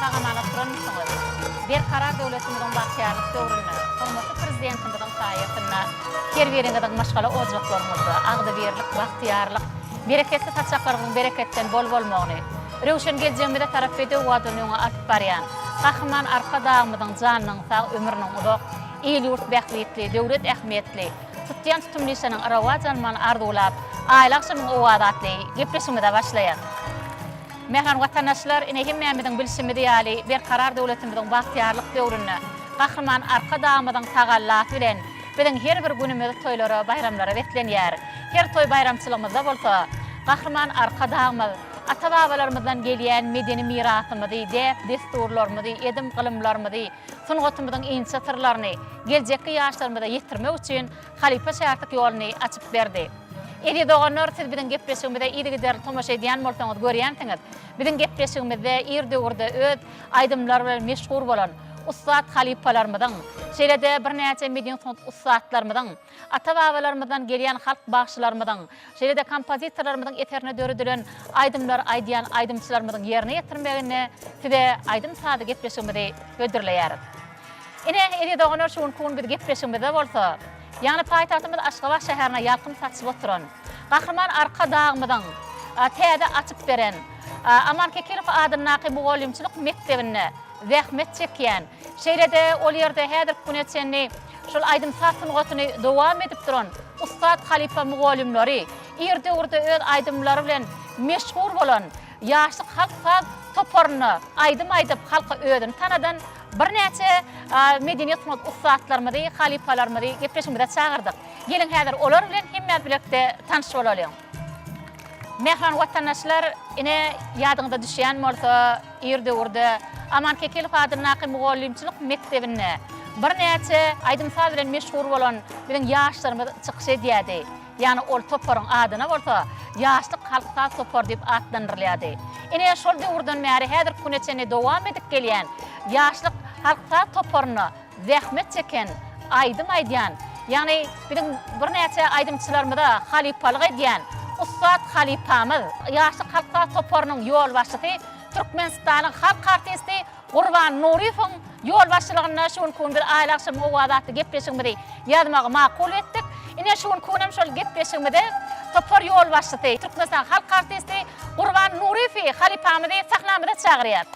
sag-aman oturanmysyňyz? Berkarar döwletimiziň bagtyýarlyk döwründe, hormatly Prezidentimiziň saýasynda her biriňiziň maşgala ojaklaryňyzda agzybirlik, bagtyýarlyk, bereketli saçaklaryňyzyň bereketden bol bolmagyny, röwşen geljegimize tarap bedew badyny öňe alyp barýan Gahryman Arkadagymyzyň janynyň sag, ömrüniň uzak, il-ýurt bähbitli, döwlet ähmiýetli, tutýan tutumly işleriniň rowaç almagyny arzuwlap, Aýly agşamyň owazy atly gepleşigimize başlaýas. Mähriban watandaşlar, ine hemmämiziň bilşimiz ýaly, Berkarar döwletimiziň bagtyýarlyk döwründe Gahryman Arkadagymyzyň tagallasy bilen biziň her bir günümiz toýlara, baýramlara beslenýär. Her toý-baýramçylygymyzda bolsa Gahryman Arkadagymyz ata-babalarymyzdan gelýän medeni mirasymyzy, däp-dessurlarymyzy, edim-gylymlarymyzy, sungatymyzyň inçe syrlaryny geljekki ýaşlarymyza ýetirmek üçin halypa-şägirtlik ýoluny açyp berdi. Eziz doganlar, siz biziň gepleşigimize yzygiderli tomaşa edýän bolsaňyz görýänsiňiz, biziň gepleşigimizde ir döwürde öz aýdymlary bilen meşhur bolan ussat halypalarymyzyň, şeýle-de birnäçe medeni sungat ussatlarymyzyň, ata-babalarymyzdan gelýän halk bagşylarymyzyň, şeýle-de kompozitorlarymyzyň eserine döredilen aýdymlary aýdýan aýdymçylarymyzyň ýerine ýetirmeginde size aýdym-sazly gepleşigimizi hödürleýäris. Ine, eziz doganlar, şu günki gün biz gepleşigimizde bolsa, ýagny paýtagtymyz Aşgabat şäherine ýalkym saçyp oturan, Gahryman Arkadagymyzyň täze açyp beren Aman Kekilow adyndaky mugallymçylyk mekdebinde zähmet çekýän, şeýle-de ol ýerde häzirki güne çenli şol aýdym-saz sungatyny dowam edip duran ussat halypa mugallymlary, ir döwürde öz aýdymlary bilen meşhur bolan Ýaşlyk halk saz toparynda aýdym aýdyp halka özüni tanadan birnäçe medeniýet sungat ussatlarymyzy, halypalarymyzy gepleşigimize çagyrdyk. Geliň häzir olar bilen hemmämiz bilelikde tanyş bolalyň. Mähriban watandaşlar, ine ýadyňyza düşýän bolsa ir döwürde Aman Kekilow adyndaky mugallymçylyk mekdebinde birnäçe aýdym-saz bilen meşhur bolan biziň ýaşlarymyz çykyş edýärdi. Ýagny ol toparyň adyna bolsa Ýaşlyk halk saz topary diýip atlandyrylýardy. Ine, şol döwürden bäri häzirki güne çenli dowam edip gelýän Ýaşlyk halk saz toparynda zähmet çeken, aýdym aýdýan, ýagny biziň birnäçe aýdymçylarymyza halypalyk edýän ussat halypamyz, Ýaşlyk halk saz toparynyň ýolbaşçysy, Türkmenistanyň halk artisti Gurban Nuryýewiň ýolbaşçylygynda şu günki gün biz Aýly agşamyň owazy atly gepleşigimizi ýazmagy makul etdik. Ine şu günki günem şol gepleşigimize topar ýolbaşçysy, Türkmenistanyň halk artisti Gurban Nuryýewi halypamyzy sahnamyza çagyrýas.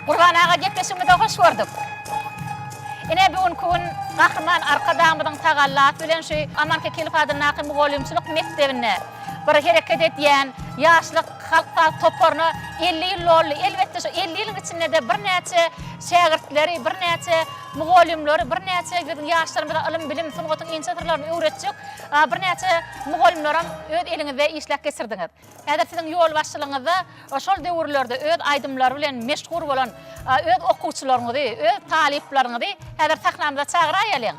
Gurban aga gepleşigimizde hoş gördük. Ine bu günki gün Gahryman Arkadagymyzyň tagallasy bilen şu Aman Kekilow adyndaky mugallymçylyk mekdebinde bir hereket edýän Ýaşlyk halk saz toparyna 50 ýyl doldy. Elbetde şu 50 ýylyň içinde-de birnäçe şägirtleri, birnäçe mugallymlary, birnäçe biziň ýaşlarymyza ylym-bilim, sungatyň inçe syrlaryny öwretjek birnäçe mugallymlaram öz eliňizde işläp geçirdiňiz. Häzir siziň ýolbaşçylygyňyzda şol döwürlerde öz aýdymlary bilen meşhur bolan öz okuwçylaryňyzy, öz talyplaryňyzy häzir sahnamyza çagyraýalyň.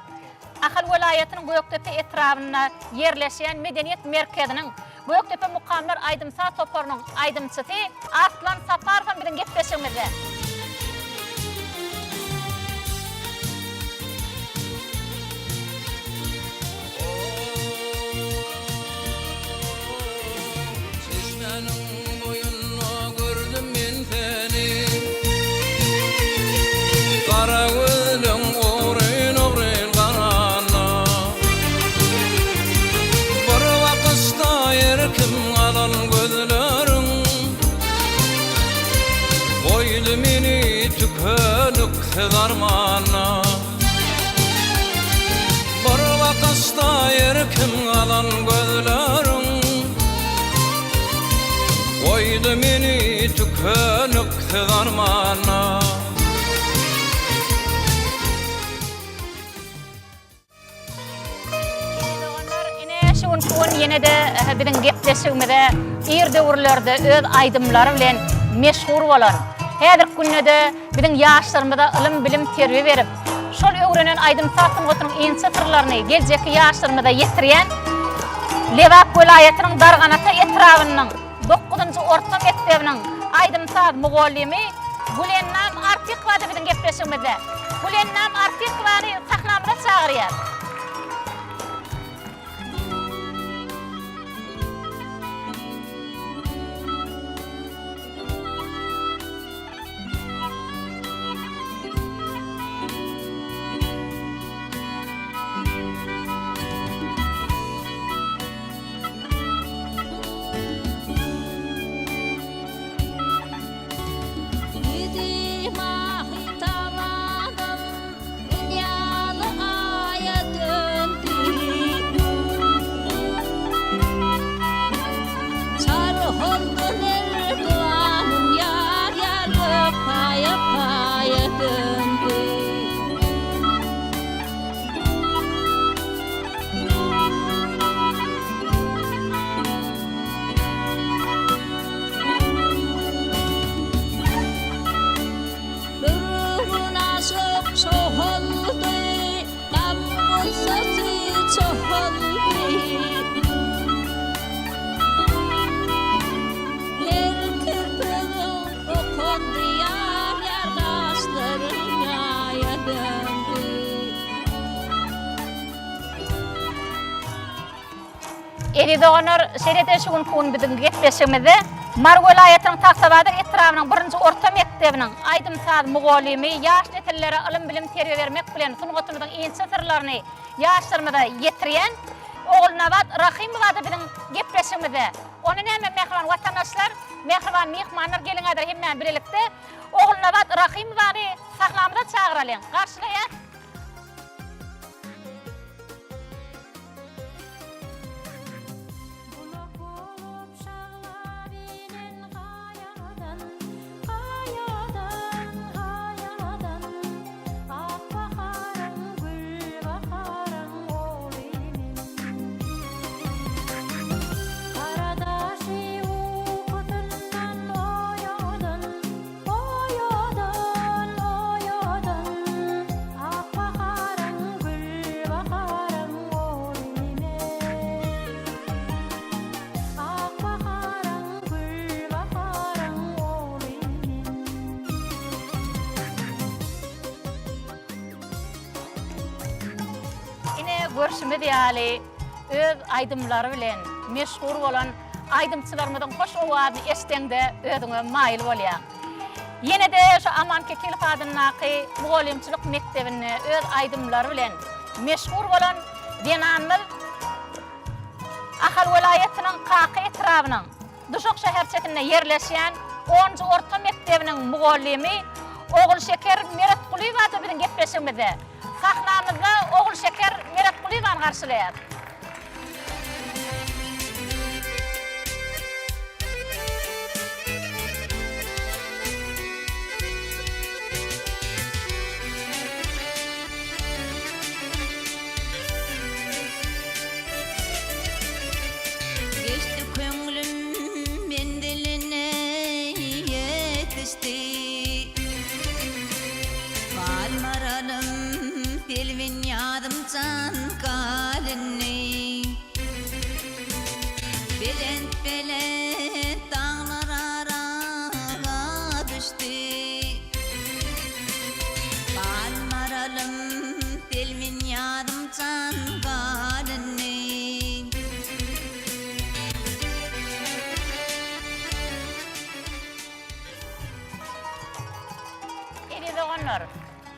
Ahal welaýatynyň Gökdepe etrabynda ýerleşýän medeniýet merkeziniň Gökdepe mukamlar aýdym-saz toparynyň aýdymçysy Arslan Saparow hem biziň gepleşigimizde. Çeşmäniň boýunda gördüm men seni. Gara gözleň ogryn-ogryn garanda. Bir bakyşda erkim alan gözleriň. Goýdy meni tükeniksiz armanda. Bir bakyşda erkim alan gözleriň Goýdy meni tükeniksiz armana. Doganlar, ine şu günki gün ýene-de biziň gepleşigimize ir döwürlerde öz aýdymlary bilen meşhur bolan, häzirki günde-de biziň ýaşlarymyza ylym-bilim, terbiýe berip, şol öwrenen aýdym-saz sungatynyň inçe syrlaryny geljekki ýaşlarymyza ýetirýän Lebap welaýatynyň Darganata etrabynyň dokuzynjy orta mekdebiniň aýdym-saz mugallymy Gülennam Artykowa-da biziň gepleşigimizde. Gülennam Artykowany sahnamyza çagyrýas. çagyrýas. Ýüzi mahy tabanym Gün ýaly aýa döndi. Çarh oldy merdiwanym Ýar ýar gök paýa paýa döndi. Bir gün aşyk çohuldy, Gam gussasy çohuldy. Her kirpigiň okandy ýar, ýar gaşlaryň ýaýa döndi. Eziz doganlar, şeýle-de şu günki gün biziň gepleşigimizde Mary welaýatynyň Tagtabazar etrabynyň birinji orta mekdebiniň aýdym-saz mugallymy, ýaş nesillere ylym-bilim terbiýe bermek bilen sungatymyzyň inçe syrlaryny ýaşlarymyza ýetirýän Ogulnabat Rahymowa-da biziň gepleşigimizde. Onda näme mähriban watandaşlar, mähriban myhmanlar geliň häzir hemmämiz bilelikde Ogulnabat Rahymowany sahnamyza çagyralyň. Garşylaýas. Bulak bolup şaglap inen gaýadan, Gaýadan, gaýadan, Ak baharyň, gül baharyň ogly men. Gara daşy ukusyndan oýadan, Oýadan, oýadan, Ak baharyň, gül baharyň ogly men. Ak baharyň, gül baharyň ogly men. Ine, görşümiz ýaly, öz aýdymlary bilen meşhur bolan aýdymçylarymyzyň hoş owazyny eşdeňde özüňe maýyl bolýaň. Ýene-de şu Aman Kekilow adyndaky mugallymçylyk mekdebinde öz aýdymlary bilen meşhur bolan zenanymyz Ahal welaýatynyň Kaka etrabynyň Duşak şäherçesinde ýerleşýän onunjy orta mekdebiniň mugallymy Ogulşeker Meretgulyýewa-da biziň gepleşigimizde. Sahnamyzda Ogulşeker Meretgulyýewany garşylaýarys. Geçdi köňlüm menziline ýetişdi. Galmaralym selbin ýazym jan galyny. Belent-belent daglar ara düşdi. Galmaralym selbin ýazym jan galyny. Eziz doganlar,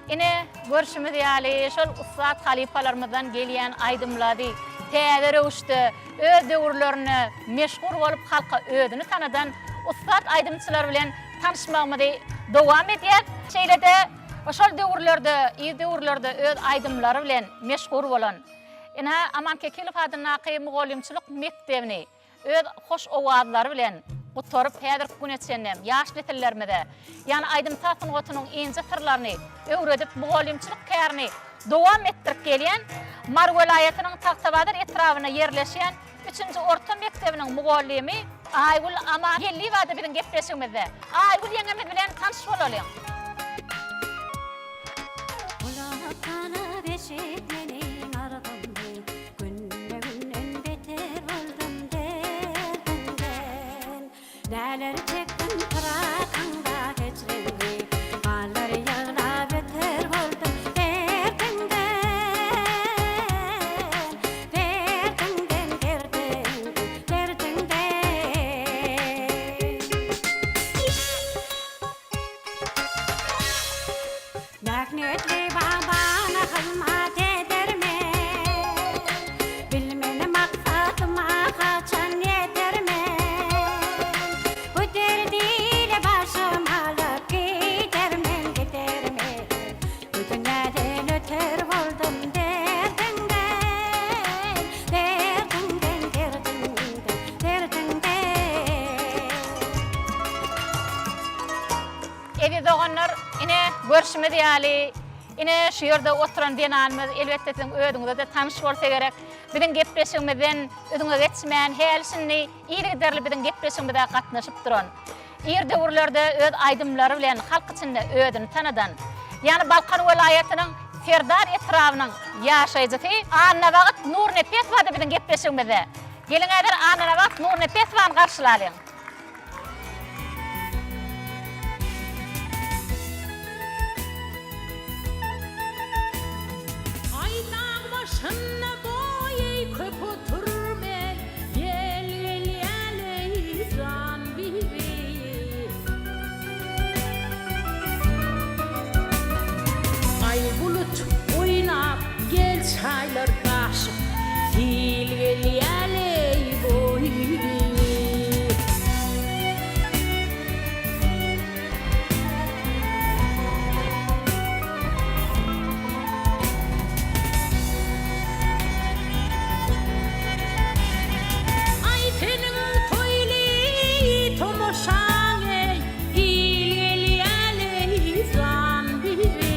ine, görşümiz ýaly, şol ussat halypalarymyzdan gelýän aýdymlary täze röwüşde öz döwürlerinde meşhur bolup halka özüni tanadan ussat aýdymçylar bilen tanyşmagymyzy dowam edýäs. Şeýle-de şol döwürlerde, ir döwürlerde öz aýdymlary bilen meşhur bolan, ine, Aman Kekilow adyndaky mugallymçylyk mekdebini öz hoş owazlary bilen gutaryp, häzirki güne çenlem ýaş nesillerimize, ýagny aýdym-saz sungatynyň ince syrlaryny öwredip, mugallymçylyk kärini dowam etdirip gelýän Mary welaýatynyň Tagtabazar etrabynda ýerleşýän üçünji orta mekdebiniň mugallymy Aýgül Amangeldiýewa-da biziň gepleşigimizde. Aýgül ýeňňemiz bilen tanyş bolalyň. Gulak salyp eşit meniň arzymy, Günbe-günden beter boldum derdiňden. Näler çekdim pyrakyňda hejriňi, Ballary ýygnap öter boldum derdiňden. Bagbana hyzmat edermen. Bilmen maksadyma haçan ýetermen. Bu dert ile başym alyp gidermen, gidermen. Bu dünýäden öter boldum derdiňden, derdiňden, derdiňden, derdiňden. Eziz doganlar, ine, görşümiz ýaly, ine, şu ýerde oturan zenanymyz, elbetde, siziň özüňize-de tanyş bolsa gerek. Biziň gepleşigimizden üzňe geçmän, häli-şindi yzygiderli biziň gepleşigimize gatnaşyp duran, ir döwürlerde öz aýdymlary bilen halk içinde özüni tanadan, ýagny Balkan welaýatynyň Serdar etrabynyň ýaşaýjysy Annabagt Nurnepesowa-da biziň gepleşigimizde. Geliň häzir Annabagt Nurnepesowany garşylalyň. Aý dag başynda boýy köp oturmen, Ýel gelýäleý jan bibi. Aý bulut oýnap gel çaýlar daşyp, Sil gelýäleý boý bibi. Aý seniň toýly tomaşaň eý, Il gelýäleý jan bibi.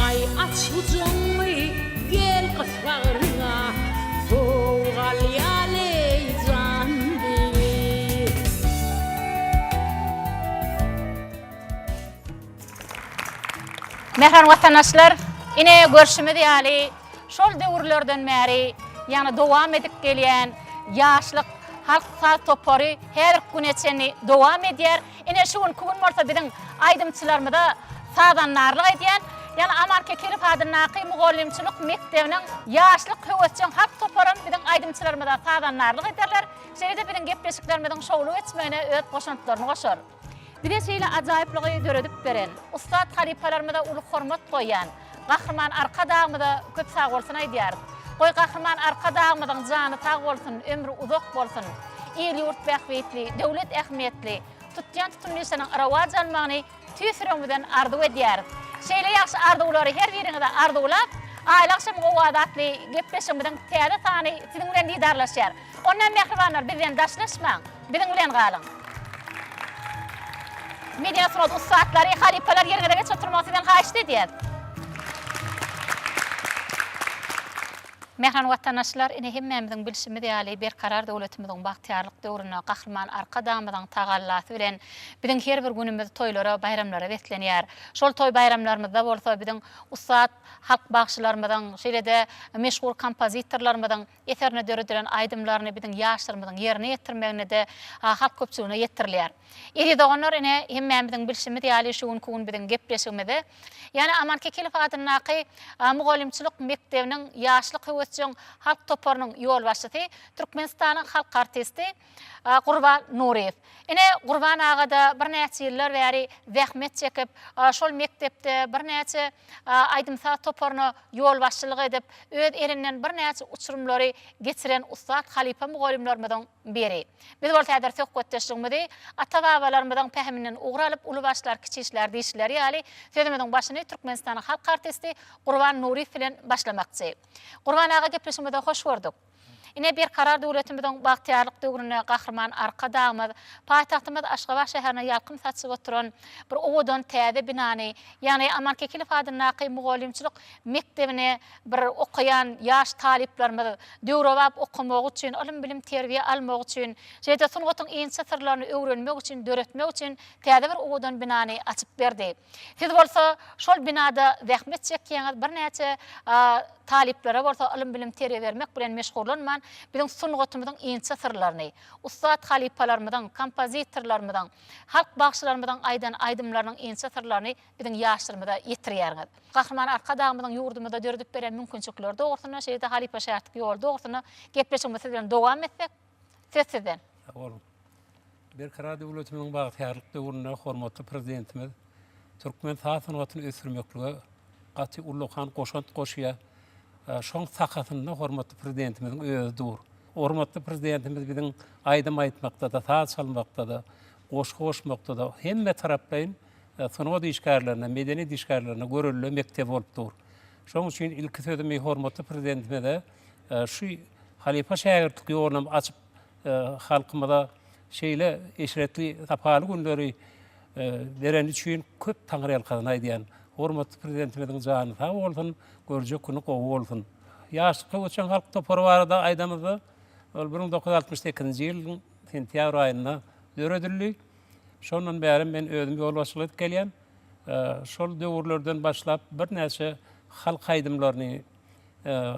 Aý aç gujagyňy gel gys bagryňa, Sowuk alýaly jan bibi. Mähriban watandaşlar, ine görşümiz ýaly, şol döwürlerden bäri, ýagny dowam edip gelýän Ýaşlyk halk saz topary häzirki güne çenli dowam edýär. Ine şu günki gün bolsa biziň aýdymçylarymyza sazandarlyk edýän, ýagny Aman Kekilow adyndaky mugallymçylyk mekdebiniň Ýaşlyk höwesjeň halk toparam biziň aýdymçylarymyza sazandarlyk ederler. Şeýle-de biziň gepleşiklerimiziň şowly geçmegine öz goşantlaryny goşar. Bize şeýle ajaýyplygy döredip beren, ussat halypalarymyza uly hormat goýýan Gahryman Arkadagymyza köp sagbolsun aýdýarys. Goý Gahryman Arkadagymyzyň jany sag bolsun, ömri uzak bolsun! Il-ýurt bähbitli, döwlet ähmiýetli, tutýan tutumly işleriniň rowaç almagyny tüýs ýüregimizden arzuw edýäris. Şeýle ýagşy arzuwlary her biriňize arzuwlap, Aýly agşamyň owazy atly gepleşigimiziň täze sany siziň bilen didarlaşýar. Onda mähribanlar bizden daşlaşmaň, biziň bilen galyň! Medeniýet sungat ussatlary, halypalar ýeriňize geçip oturmagy sizden haýyşt edýäs. Mähriban watandaşlar, ine hemmämiziň bilşimiz ýaly Berkarar döwletimiziň bagtyýarlyk döwründe Gahryman Arkadagymyzyň tagallasy bilen biziň her bir günümiz toýlara, baýramlara beslenýär. Şol toý-baýramlarymyzda bolsa biziň ussat halk bagşylarymyzyň, şeýle-de meşhur kompozitorlarymyzyň eserine döredilen aýdymlaryny biziň ýaşlarymyzyň ýerine ýetirmeginde-de halk köpçüligine ýetirilýär. Eziz doganlar, ine, hemmämiziň bilşimiz ýaly, şu günki gün biziň gepleşigimize, ýagny Aman Kekilow adyndaky mugallymçylyk mekdebiniň Ýaşlyk höwesjeň halk toparynyň ýolbaşçysy, Türkmenistanyň halk artisti Gurban Nuryýew. Ine, Gurban aga-da birnäçe ýyllar bäri zähmet çekip, şol mekdepde birnäçe aýdym-saz toparyna ýolbaşçylyk edip, öz elinden birnäçe uçurymlary geçiren ussat halypa mugallymlarymyzyň biri. Biz bolsa häzir söhbetdeşligimizi ata-babalarymyzyň pähiminden ugur alyp, uly başlar, kiçi işlär diýişleri ýaly, sözümiziň başyny Türkmenistanyň halk artisti Gurban Nuryýew bilen başlamakçy. Gurban aga gepleşigimize hoş gördük. Ine, Berkarar döwletimiziň bagtyýarlyk döwründe Gahryman Arkadagymyz paýtagtymyz Aşgabat şäherine ýalkym saçyp oturan bir owadan täze binany, ýagny Aman Kekilow adyndaky mugallymçylyk mekdebine bir okaýan ýaş talyplarymyz döwrebap okamagy üçin, ylym-bilim, terbiýe almagy üçin, şeýle-de sungatyň inçe syrlaryny öwrenmek üçin, döretmek üçin täze bir owadan binany açyp berdi. Siz bolsa şol binada zähmet çekýäňiz, birnäçe talyplara bolsa ylym-bilim terbiýe bermek bilen meşgullanman, biziň sungatymyzyň inçe syrlaryny, ussat halypalarymyzyň, kompozitorlarymyzyň, halk bagşylarymyzyň aýdan aýdymlarynyň inçe syrlaryny biziň ýaşlarymyza ýetirýäriňiz. Gahryman Arkadagymyzyň ýurdumyzda döredip beren mümkinçilikleri dogrusynda, şeýle-de halypa-şägirtlik ýoly dogrusynda gepleşigimizi siz bilen dowam etsek, söz sizden. Sag boluň. Berkarar döwletimiziň bagtyýarlyk döwründe hormatly Prezidentimiz türkmen saz sungatyny ösdürmeklige gaty ullakan goşant goşýar. Şoň sakasynda hormatly Prezidentimiziň özi dur. Hormatly Prezidentimiz biziň aýdym aýtmakda-da, saz çalmakda-da, goşgy goşmakda-da hemme taraplaýyn sungat işgärlerine, medeniýet işgärlerine görelde mekdebi bolup dur. Şonuň üçin ilki sözümi hormatly Prezidentimize şu halypa-şägirtlik ýolunam açyp halkymyza şeýle eşretli, sapaly günleri bereni üçin köp taňryýalkasyn aýdýan. Hormatly Prezidentimiziň jany sag bolsun, görjek güni gowy bolsun. Ýaşlyk höwesjeň halk topary barada aýdamyzda, ol 1968-nji ýylyň sentýabr aýynda döredildi. Şondan bäri men özüm ýolbaşçylyk edip gelýän. Şol döwürlerden başlap birnäçe halk aýdymlaryny,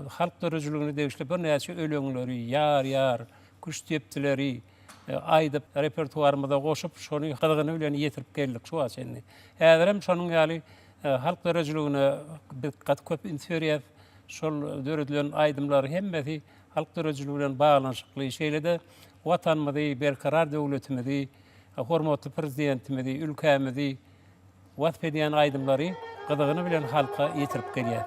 halk döredijiligine degişli birnäçe öleňleri, ýar-ýar, küştdepdileri aýdyp, repertuarymyza goşup, şony gyzgyny bilen ýetirip geldik şu wagta çenli. Häzirem şonuň ýaly halk döredijiligine biz gaty köp üns berýäris. Şol döredilen aýdymlar hemmesi halk döredijiligi bilen baglanyşykly. Şeýle-de Watanymyzy, Berkarar döwletimizi, hormatly Prezidentimizi, ülkämizi wasp edýän aýdymlary gyzygyny bilen halka ýetirip gelýär.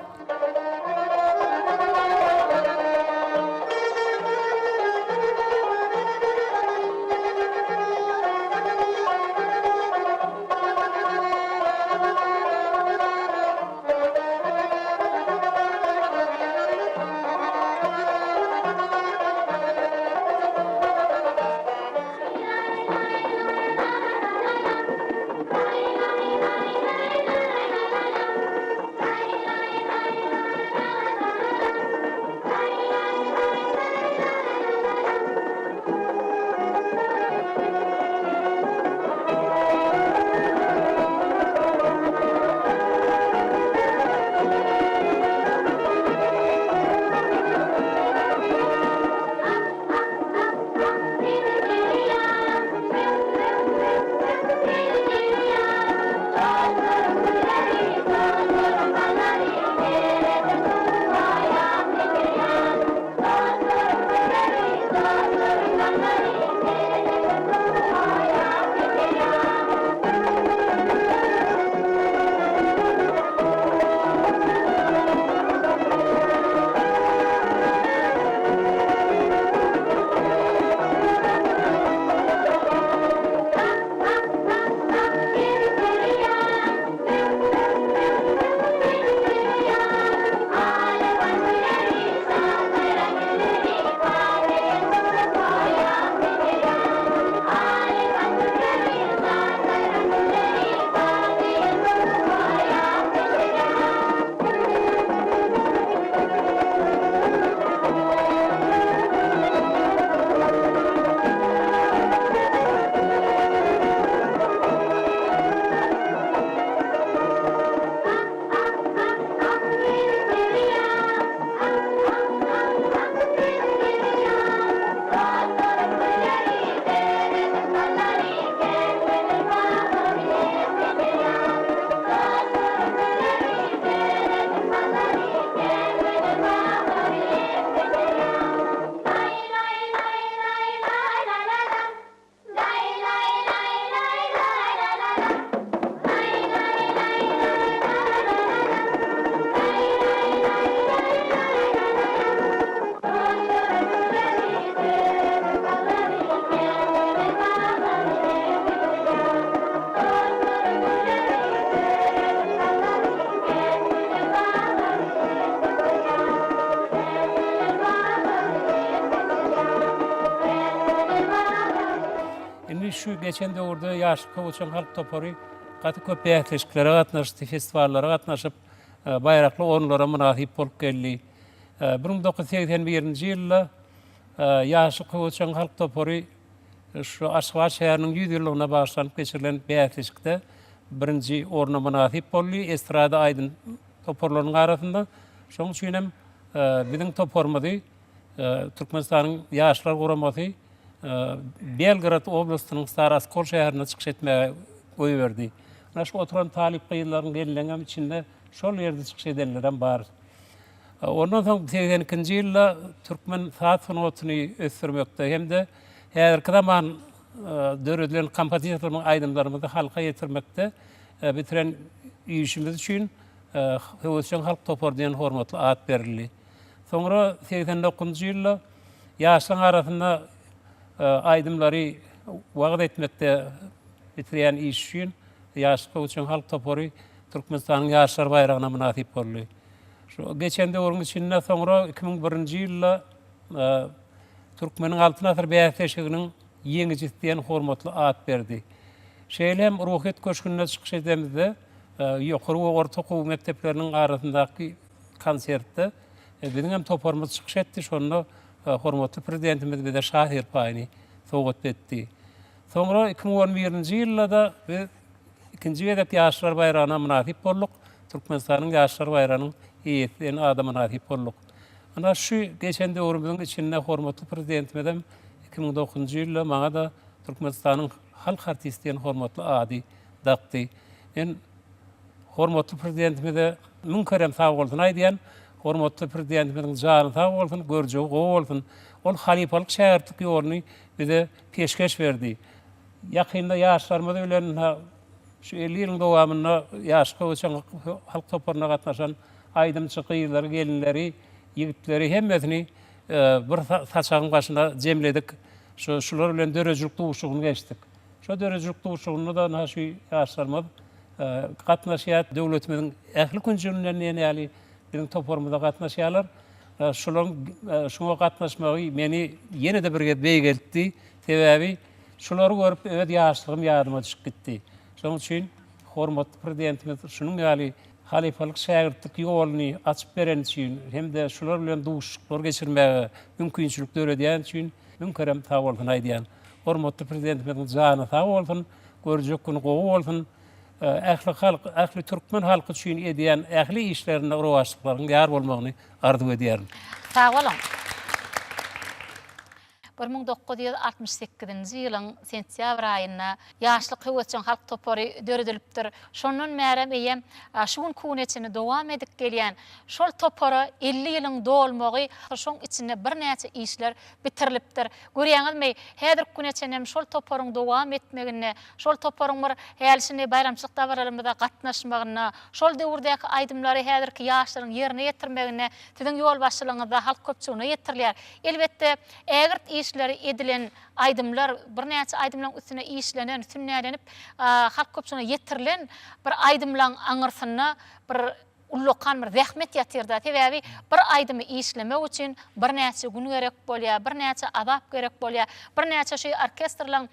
Indi şu geçen döwürde Ýaşlyk höwesjeň halk topary gaty köp bäsleşiklere gatnaşdy, festiwallara gatnaşyp, baýrakly orunlara mynasyp bolup geldi. 1981-nji ýylda Ýaşlyk höwesjeň halk topary şu Aşgabat şäheriniň 100 ýyllygyna bagyşlanyp geçirilen bäsleşikde birinji orna mynasyp boldy estrada aýdym toparlarynyň arasynda. Şonuň üçin hem biziň toparymyzy Türkmenistanyň Ýaşlar guramasy Belgorod oblastynyň Staraskol şäherinde çykyş etmäge goýberdi. Ynha şu oturan talyp gyzlaryň, gelinleriň hem içinde şol ýerde çykyş edenlerem bar. Ondan soň 82-nji ýylda türkmen saz sungatyny ösdürmekde hem-de häzirki zaman. döredilen kompozitorlaryň aýdymlarymyzy halka ýetirmekde bitiren işimiz üçin Höwesjeň halk topary diýen hormatly at berildi. Soňra 89-njy ýylda ýaşlaryň arasynda aýdymlary wagyz etmekde bitirýän işi üçin Ýaşlyk höwesjeň halk topary Türkmenistanyň Ýaşlar baýragyna mynasyp boldy. Şu geçen döwrüň içinde soňra 2001-nji ýylda Türkmeniň Altyn asyr bäsleşiginiň ýeňijisi diýen hormatly at berdi. Şeýle hem Ruhyýet köşgünde çykyş edemizde ýokary we orta okuw mekdepleriniň arasyndaky konsertde biziň hem toparymyz çykyş etdi. Şonda hormatly Prezidentimiz bize şa serpaýyny sowgat etdi. Soňra 2011-nji ýylda-da biz ikinji gezek Ýaşlar baýragyna mynasyp bolduk. Türkmenistanyň Ýaşlar baýragynyň eýesi diýen ada mynasyp bolduk. Ynha, şu geçen döwrümiziň içinde hormatly Prezidentimizem 2009-njy ýylda maňa-da Türkmenistanyň halk artisti diýen hormatly ady dakdy. Men hormatly Prezidentimize müň kerem sagbolsun aýdýan. Hormatly Prezidentimiziň jany sag bolsun, görjegi gowy bolsun. Ol halypalyk şägirtlik ýoluny bize peşgeş berdi. Ýakynda ýaşlarymyz bilen ynha şu 50 ýylyň dowamynda Ýaşlyk höwesjeň halk toparyna gatnaşan aýdymçy gyzlary, gelinleri, ýigitleri hemmesini bir saçagyň başyna jemledik. Şu şular bilen döredijilik duşuşygyny geçdik. Şo döredijilik duşuşygynda-da ynha şu ýaşlarymyz gatnaşýar. Döwletimiziň ähli künjeginden diýen ýaly biziň toparymyza gatnaşýarlar. Şolaryň şuňa gatnaşmagy meni ýene-de bir gez beýgeltdi. Sebäbi şulary görüp öz ýaşlygym ýadyma düşüp gitdi. Şonuň üçin hormatly Prezidentimiz şunuň ýaly halypalyk şägirtlik ýoluny açyp bereni üçin hem-de şular bilen duşuşyklar geçirmäge mümkinçilik döredýäni üçin müň kerem sagbolsun aýdýan. Hormatly Prezidentimiziň jany sag bolsun, görjek güni gowy bolsun. Ähli halk, ähli türkmen halky üçin edýän ähli işlerinde rowaçlyklaryň ýar bolmagyny arzuw edýärin. Sag boluň. 1968-nji ýylyň sentýabr aýynda Ýaşlyk höwesjeň halk topary döredilipdir. Şondan bärem eýýäm şu günki güne çenli dowam edip gelýän şol topara 50 ýylyň dolmagy, şoň içinde birnäçe işler bitirilipdir. Görýäňizmi, häzirki güne çenlem şol toparyň dowam etmeginde, şol toparyň bir häli-şindi baýramçylyk dabaralarymyza gatnaşmagynda, şol döwürdäki aýdymlary häzirki ýaşlaryň ýerine ýetirmeginde siziň ýolbaşçylygyňyzda halk köpçüligine ýetirilýär. Elbetde, ägirt işleri edilen aýdymlar, birnäçe aýdymlaryň üstüne işlenen, sünnälenip halk köpçüligine ýetirilen bir aýdymlaryň aňyrsynda bir Ullakan bir zähmet ýatyrda. Sebäbi bir aýdymy işlemek üçin birnäçe gün gerek bolýar, birnäçe azap gerek bolýar, birnäçe şu orkestrleň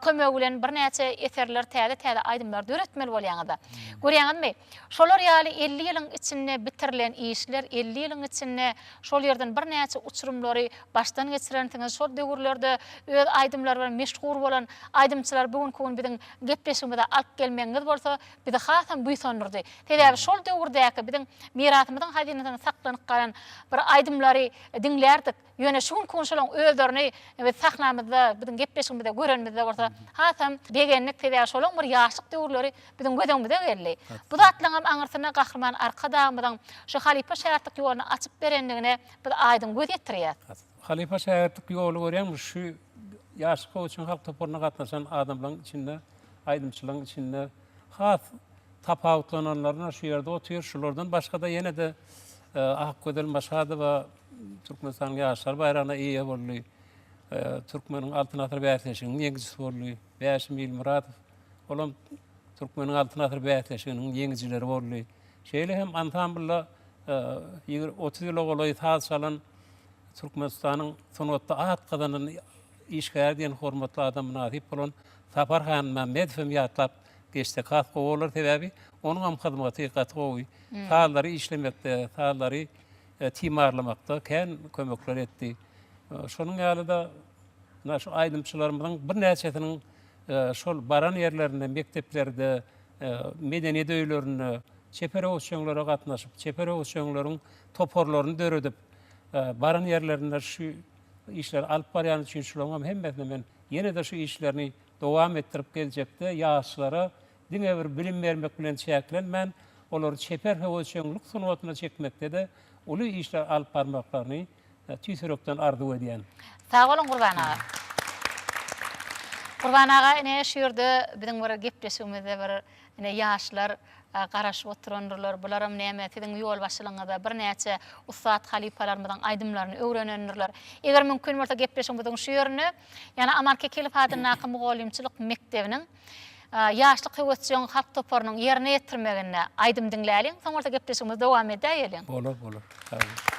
kömegi bilen birnäçe eserler, täze-täze aýdymlar döretmeli bolýaňyzda. Görýäňizmi? Şolar ýaly 50 ýylyň içinde bitirilen işler, 50 ýylyň içinde şol ýerden birnäçe uçurymlary başdan geçirensiňiz, şol döwürlerde öz aýdymlary bilen meşhur bolan aýdymçylary bu günki gün biziň gepleşigimize alyp gelmegiňiz bolsa bizi hasam buýsandyrdy. Sebäbi şol döwürdäki biziň mirasymyzyň hazynasynda saklanyp galan bir aýdymlary diňlärdik. Ýöne şu günki gün şolaryň özlerini biz sahnamyzda, biziň gepleşigimizde görenimizde bolsa hasam begendik. Sebäbi şolaryň bir ýaşlyk döwürleri biziň göz öňümize geldi. Bu zatlaryňam aňyrsynda Gahryman Arkadagymyzyň şu halypa-şägirtlik ýoluny açyp berendigine biz aýdyň göz ýetirýäs. Halypa-şägirtlik ýoly görýäňmi, şu Ýaşlyk höwesjeň halk toparyna gatnaşan adamlaryň içinde, aýdymçylaryň içinde has tapawutlananlaryna şu ýerde otyr. Şulardan başga-da ýene-de Akgözel Maşadowa Türkmenistanyň Ýaşlar baýragyna eýe boldy. Türkmeniň Altyn asyr bäsleşiginiň ýeňijisi boldy. Bäşim Ilmyradow, olam Türkmeniň Altyn asyr bäsleşiginiň ýeňijileri boldy. Şeýle hem ansamblda 30 ýyla golaý saz çalan Türkmenistanyň sungatda at gazanan işgäri diýen hormatly ada mynasyp bolan Sapar Hanmämmedow hem ýatlap geçsek has gowy bolar. Sebäbi onuň hem hyzmaty gaty gowy. Sazlary işlemekde, sazlary timarlamakda kän kömekler etdi. Şonuň ýaly-da muna şu aýdymçylarymyzyň birnäçesiniň şol baran ýerlerinde, mekdeplerde, medeniýet öýlerinde çeper höwesjeňlere gatnaşyp, çeper höwesjeňleriň toparlaryny döredip, baran ýerlerinde şu işleri alyp barýany üçin şularyň hem hemmesine men ýene-de şu işlerini dowam etdirip geljekde ýaşlara diňe bir bilim bermek bilen çäklenmän, olary çeper höwesjeňlik sungatyna çekmekde-de uly işler alyp barmaklaryny tüýs ýürekden arzuw edýän. Sag boluň Gurban aga. Gurban aga ine şu ýerde biziň bir gepleşigimizde bir ine ýaşlar garaşyp oturandyrlar. Bularam näme siziň ýolbaşçylygyňyzda birnäçe ussat halypalarymyzyň aýdymlaryny öwrenendirler. Eger mümkin bolsa gepleşigimiziň şu ýerinde ýagny Aman Kekilow adyndaky mugallymçylyk mekdebiniň Ýaşlyk höwesjeň halk toparynyň ýerine ýetirmeginde aýdym diňläliň, soň bolsa gepleşigimizi dowam edäýeliň. Bolar, bolar. Sag boluň.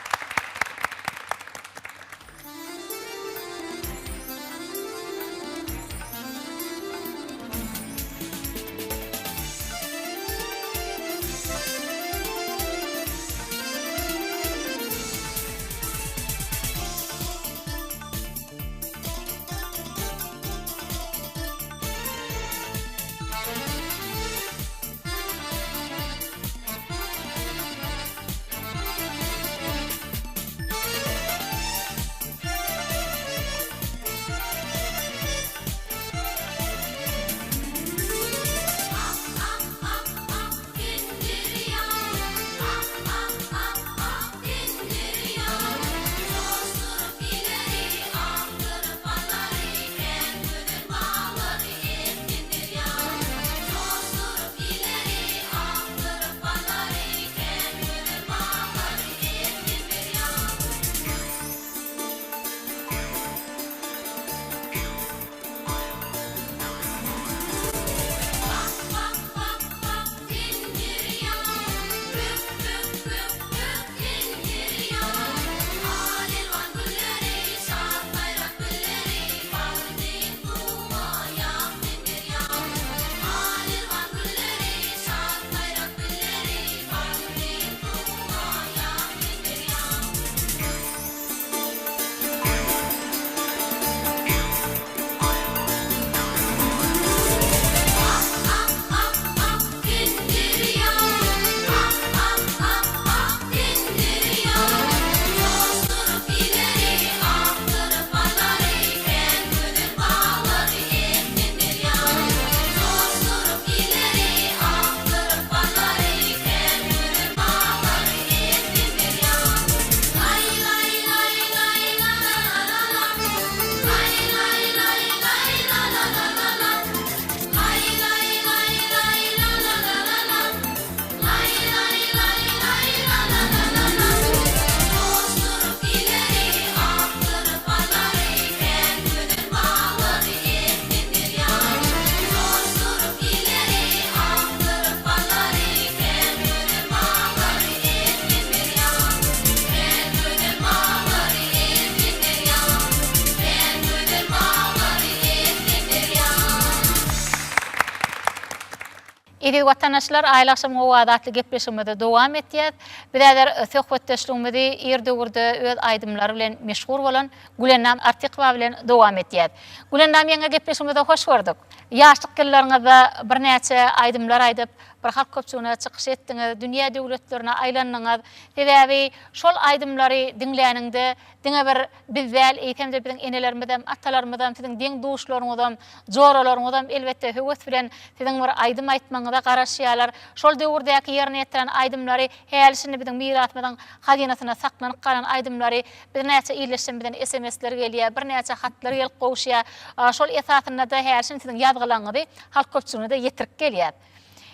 Eziz watandaşlar, Aýly agşamyň owazy atly gepleşigimizi dowam etýäs. Biz häzir söhbetdeşligimizi ir döwürde öz aýdymlary bilen meşhur bolan Gülendam Artykowa bilen dowam etýäs. Gülendam ýeňňe gepleşigimizde hoş gördük. Ýaşlyk ýyllaryňyzda birnäçe aýdymlar aýdyp, bir halk köpçüligine çykyş etdiňiz, dünýä döwletlerine aýlandyňyz. Sebäbi şol aýdymlary diňläniňde diňe bir biz däl, eýsem-de biziň enelerimizem, atalarymyzam, siziň deň-duşlaryňyzam, joralaryňyzam elbetde höwes bilen siziň bir aýdym aýtmagyňyza garaşýarlar. Şol döwürdäki ýerine ýetiren aýdymlary häli-şindi biziň mirasymyzyň hazynasynda saklanyp galan aýdymlary birnäçe ildeşden bizden sms-ler gelýär, birnäçe hatlar gelip gowuşýar. Şol esasynda-da häli-şindi siziň ýazgylaryňyzy halk köpçüligine-de ýetirip gelýäs.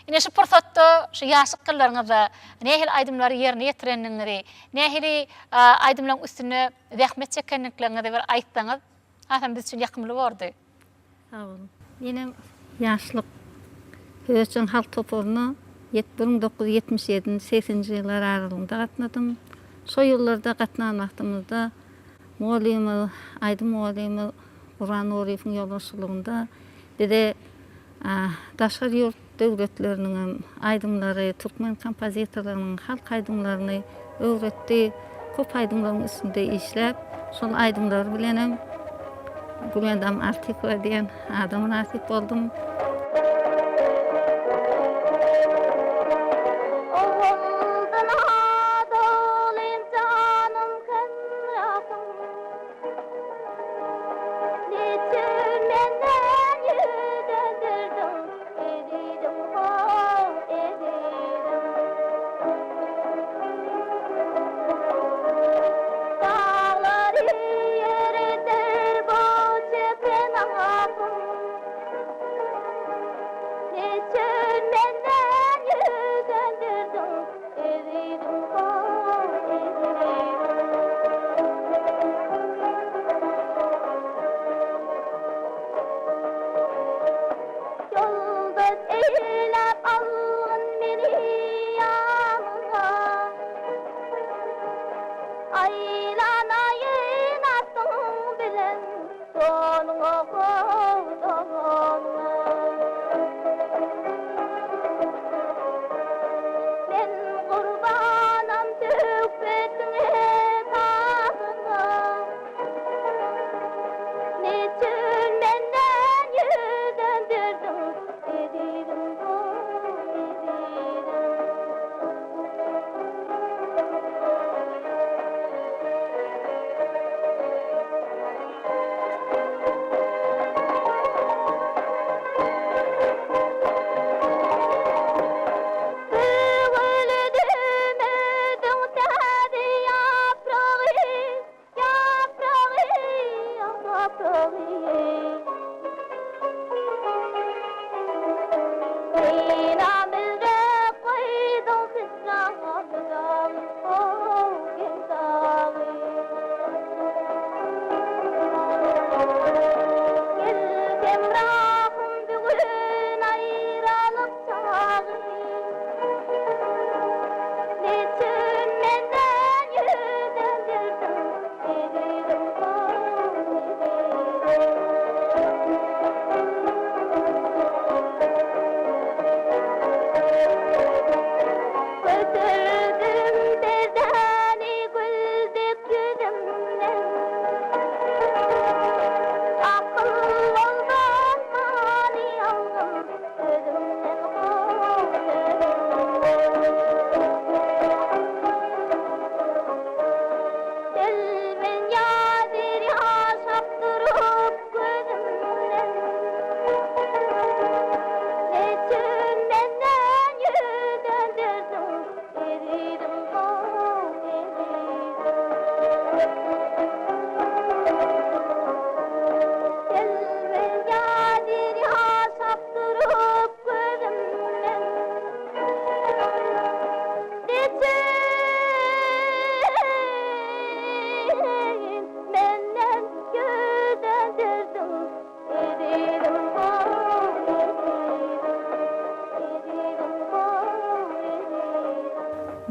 Ine şu pursatda şu ýaşlyk ýyllaryňyzda nähili aýdymlary ýerine ýetirendigiňizi, nähili aýdymlaryň üstünde zähmet çekendikleriňizi bir aýtsaňyz, hasam biz üçin ýakymly bordy. Sag boluň. Menem Ýaşlyk höwesjeň halk toparyna 1977-nji, segseninji ýyllar aralygynda gatnadym. Şo ýyllarda gatnan wagtymyzda mugallymymyz, aýdym mugallymymyz Gurban Nuryýewiň ýolbaşçylygynda bize Daşary ýurt döwletleriniňem aýdymlary, türkmen kompozitorlarynyň halk aýdymlaryny öwretdi. Köp aýdymlaryň üstünde işläp, şol aýdymlar bilenem Gülendam Artykowa diýen ada mynasyp boldum. Owaldan adalym janym hemrahym. Neçün menden ýüz dönderdiň, ezizim, how, ezizim. Daglary ýeridir bu çeken ahym.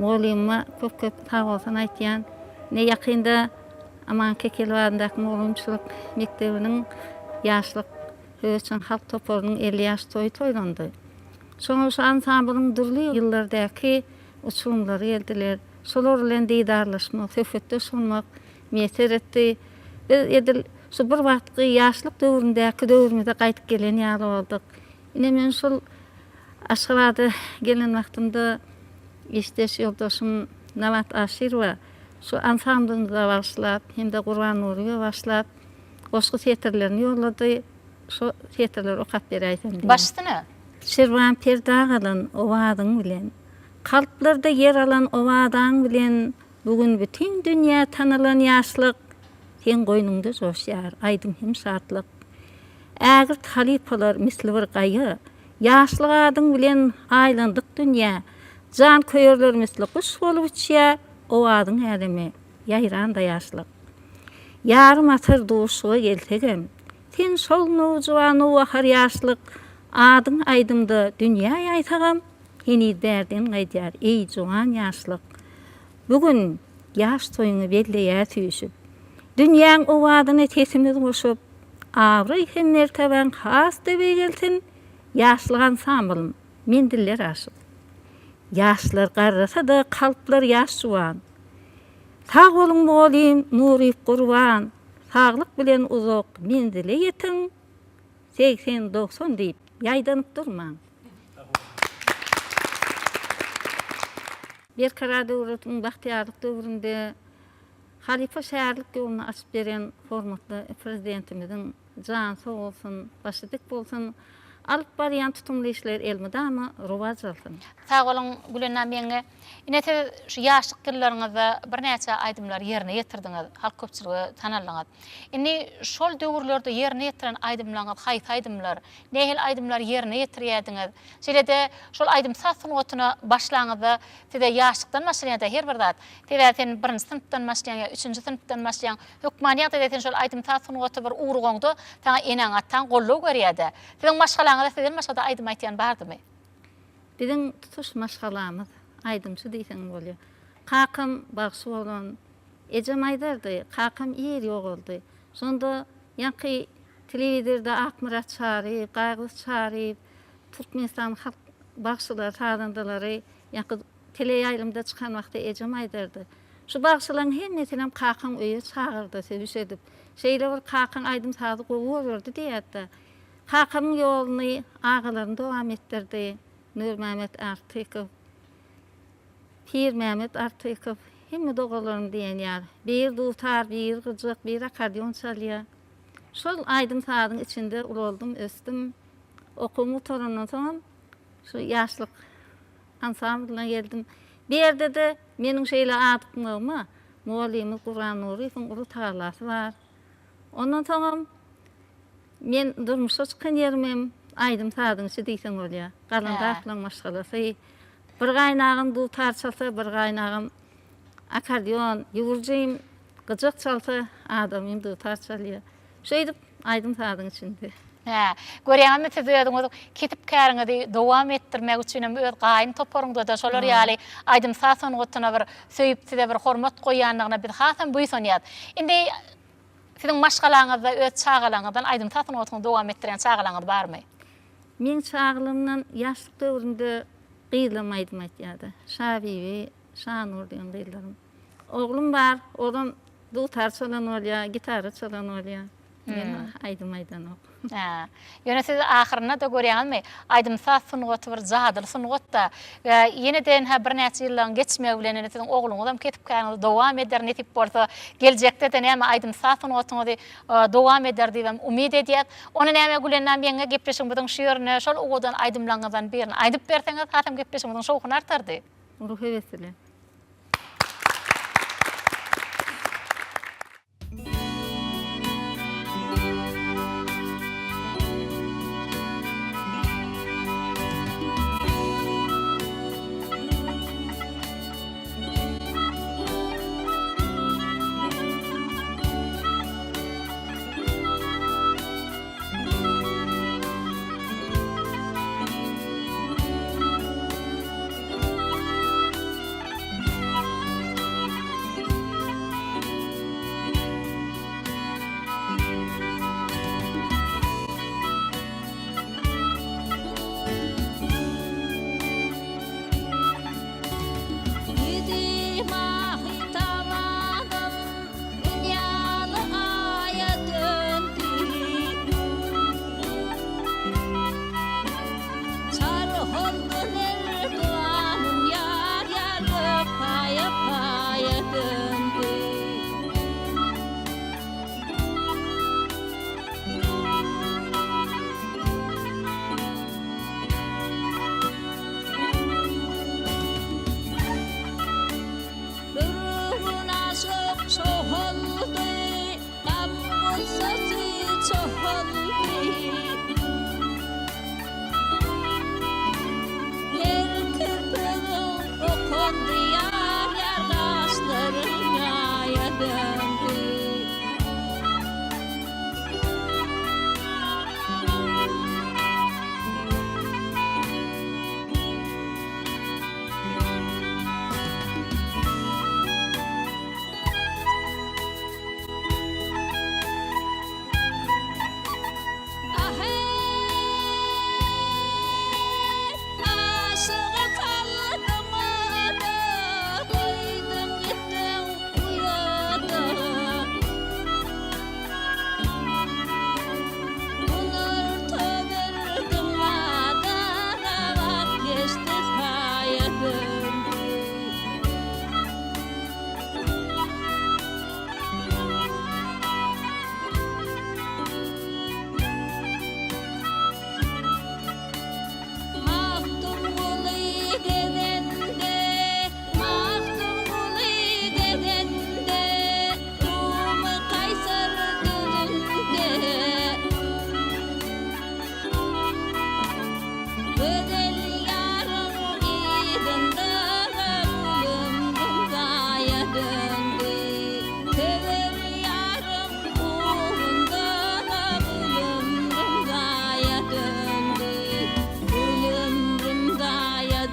Mugallymyma köp-köp sagbolsun aýtýan. Ine ýakynda Aman Kekilow adyndaky mugallymçylyk mekdebiniň Ýaşlyk höwesjeň halk toparynyň 50 ýaş toýy toýlandy. Şoňa şu ansamblyň dürli ýyllardaky uçurymlary geldiler. Şolar bilen didarlaşmak, söhbetdeş bolmak miýesser etdi. Biz edil şu bir wagtky ýaşlyk döwründäki döwrümize gaýdyp gelen ýaly bolduk. Ine men şol Aşgabada gelen wagtymda işdeş ýoldaşym Nabat Aşyrowa şu ansamblymyza bagyşlap hem-de Gurban Nuryýewe bagyşlap goşgy setirlerini ýollady. Şo setirleri okap beräýsem diýýän. Baş üstüne. Şirwan perdä galan owazyň bilen, Kalplarda ýer alan owazaň bilen Bu gün bütin dünýä tanalan ýaşlyk, Seň goýnuňda joşýar aýdym hem şatlyk. Ägirt halypalar misli bir gaýa, Ýaşlyk adyň bilen aýlandyk dünýä. Janköýerler misli guş bolup uçýa, Owazyň äleme ýaýranda ýaşlyk. Ýarym asyr duşuga gelsegem, Sen şol nowjuwan nowbahar ýaşlyk, Adyň aýdymda dünýä ýaýsagam, Heniz bärden gaýdýar, eý, juwan ýaşlyk. Bu gün ýaş toýuňy belleýäs üýşüp. Dünýäň owazyna sesimiz goşup, Abraý hem mertebäň has-da beýgelsin, Ýaşlyk ansamblym, menziller aşyp. Ýaşlar garrasa-da kalplar ýaş juwan. Sag boluň mugallym Nuryýew Gurban, Saglyk bilen uzak menzile ýetiň, 80, 90 diýip ýaýdanyp durmaň. Berkarar döwletiň bagtyýarlyk döwründe halypa şäherlik ýoluny açyp beren hormatly Prezidentimiziň jany sag bolsun, başy dik bolsun, alyp barýan tutumly işleri elmydama rowaç alsyn. Sag boluň Gülennam ýeňňe. Ine siz şu ýaşlyk ýyllaryňyzda birnäçe aýdymlary ýerine ýetirdiňiz, halk köpçülige tanaldyňyz. Indi şol döwürlerde ýerine ýetiren aýdymlaryňyz haýsy aýdymlar? Nähili aýdymlary ýerine ýetirýärdiňiz? Şeýle-de şol aýdym-saz sungatyna başlaňyzda size ýaşlykdan başlanýar-da her bir zat. Sebäbi sen birinji synpdan başlaýaň ýa üçünji synpdan başlaýaň. Hökmany ýagdaýda sen şol aýdym-saz sungaty bir ugrugaňda saňa eneň-ataň goldaw berýär-de. Siziň maşgalaňyzda sizden başga-da aýdym aýtýan bardymy? Biziň tutuş maşgalamyz aýdymçy diýseň bolýar. Kakam bagşy bolan. Ejem aýdardy, kakam ir ýogaldy. Şonda ýaňky telewizorda Akmyrat Çaryýew, Gaýgysyz Çaryýew, Türkmenistanyň halk bagşylary, sazandalary ýaňky teleýaýlymda çykan wagty ejem aýdardy. Şu bagşylaryň hemmesinem kakaň öýe çagyrdy söwüş edip. Şeýle bir kakaň aýdym-sazy gowy görerdi diýerdi. Kakamyň ýoluny agalarym dowam etdirdi. Nurmämmet Artykow, Pirmämmet Artykow, hemme doganlarym diýen ýaly. Biri dutar, biri gyjak, biri akkordeon çalýar. Şol aýdym-sazyň içinde ulaldym, ösdüm. Okuwym gutarandan soňam şu ýaşlyk ansamblyna geldim. Bu ýerde-de meniň şeýle adykmagyma mugallymymyz Gurban Nuryýewiň uly tagallasy bar. Ondan soňam Men durmuşa çykan ýerimem aýdym-sazyň içi diýseň bolýar. Galandakowyň maşgalasy. Bir gaýynagam dutar çalsa, bir gaýynagam akkordeon, ýüwürjim gyjak çalsa, adamym dutar çalýar. Şeýdip aýdym-sazyň içinde. Hä, görýäňizmi siz özüňiz kesip-käriňizi dowam etdirmek üçinem öz gaýyn toparyňda-da şolar ýaly aýdym-saz sungatyna bir söýüp size bir hormat goýýandygyna biz hasam buýsanýas. Indi Siziň maşgalaňyzda öz çagalaryňyzdan aýdym-saz sungatyny dowam etdirýän çagalaryňyz barmy? Meň çagalygymdan ýaşlyk döwründe gyzlarym aýdym aýtýardy. Şabibi, Şanur diýen gyzlarym. Oglum bar, olam dutar çalan bolýar, gitara çalan bolýar. Ýöne aýdym aýdanok. Hä. Ýöne siz ahyrynda-da görýäňizmi, aýdym-saz sungaty bir jadyly sungat-da. We ýene-de ynha birnäçe ýyllaryň geçmegi bilen indi siziň ogluňyzam kesip-käriňizi dowam eder nesip bolsa. Geljekde-de näme aýdym-saz sungatyňyzy dowam eder diýibem umyt edýäs. Onda näme Gülennam ýeňňe gepleşigimiziň şu ýerinde şol owadan aýdymlaryňyzdan birini aýdyp berseňiz hasam gepleşigimiziň şowhuny artardy. Uly höwes bilen.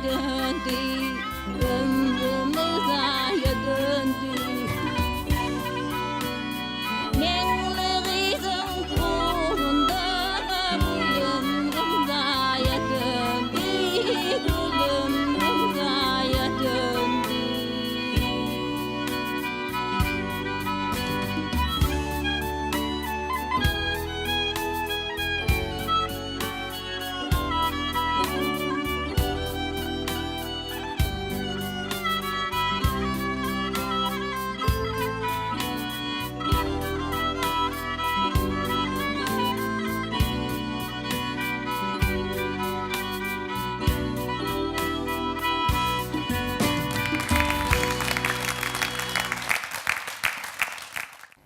döndi, ömrümiz aýa döndi. Meňli gyzyň ugrunda gül ömrüm zaýa döndi, gül ömrüm zaýa döndi.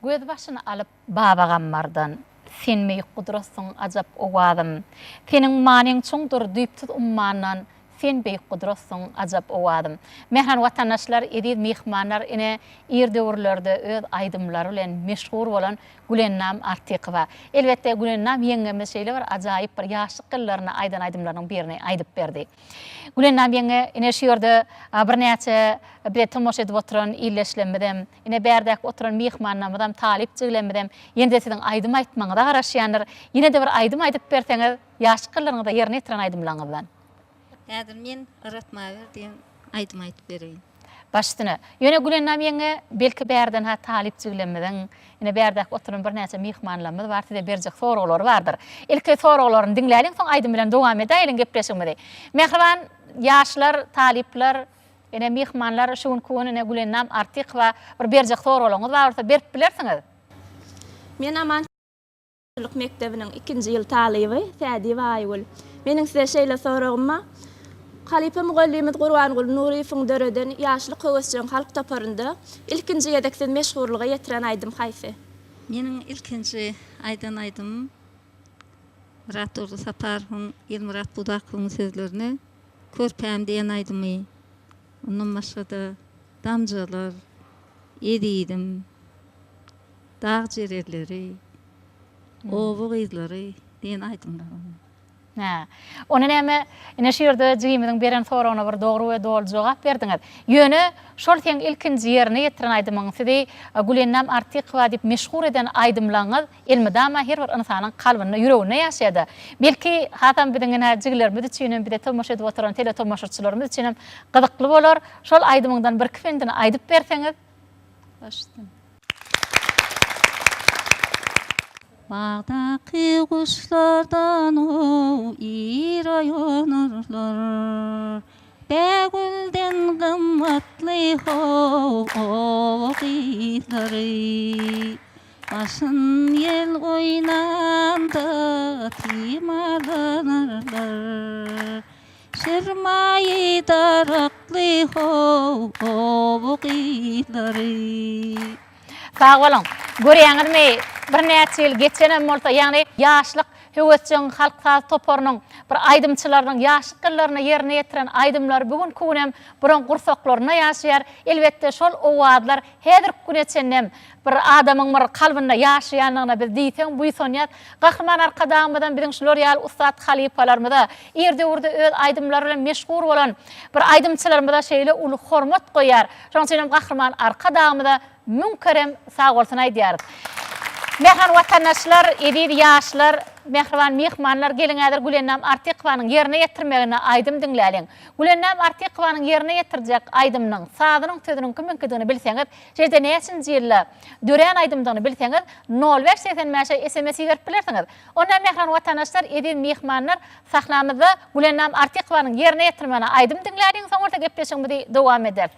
Gözbaşyny alyp Babagammardan, Sen beýik gudratsyň ajap owazym. Seniň manyň çuňdur düýpsüz ummandan, Sen beýik gudratsyň ajap owazym. Mähriban watandaşlar, eziz myhmanlar ine ir döwürlerde öz aýdymlary bilen meşhur bolan Gülennam Artykowa. Elbetde Gülennam ýeňňemiz şeýle bir ajaýyp bir ýaşlyk ýyllarynda aýdan aýdymlarynyň birini aýdyp berdi. Gülennam ýeňňe ine şu ýerde birnäçe bize tomaşa edip oturan ildeşlerimizem, Ine bärdäki oturan myhmanlarymyzam, talyp jigilerimizem ýene-de siziň aýdym aýtmagyňyza garaşýandyr. Ýene-de bir aýdym aýdyp berseňiz, ýaşlyk ýyllaryňyzda ýerine ýetiren aýdymlaryňyzdan. Häzir men Yratmawer diýen aýdym aýdyp bereýin. Baş üstüne. Ýöne Gülennam ýeňňe, belki bärden-ha talyp jigilerimiziň, ine bärdäki oturan birnäçe myhmanlarymyz bar, size berjek soraglary bardyr. Ilki soraglaryny diňläliň, soň aýdym bilen dowam edäýeliň gepleşigimizi. Mähriban ýaşlar, talyplar, Ine myhmanlar şu günki gün ine Gülennam Artykowa bir berjek soraglaryňyz bar bolsa berip bilersiňiz. Men Aman çylyk mekdebiniň ikinji ýyl talyby Sädiýewa Aýgül. Meniň size şeýle soragym bar. Halypa mugallymyz Gurbanguly Nuryýewiň döreden Ýaşlyk höwesjeň halk toparynda ilkinji gezek siz meşhurlyga ýetiren aýdym haýsy? Meniň ilkinji aýdan aýdymym Myratdurdy Saparowyň, Ilmyrat Budakowyň sözlerine Körpäm diýen aýdymy, ondan başga-da Damjalar, Ezizim, Dag jereleri, Oba gyzlary diýen aýdymlar bar. Hä. Onda näme, ine şu ýerde jigimiziň beren soragyna bir dogry we doly jogap berdiňiz. Ýöne şol seň ilkinji ýerine ýetiren aýdymyň, sizi Gülennam Artykowa diýip meşhur eden aýdymlaryňyz Elmydama her bir ynsanyň kalbynda, ýüreginde ýaşaýar-da. Belki, hasam biziň ine jigilerimiz üçin hem, bize tomaşa edip oturan teletomaşaçylarymyz üçin hem gyzykly bolar. Şol aýdymyňdan birki bendini aýdyp berseňiz. Baş üstüne. Bagdaky guşlardan o ir oýanarlar. Bägülden gymmatly ho oba gyzlary. Başyn ýel oýnanda timarlanarlar. Şirmaýy darakly how oba gyzlary. Sag boluň. Görýäňizmi, birnäçe ýyl geçenem bolsa, ýagny ýaşlyk höwesjeň halk saz toparynyň bir aýdymçylarynyň ýaşlyk ýyllarynda ýerine ýetiren aýdymlary bu günki günem buran gursaklarynda ýaşaýar. Elbetde, şol owazlar Häzirki güne çenlem bir adamyň bir kalbynda ýaşaýandygyna biz diýseň buýsanýas. Gahryman Arkadagymyzam biziň şular ýaly ussat halypalarymyza, ir döwürde öz aýdymlary bilen meşhur bolan bir aýdymçylarymyza şeýle uly hormat goýýar. Şonuň üçinem Gahryman Arkadagymyza müň kerem sagbolsun aýdýarys. Mähriban watandaşlar, eziz ýaşlar, mähriban myhmanlar geliň häzir Gülennam Artykowanyň ýerine ýetirmeginde aýdym diňläliň. Gülennam Artykowanyň ýerine ýetirjek aýdymynyň sazynyň sözüniň kimiňkidigini bilseňiz, şeýle-de näçinji ýylda dörän aýdymdygyny bilseňiz, nol bäş 85-e sms iberip bilersiňiz. Onda mähriban watandaşlar, eziz myhmanlar, sahnamyzda Gülennam Artykowanyň ýerine ýetirmegine aýdym diňläliň, soň bolsa gepleşigimizi dowam ederis.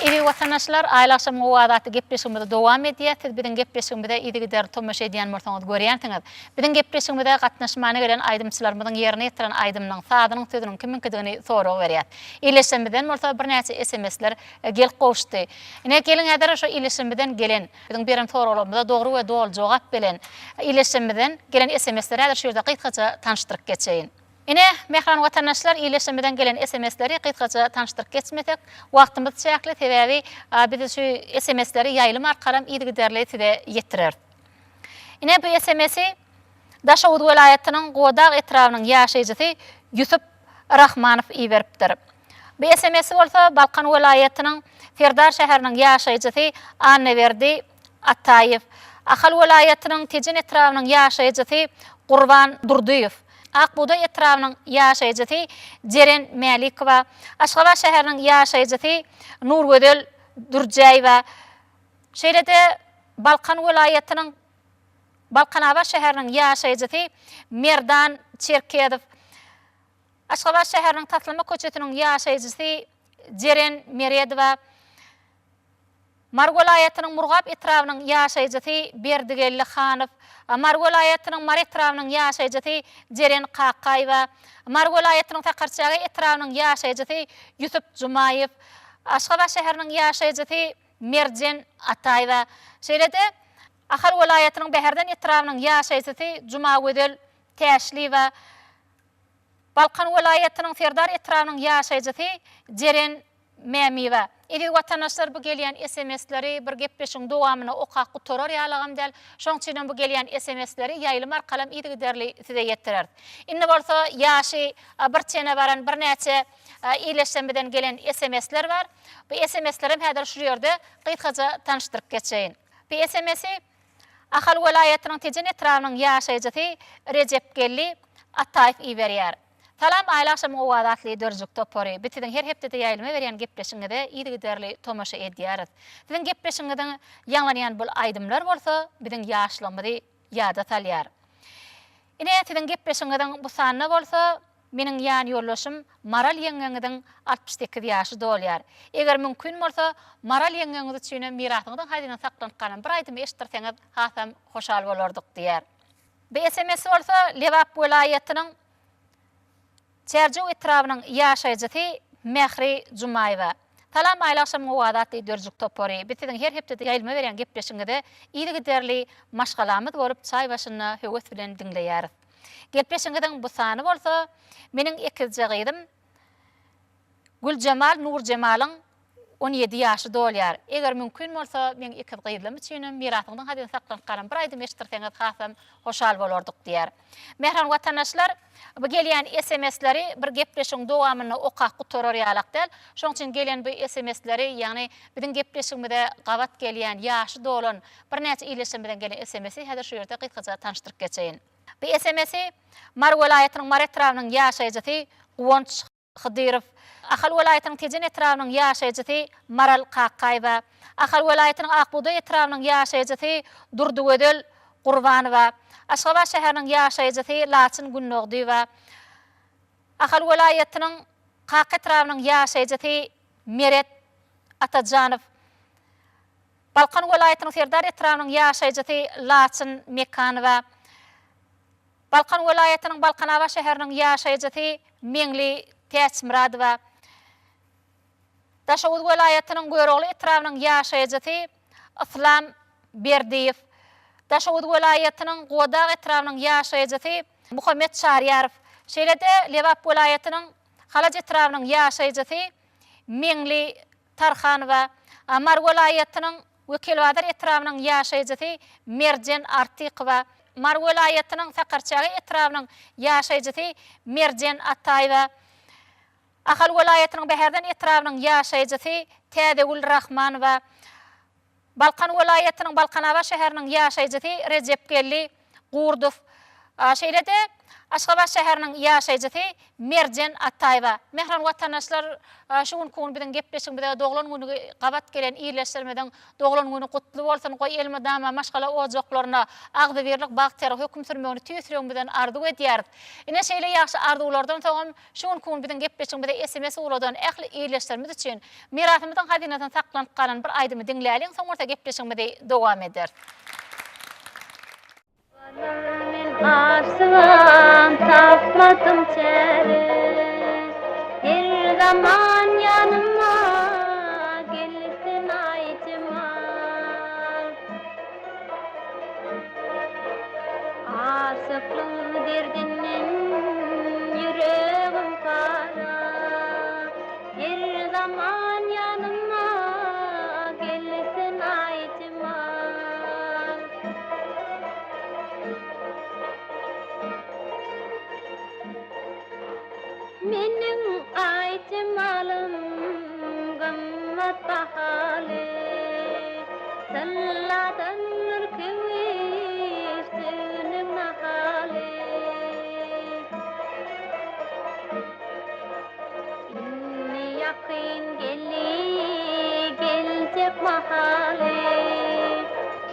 Eziz watandaşlar, Aýly agşamyň owazy atly gepleşigimizi dowam edýäs. Siz biziň gepleşigimize yzygiderli tomaşa edýän bolsaňyz görýänsiňiz. Biziň gepleşigimize gatnaşmana gelen aýdymçylarymyzyň ýerine ýetiren aýdymynyň sazynyň sözüniň kimiňkidigini sorag berýäs. Ildeşlerimizden bolsa birnäçe SMS-ler gelip gowuşdy. Ine, geliň häzir şo ildeşlerimizden gelen, biziň beren soraglarymyza dogry we doly jogap belen ildeşlerimizden gelen SMS-leri häzir şu ýerde gysgaça tanyşdyryp geçeýin. Ine, mähriban watandaşlar, ildeşlerimizden gelen SMS-leri gysgaça tanyşdyryp geçmesek, wagtymyz çäkli, sebäbi biz şu SMS-leri ýaýlym arkalam yzygiderli size ýetireris. Ine, bu SMS-i Daşoguz welaýatynyň Gubadag etrabynyň ýaşaýjysy Ýusup Rahmanow iberipdir. Bu SMS-i bolsa Balkan welaýatynyň Serdar şäheriniň ýaşaýjysy Annaberdi Ataýew, Ahal welaýatynyň Tejen etrabynyň ýaşaýjysy Gurban Durdyýew, Ak bugdaý etrabynyň ýaşaýjysy Jeren Mälikowa, Aşgabat şäheriniň ýaşaýjysy Nurgözel Dürjäýewa, şeýle-de Balkan welaýatynyň Balkanabat şäheriniň ýaşaýjysy Merdan Çerkezow, Aşgabat şäheriniň Taslama köçesiniň ýaşaýjysy Jeren Meredowa, Mary welaýatynyň Murgap etrabynyň ýaşaýjysy Berdigeldi Hanow, Mary welaýatynyň Mary etrabynyň ýaşaýjysy Jeren Kakaýewa, Mary welaýatynyň Sakarçäge etrabynyň ýaşaýjysy Ýusup Jumaýew, Aşgabat şäheriniň ýaşaýjysy Merjen Ataýewa, şeýle-de Ahal welaýatynyň Bäherden etrabynyň ýaşaýjysy Jumagözel Täşliýewa, Balkan welaýatynyň Serdar etrabynyň ýaşaýjysy Jeren Mämiýewa. Eziz watandaşlar bu gelýän SMS-leri bir gepleşigiň dowamynda okap gutarar ýalagam däl. Şoň üçinem bu gelýän SMS-leri ýaýlym arkalam yzygiderli size ýetireris. Indi bolsa ýaşy bir çene baran birnäçe ildeşlerimizden gelen SMS-ler bar. Bu SMS-lerem häzir şu ýerde gysgaça tanyşdyryp geçeýin. Bu SMS-i Ahal welaýatynyň Tejen etrabynyň ýaşaýjysy Rejepgeldi Ataýew iberýär. Salam Aýly agşamyň owazy atly döredijilik topary. Biz siziň her hepdede ýaýlyma berýän gepleşigiňize yzygiderli tomaşa edýäris. Siziň gepleşigiňiziň ýaňlanýan bul aýdymlar bolsa biziň ýaşlygymyzy ýada salýar. Ine siziň gepleşigiňiziň bu sanyna bolsa Meniň ýan ýoldaşym Maral ýeňňeňiziň 68 ýaşy dolýar. Eger mümkin bolsa, Maral ýeňňeňiz üçinem mirasyňyzyň hazyna saklanyp galan bir aýdymy eşitdirseňiz hasam hoşal bolardyk diýýär. Bu sms bolsa Lebap welaýatynyň Çärjew etrabynyň ýaşaýjysy Mähri Jumaýewa. Salam Aýly agşamyň owazy atly dörjük topary. Biz siziň her hepdede ýaýlyma berýän gepleşigiňize yzygiderli maşgalamyz bolup çaý başynda höwes bilen diňleýäris. Gepleşigiňiziň bu sany bolsa meniň ekizje gyzym Güljemal Nurjemalyň 17 ýaşy dolýar. Eger mümkin bolsa meň ekiz gyzlym üçinem mirasyňyzyň hazyna saklanyp galan bir aýdym eşitdirseňiz hasam hoşal bolardyk diýýär. Mähriban watandaşlar, bu gelýän SMS-leri bir gepleşigiň dowamynda okap gutarar ýalak däl. Şonuň üçin gelen bu SMS-leri, ýagny biziň gepleşigimize gabat gelýän, ýaşy dolan birnäçe ildeşlerimizden gelen SMS-i häzir şu ýerde gysgaça tanyşdyryp geçeýin. Bu SMS-i Mary welaýatynyň Mary etrabynyň ýaşaýjysy Guwanç Hydyrow, Ahal welaýatynyň Tejen etrabynyň ýaşaýjysy Maral Kakaýewa, Ahal welaýatynyň Ak bugdaý etrabynyň ýaşaýjysy Durdygözel Gurbanowa, Aşgabat şäheriniň ýaşaýjysy Laçyn Gündogdyýewa, Ahal welaýatynyň Kaka etrabynyň ýaşaýjysy Meret Atajanow, Balkan welaýatynyň Serdar etrabynyň ýaşaýjysy Laçyn Mekanowa, Balkan welaýatynyň Balkanabat şäheriniň ýaşaýjysy Meňli Täçmyradowa, Daşoguz welaýatynyň Görogly etrabynyň ýaşaýjysy Yslam Berdiýew, Daşoguz welaýatynyň Gubadag etrabynyň ýaşaýjysy Muhammet Çaryýarow, şeýle-de Lebap welaýatynyň Halaç etrabynyň ýaşaýjysy Meňli Tarhanowa, Mary welaýatynyň Wekilbazar etrabynyň ýaşaýjysy Merjen Artykowa, Mary welaýatynyň Sakarçäge etrabynyň ýaşaýjysy Merjen Ataýewa, Ahal welaýatynyň Bäherden etrabynyň ýaşaýjysy Täzegül Rahmanowa, Balkan welaýatynyň Balkanabat şäheriniň ýaşaýjysy Rejepgeldi Gurdow. Şeýle-de Aşgabat şäheriniň ýaşaýjysy Merjen Ataýewa. Mähriban watandaşlar, şu günki gün biziň gepleşigimize doglan güni gabat gelen ildeşlerimiziň doglan güni gutly bolsun! Goý, elmydama maşgala ojaklaryna agzybirlik, bagtyýarlyk höküm sürmegini tüýs ýüregimizden arzuw edýäris. Ine, şeýle ýagşy arzuwlardan soňam şu günki gün biziň gepleşigimize sms ugradan ähli ildeşlerimiz üçin mirasymyzyň hazynasynda saklanyp galan bir aýdymy diňläliň, soň bolsa gepleşigimizi dowam ederis. Men aşygam tapmadym çäre Her zaman ýanyma gelsin Aýjemal Aşyklyk derdinden ýüregim para Her zaman ýanyma gelsin Aýjemal. Meniň Aýjemalym gymmat bahaly, Tylladan ürküwüş tüwüniň nahaly. Indi ýakyn geldi geljek mahaly,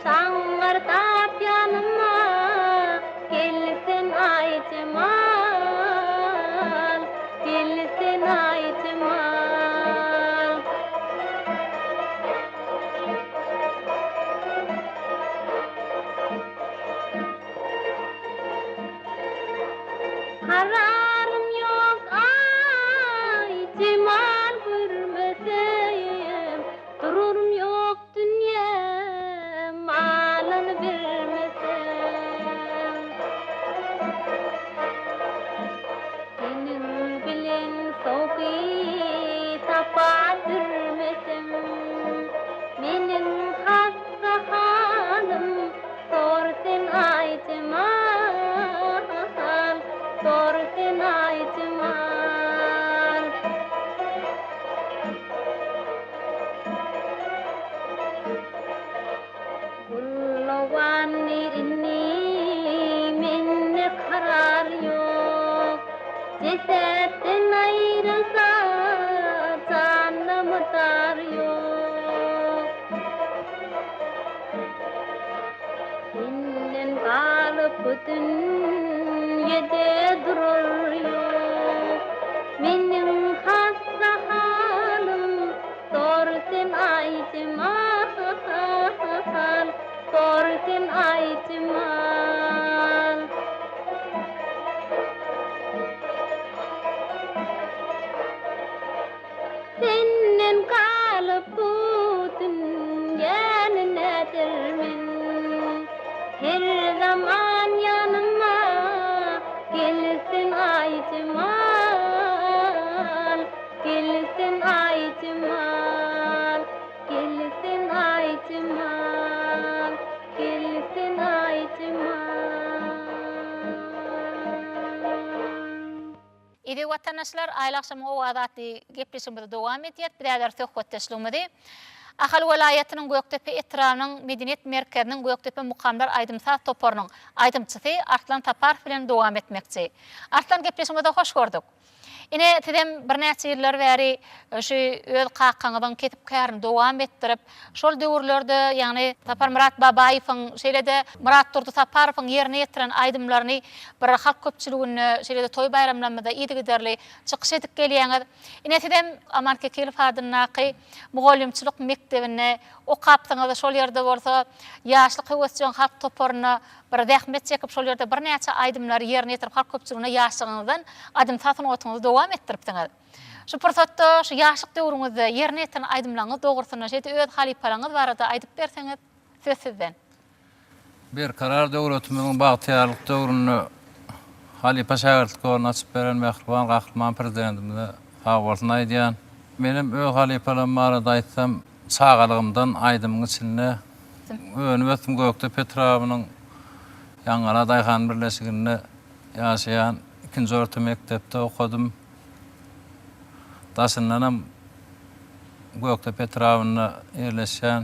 Şaňňyrdap ýanyma gelsin Aýjemal, gelsin Aýjemal. Kararym ýok Aýjemal görmesem, Durarym ýok dünýe malyny bermesem. Seniň bilen sowky sapa sürmesem, Meniň hassa halym Sor sen Aýjemal, sor sen Aýjemal. Gullawan indi mende karar ýok, Jesetden aýrylsa janda mydar ýok. Senden galyp bu dünýede durar ýok. Meniň hassa halym sor sen Aýjemal, sor sen Aýjemal. Senden galyp bu dünýäni nädermen? Her zaman ýanyma gelsin Aýjemal, gelsin Aýjemal, gelsin Aýjemal, gelsin Aýjemal. Eziz watandaşlar, Aýly agşamyň owazy atly gepleşigimizi dowam edýäris. Biz häzir söhbetdeşligimizi Ahal welaýatynyň Gökdepe etrabynyň Medeniýet merkeziniň Gökdepe mukamlar aýdym-saz toparynyň aýdymçysy Arslan Saparow bilen dowam etmekçi. Arslan gepleşigimize hoş gördük. Ine, sizem birnäçe ýyllar bäri şu öz kakaňyzyň kesip-kärini dowam etdirip, Şol döwürlerde, ýagny Saparmyrat Babaýewiň, şeýle-de Myratdurdy Saparowyň ýerine ýetiren aýdymlaryny bir halk köpçüliginde, şeýle-de toý-baýramlarymyzda yzygiderli çykyş edip gelýäňiz. Ine, sizem Aman Kekilow adyndaky mugallymçylyk mekdebinde okapsyňyz, şol ýerde bolsa Ýaşlyk höwesjeň halk toparynda bir zähmet çekip, şol ýerde birnäçe aýdymlary ýerine ýetirip, halk köpçüliginde ýaşlygyňyzdan aýdym-saz sungatyňyzy dowam etdiripsiňiz. Şu pursatda şu ýaşlyk döwrüňizde ýerine ýetiren aýdymlaryňyz dogrusynda, şeýle-de öz halypalaryňyz barada aýdyp berseňiz, söz sizden. Berkarar döwletimiziň bagtyýarlyk döwründe halypa-şägirtlik ýoluny açyp beren mähriban Gahryman Prezidentimize sagbolsun aýdýan. Menem öz halypalarym barada aýtsam, çagalygymdan aýdymyň içinde önüp-ösdüm Gökdepe etrabynyň Ýaňgala daýhan birleşiginde ýaşaýan ikinji orta mekdepde okadym. Daşyndanam Gökdepe etrabynda ýerleşýän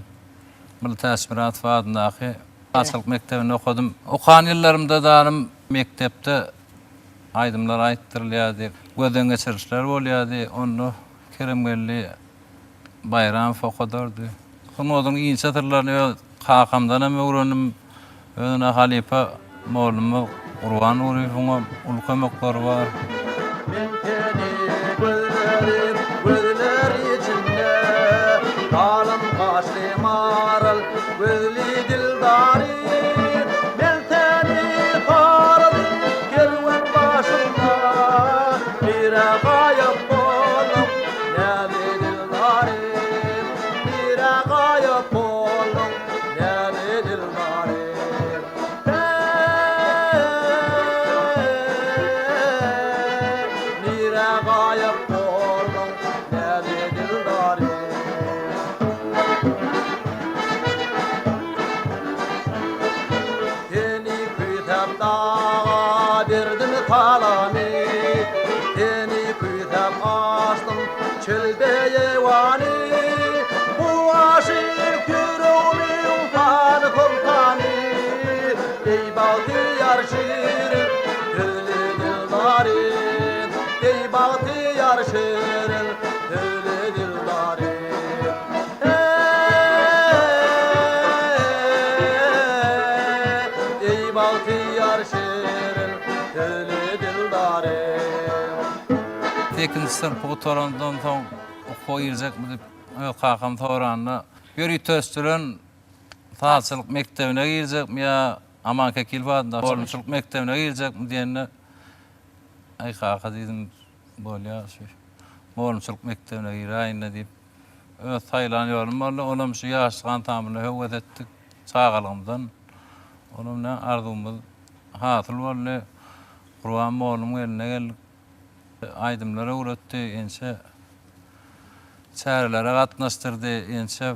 Mylly Täçmyradow adyndaky atçylyk mekdebinde okadym. Okan ýyllarymda danym. Mekdepde aýdymlar aýtdyrylýardy, gözden geçirişler bolýardy. Onda Keremgeldi Baýramow okadardy. Sungatyň inçe syrlaryny öz kakamdan hem öwrendim. Özüne halypa mollumyz Gurban Nuryýewiňem uly kömekleri bar. Men seni gözledim gözler içinde, Galam gaşly maral gözli dildarym. Men seni soradym kerwen başynda, Nirä gaýyp bolduň näzli dildarym. Nirä gaýyp bolduň näzli dildarym. Heý, nirä gaýyp bolduň näzli dildarym. Seni küýsäp daga berdim salamy, Seni küýsäp açdym çölde ýewany. Bu aşyk ýüregimiň hany soltany, Eý bagtyýar şirin sözli dildarym, Eý bagtyýar şirin sözli dildarym. Eý bagtyýar şirin sözli dildarym. Sekizinji synpy gutarandan soň okuwa girjekmi diýip öz kakam soranda, ýöriteleşdirilen sazçylyk mekdebine girjekmi ýa Aman Kekilow adyndaky mugallymçylyk mekdebine girjekmi diýende, Aý kaka diýdim, bolýar şu mugallymçylyk mekdebine giräýin-le diýip, Öz saýlan ýolum boldy. Olam şu ýaşlyk ansamblyna höwes etdik çagalygymyzdan. Olam ne arzuwymyz hasyl boldy. Gurban mollumyň eline geldik. Aýdymlar öwretdi, ençe çärelere gatnaşdyrdy, ençe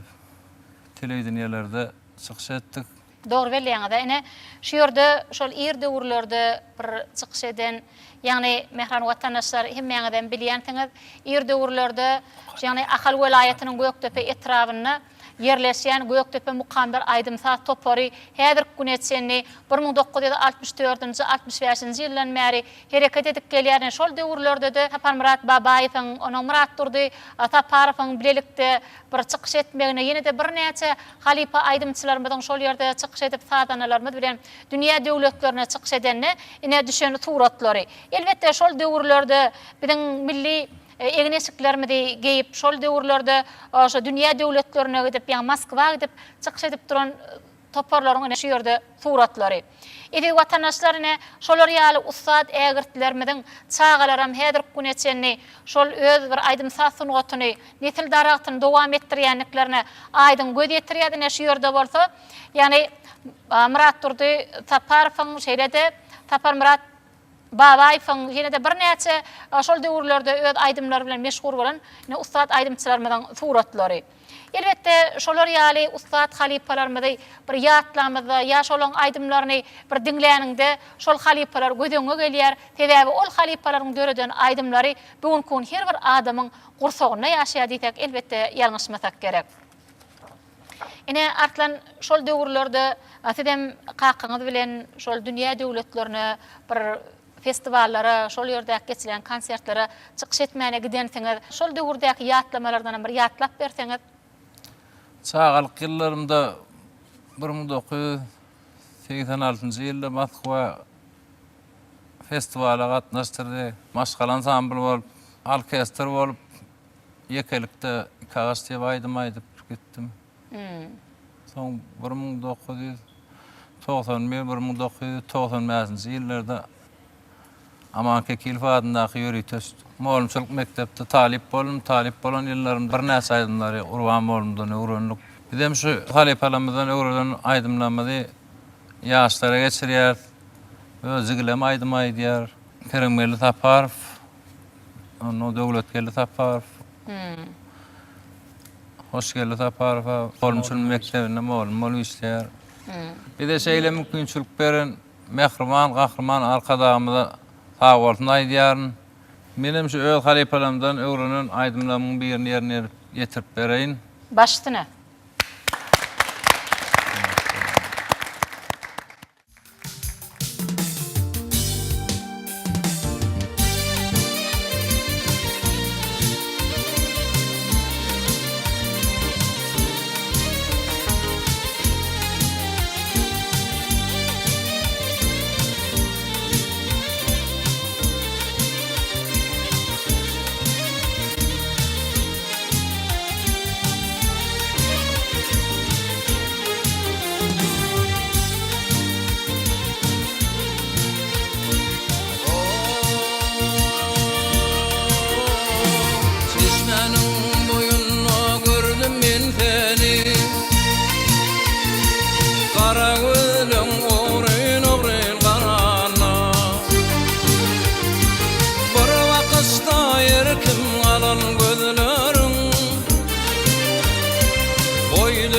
telewideniýelerde çykyş etdik. Dogry belleýäňiz. Ine, şu ýerde şol ir döwürlerde bir çykyş eden, ýagny mähriban watandaşlar hemmäňizem bilýänsiňiz, ir döwürlerde ýagny Ahal welaýatynyň Gökdepe etrabynda ýerleşýän Gökdepe mukamlar aýdym-saz topary häzirki güne çenli 1964-nji, 65-nji ýyldan bäri hereket edip gelýär. Ine, şol döwürlerde-de Saparmyrat Babaýewiň, onuň Myratdurdy Saparowyň bilelikde bir çykyş etmegine, ýene-de birnäçe halypa aýdymçylarymyzyň şol ýerde çykyş edip sazandalarymyz bilen dünýä döwletlerine çykyş edende ine düşen suratlary. Elbetde şol döwürlerde biziň milli egin-eşiklerimizi geýip şol döwürlerde şo dünýä döwletlerine gidip ýa Moskwa gidip çykyş edip duran toparlaryň ine şu ýerde suratlary. Eziz watandaşlar ine şolar ýaly ussat ägirtlerimiziň çagalaram häzirki güne çenli şol öz bir aýdym-saz sungatyny, nesil daragtyny dowam etdirýändiklerine aýdyň göz ýetirýäs. Ine şu ýerde bolsa ýagny Myratdurdy Saparowyň şeýle-de Saparmyrat Babaýewiň ýene-de birnäçe şol döwürlerde öz aýdymlary bilen meşhur bolan ine ussat aýdymçylarymyzyň suratlary. Elbetde, şolar ýaly ussat halypalarymyzy bir ýatlamyzda ýa şolaň aýdymlaryny bir diňläniňde şol halypalar göz öňüňe gelýär. Sebäbi ol halypalaryň döreden aýdymlary bu günki gün her bir adamyň gursagynda ýaşaýar diýsek, elbetde, ýalňyşmasak gerek. Ine, Arslan, şol döwürlerde sizem kakaňyz bilen şol dünýä döwletlerine bir festiwallara, şol ýerdäki geçirilýän konsertlere çykyş etmäne gidensiňiz. Şol döwürdäki ýatlamalardanam bir ýatlap berseňiz. Çagalyk ýyllarymda 1986-njy ýylda Moskwa festiwala gatnaşdyrdy. Maşgala ansambly bolup, orkestr bolup, ýekelikde Iki agaç diýip aýdym aýdyp gitdim. Soň 1991, 1995-nji ýyllarda Aman Kekilow adyndaky ýörite mugallymçylyk mekdepde talyp boldum. Talyp bolan ýyllarym birnäçe aýdymlary Gurban mugallymdan öwrendik. Bizem şu halypalarymyzdan öwrenen aýdymlarymyzy ýaşlara geçirýäris. Öz jigilem aýdym aýdýar. Keremgeldi Saparow, ondan Döwletgeldi Saparow. Hoşgeldi Saparowa mugallymçylyk mekdebinde mugallym bolup işleýär. Bize şeýle mümkinçilik beren mähriban Gahryman Arkadagymyza sagbolsun aýdýaryn. Menem şu öz halypalarymdan öwrenen aýdymlarymyň birini ýerine ýetirip bereýin. Baş üstüne.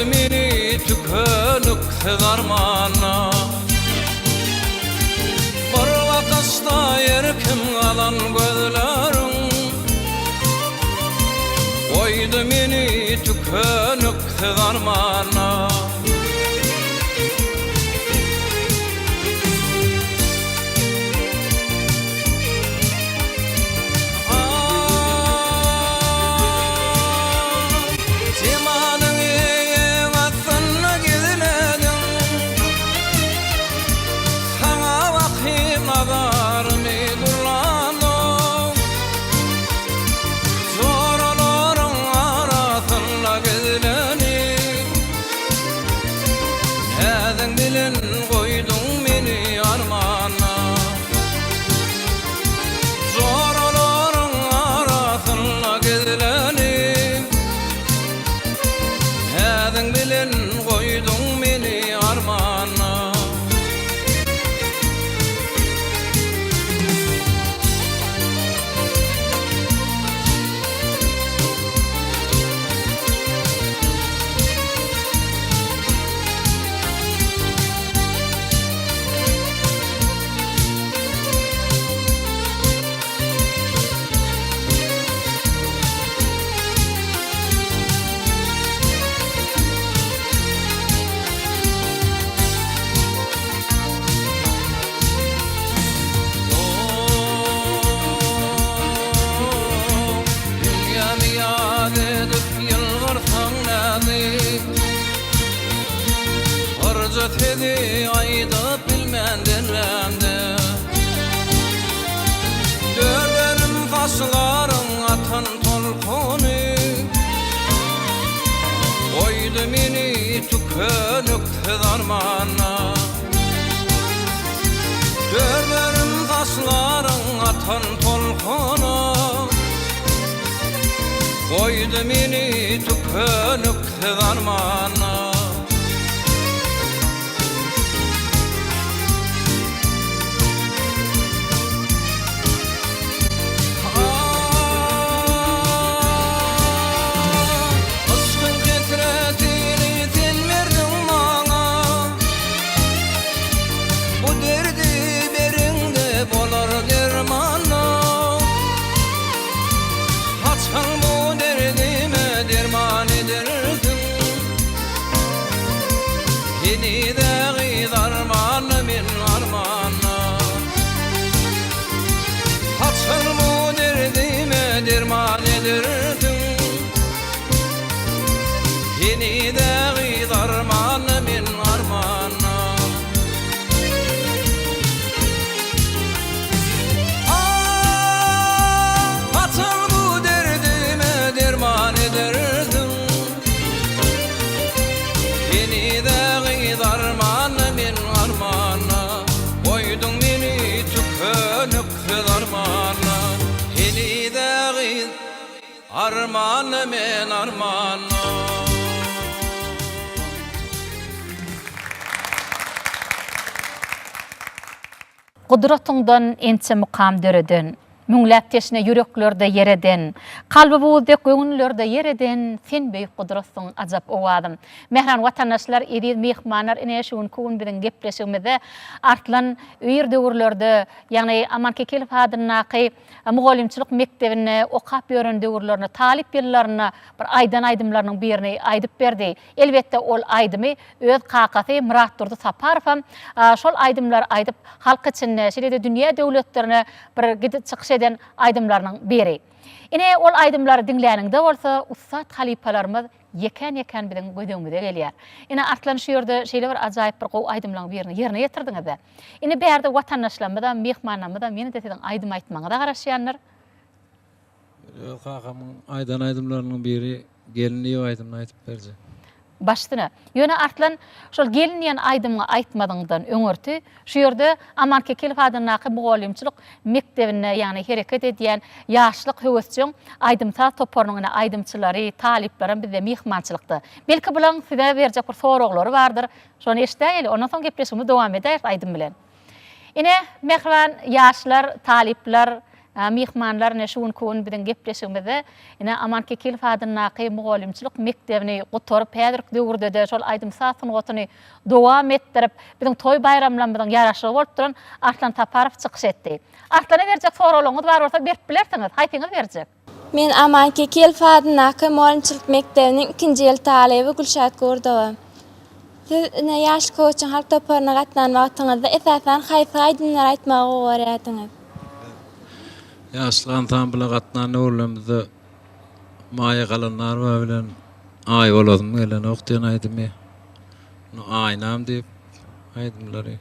Goýdy meni tükeniksiz armana. Bir bakyşda erkim galan gözleriň Goýdy meni tükeniksiz armana. Jemalyňy astynda gizlediň, Saňa bakyp nazarymy durlandym. Joralaryň arasynda gizlenip, Näziň bilen goýduň meni armana. Joralaryň arasynda gizlenip, Näziň bilen goýduň meni armana. Dünýämi ýat edip ýylgyrsaň näzik. Birje sözi aýdyp bilmän derlämde. Dörderim saçlaryň atan tolkuny. Goýdy meni tükeniksiz armana. Dörderim saçlaryň atan tolkuny. Goýdy meni tükeniksiz armana. Yşkyň hesretini sen berdiň maňa. Bu derdi beriňde bolar dermana. Haçan bu derdime derman edersiň? Heniz-ä gyz armanda men armanda. Haçan bu derdime derman edersiň? Heniz-ä gyz armanda men armanda. Ah, haçan bu derdime derman edersiň? Heniz-ä gyz armanda men armanda, Goýduň meni tükeniksiz armanda. Heniz-ä gyz armanda men armanda. Gudratyňdan ençe mukam döreden, Müňläp teşne ýüreklerde ýer eden, Kalby buz dek göwünlerde ýer eden Sen beýik gudratsyň ajap owazym. Mähriban watandaşlar, eziz myhmanlar ine şu günki gün biziň gepleşigimizde Arslan ir döwürlerde, ýagny Aman Kekilow adyndaky mugallymçylyk mekdebinde okap ýören döwürlerinde, talyp ýyllarynda bir aýdan aýdymlarynyň birini aýdyp berdi. Elbetde, ol aýdymy öz kakasy Myratdurdy Saparowam şol aýdymlary aýdyp, halk içinde, şeýle-de dünýä döwletlerine bir gidip çykyş eden aýdymlarynyň biri. Ine, ol aýdymlary diňläniňde bolsa, ussat halypalarymyz ýekän-ýekän biziň göz öňümize gelýär. Ine, Arslan şu ýerde şeýle bir ajaýyp bir gowy aýdymlaryň birini ýerine ýetirdiňiz-de. Indi bärde watandaşlarymyzam, myhmanlarymyzam ýene-de siziň aýdym aýtmagyňyza garaşýandyr. Öz kakamyň aýdan aýdymlarynyň biri Gelin diýip aýdymyny aýdyp berjek. Baş üstüne. Ýöne Arslan şol Gelin diýen aýdymyňy aýtmazyňdan öňürti şu ýerde Aman Kekilow adyndaky mugallymçylyk mekdebinde ýagny hereket edýän Ýaşlyk höwesjeň aýdym-saz toparynyň ine aýdymçylary, talyplaram bizde myhmançylykda. Belki bulaň size berjek bir soraglary bardyr. Şony eşidäýeli, ondan soň gepleşigimizi dowam edäýeris aýdym bilen. Ine, mähriban ýaşlar, talyplar! Myhmanlar ine şu günki gün biziň gepleşigimizde ine Aman Kekilow adyndaky mugallymçylyk mekdebini gutaryp häzirki döwürde-de şol aýdym-saz sungatyny dowam etdirip biziň toý baýramlarymyzyň ýaraşygy bolup duran Arslan Saparow çykyş etdi. Arslana berjek soraglaryňyz bar bolsa berip bilersiňiz. Haýsyňyz berjek? Men Aman Kekilow adyndaky mugallymçylyk mekdebiniň ikinji ýyl talyby Gülşat Gurdowa. Siz ine Ýaşlyk köwçüň halk toparyna gatnan wagtyňyzda esasan haýsy aýdymlary aýtmagy gowy görýärdiňiz? Ýaşlyk ansambla gatnan döwürlerimizde Maýa Galandarowa bilen Aý bolasym gelenok diýen aýdymy, Aýnam diýip aýdymlary,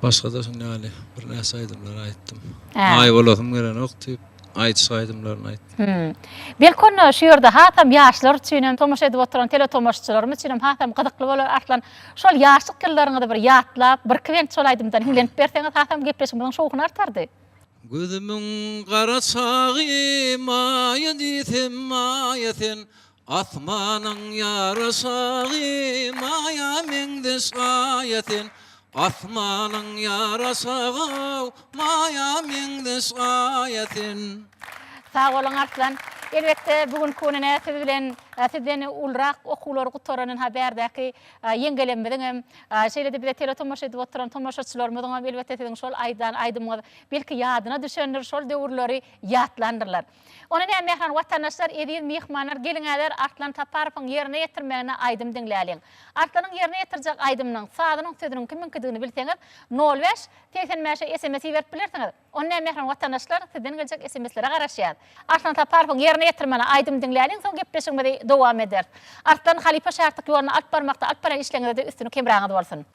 başga-da şunuň ýaly birnäçe aýdymlary aýtdym. Aý bolasym gelenok diýip aýdyş aýdymlaryny aýtdym. Belki onda şu ýerde hasam ýaşlar üçin hem, tomaşa edip oturan teletomaşaçylarymyz üçin hem hasam gyzykly bolar Arslan. Şol ýaşlyk ýyllaryňyzy bir ýatlap, birki bent şol aýdymdan hiňlenip berseňiz hasam gepleşigimiziň şowhuny artardy. Gözümiň gara çagy maýa diýsem maýa sen, Asmanyň ýaraşagy maýa meňzeş aýa sen, Asmanyň ýaraşagy maýa meňzeş aýa sen. Sag boluň Arslan. Elbetde bu günki gün ine siz bilen sizden ulurak okuwlary gutaran ynha bärdäki ýeňgelemmiziň hem şeýle-de bize teletomaşa edip oturan tomaşaçylarymyzyň hem elbetde siziň şol aýdan aýdymyňyz belki ýadyna düşendir şol döwürleri ýatlandyrlar. Onda näme mähriban watandaşlar eziz myhmanlar geliň häzir Arslan Saparowyň ýerine ýetirmeginde aýdym diňläliň. Arslanyň ýerine ýetirjek aýdymynyň sazynyň sözüniň kimiňkidigini bilseňiz nol bäş 85-e sms iberip bilersiňiz. Onda näme mähriban watandaşlar sizden geljek sms-lere garaşýas. Arslan Saparowyň ýerine ýetirmeginde aýdym diňläliň soň gepleşigimizi dowam ederis. Arslan halypa şägirtlik ýoluny alyp barmakda alyp barýan işleriňizde üstünlik hemraňyz bolsun.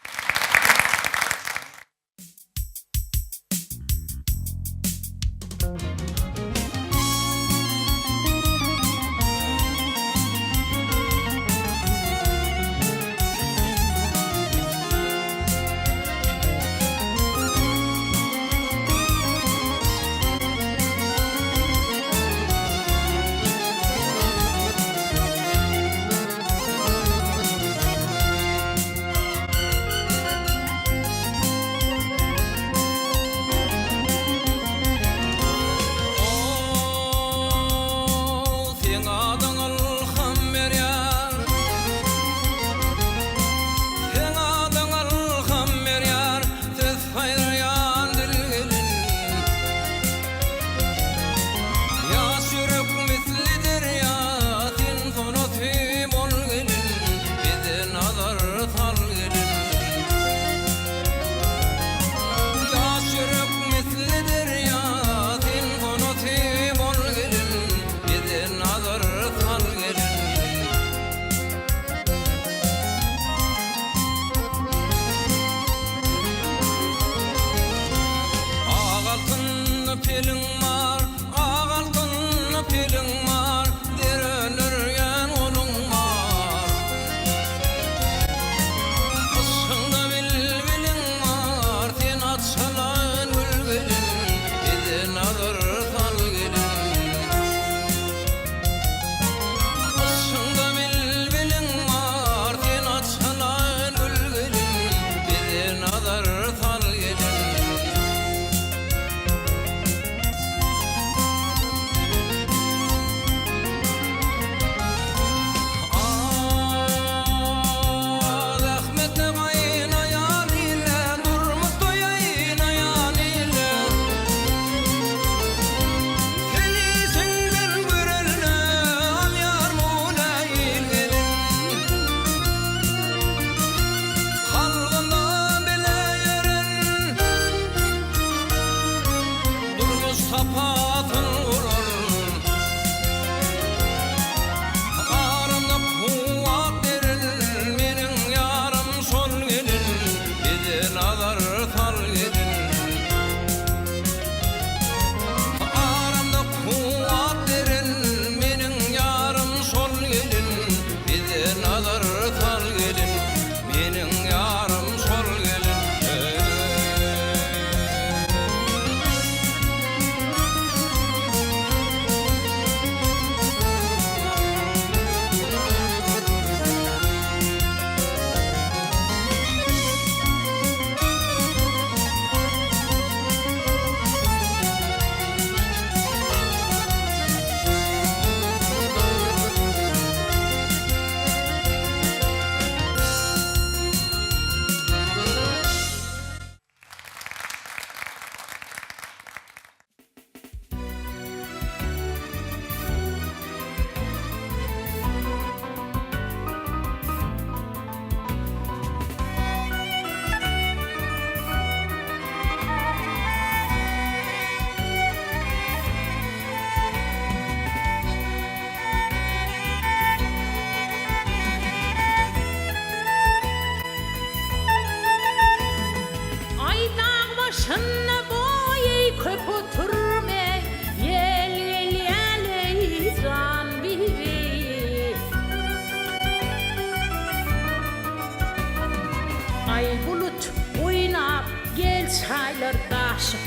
Derýalar daşyp,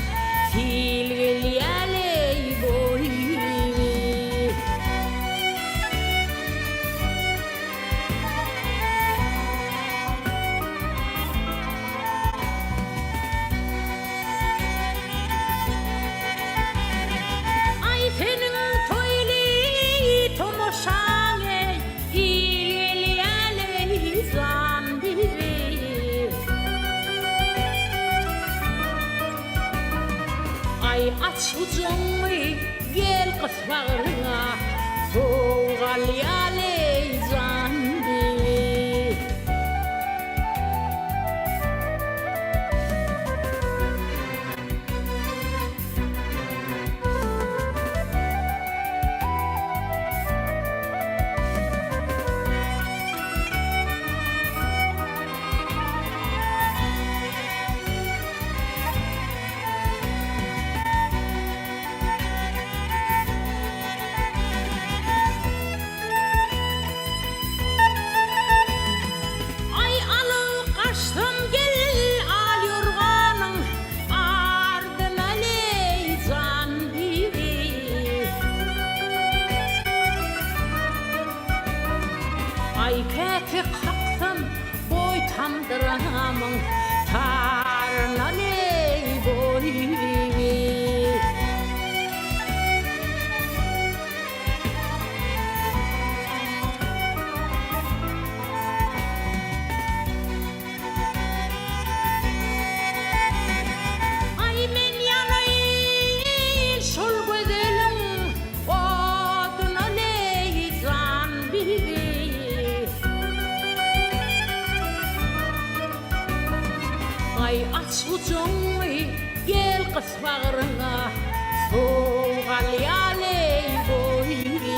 sil gelýär-leý, boý bibi. Aý seniň toýly tomaşaň eý, il gelýär-leý, jan bibi. Aý aç gujagyňy, gel gys bagryňa, sowuk alýar-leý, jan bibi. Aý alyp gaçsam gel al ýorganyň ardyna leý jan bibi. Aý käte kaksam boý tamdyramyň taryna leý boý bibi. Aý men ýanaýyn şol gözeliň oduna leý jan bibi. Aý aç gujagyňy gel gys bagryňa sowuk alýa-leý boý bibi.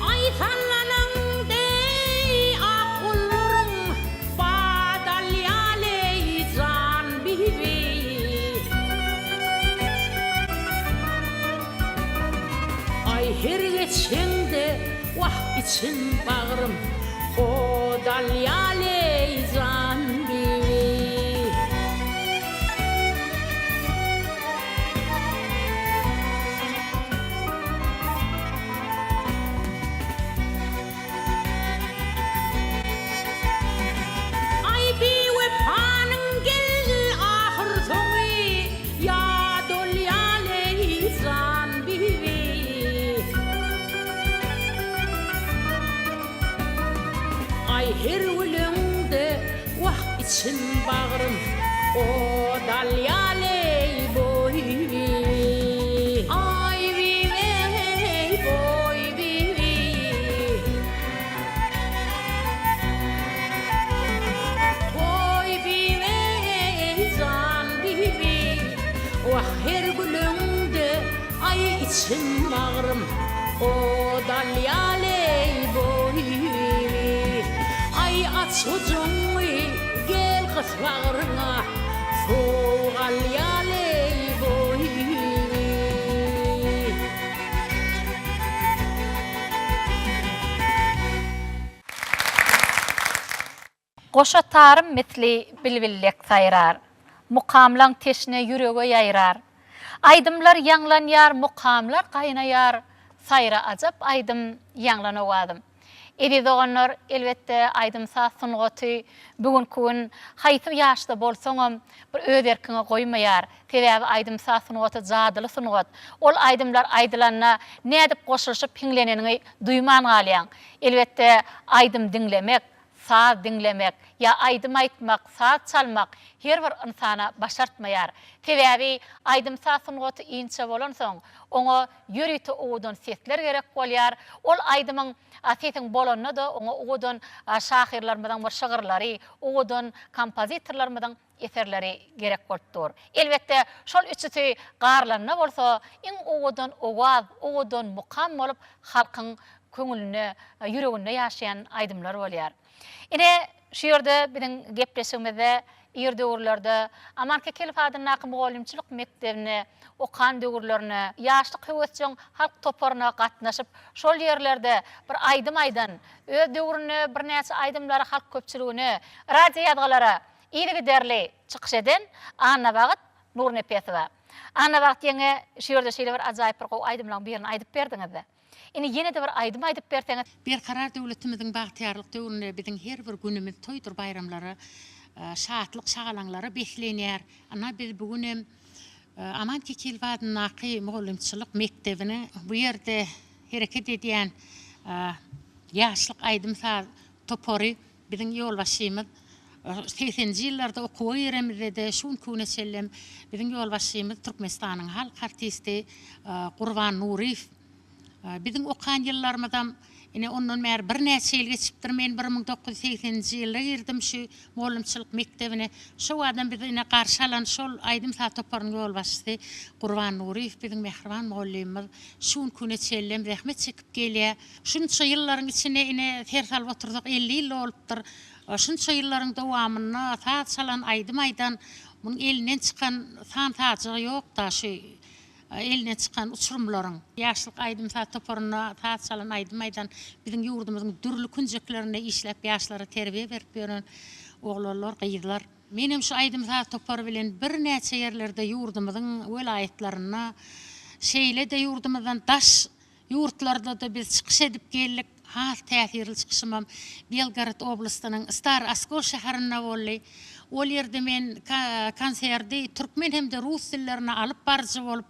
Aý sallanaň deý ak gullaryň bat alýa-leý jan bibi. Aý her geçeňde wah içim bagrym ot alýa-leý jan bibi. Aý biwepanyň geldi ahyr soňy ýa dolýa-leý jan bibi. Aý her güleňde wah içim bagrym ot alýa-leý boý bibi. Aý bibi-eý boý bibi. Boý bibi-eý jan bibi. Wah her güleňde Aý içim bagrym ot alýa-leý boý bibi. Aý aç gujagyňy gel gys bagryňa sowuk alýa-leý boý bibi. Goşa tarym misli bilbil dek saýrar, Mukamlaň teşne ýürege ýaýrar. Aýdymlar ýaňlanýar, mukamlar gaýnaýar, Saýra ajap aýdym, ýaňlan owazym. Eziz doganlar, elbetde, aýdym-saz sungaty bu günki gün haýsy ýaşda bolsaňam bir öz erkiňe goýmaýar. Sebäbi aýdym-saz sungaty jadyly sungat. Ol aýdymlar aýdylanda nädip goşulyşyp hiňleneniňi duýman galýaň. Elbetde, aýdym diňlemek, Saz diňlemek ýa aýdym aýtmak, saz çalmak her bir ynsana başartmaýar. Sebäbi aýdym-saz sungaty inçe bolansoň, oňa ýörite owadan sesler gerek bolýar. Ol aýdymyň sesiň bolanda-da oňa owadan şahyrlarymyzyň bir şygyrlary, owadan kompozitorlarymyzyň eserleri gerek bolup dur. Elbetde, şol üçüsi garlanda bolsa, iň owadan owaz, owadan mukam bolup, halkyň köňlünde, ýüreginde ýaşaýan aýdymlar bolýar. Ine, şu ýerde biziň gepleşigimizde ir döwürlerde Aman Kekilow adyndaky mugallymçylyk mekdebinde okan döwürlerinde Ýaşlyk höwesjeň halk toparyna gatnaşyp, şol ýerlerde bir aýdym aýdan, öz döwründe birnäçe aýdymlary halk köpçüligine, radioýazgylara yzygiderli çykyş eden Annabagt Nurnepesowa. Annabagt ýeňňe, şu ýerde şeýle bir ajaýyp bir gowy aýdymlaryň birini aýdyp berdiňiz-de. Indi ýene-de bir aýdym aýdyp berseňiz. Berkarar döwletimiziň bagtyýarlyk döwründe biziň her bir günümiz toýdur baýramlara, şatlyk-şagalaňlara beslenýär. Ynha, biz bu gün hem Aman Kekilow adyndaky mugallymçylyk mekdebiniň bu ýerde hereket edýän Ýaşlyk aýdym-saz topary biziň ýolbaşçymyz segseninji ýyllarda okuwa giremizde-de, şu günki güne çenlem biziň ýolbaşçymyz Türkmenistanyň halk artisti Gurban Nuryýew. Biziň okan ýyllarymyzam ine ondan bäri birnäçe ýyl geçipdir. Men 1980-nji ýylda girdim şu mugallymçylyk mekdebine. Şo badam bizi ine garşy alan şol aýdym-saz toparynyň ýolbaşçysy Gurban Nuryýew biziň mähriban mugallymymyz şu günki güne çenlem zähmet çekip gelýär. Şunça ýyllaryň içinde ine ser salyp otursak 50 ýyl bolupdyr. Şunça ýyllaryň dowamynda saz çalan, aýdym aýdan, munuň elinden çykan san-sajagy ýok-da şu eline çykan uçurymlaryň, Ýaşlyk aýdym-saz toparynda saz çalan, aýdym aýdan, biziň ýurdumyzyň dürli künjeklerinde işläp ýaşlara terbiýe berip ýören oglanlar, gyzlar. Menem şu aýdym-saz topary bilen birnäçe ýerlerde ýurdumyzyň welaýatlarynda, şeýle-de ýurdumyzdan daş Ýurtlarda-da biz çykyş edip geldik. Has täsirli çykyşymam Belgorod oblastynyň Stary Oskol şäherinde boldy. Ol ýerde men konserdi türkmen hem-de rus dillerinde alyp baryjy bolup,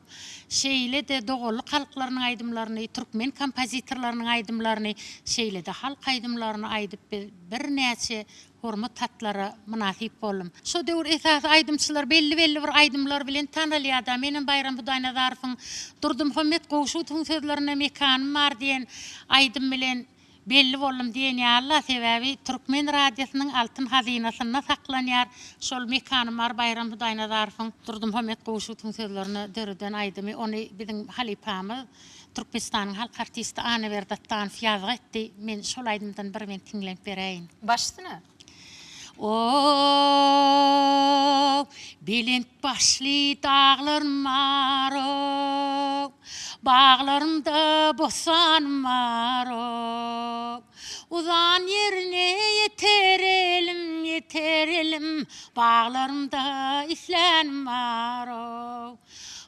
şeýle-de doganlyk halklarynyň aýdymlaryny, türkmen kompozitorlarynyň aýdymlaryny, şeýle-de halk aýdymlaryny aýdyp biz birnäçe hormat hatlara mynasyp boldum. Şo döwür esasy aýdymçylar belli-belli bir aýdymlar bilen tanalýarda. Menem Baýram Hudaýnazarowyň Durdymuhammet Gowşudowyň sözlerine Mekanym bar diýen aýdym bilen belli boldum diýen ýaly-la. Sebäbi türkmen radiosynyň altyn hazynasynda saklanýar şol Mekanym bar Baýram Hudaýnazarowyň Durdymuhammet Gowşudowyň sözlerine döreden aýdymy. Ony biziň halypamyz Türkmenistanyň halk artisti Annaberdi Atdanow ýazgy etdi. Men şol aýdymdan bir bent hiňlenip beräýin. Baş üstüne. O, belent başly daglarym bar-ow, Baglarymda bossanym bar-ow. Uzan ýerine ýeter elim, ýeter elim, Baglarymda islänim bar-ow.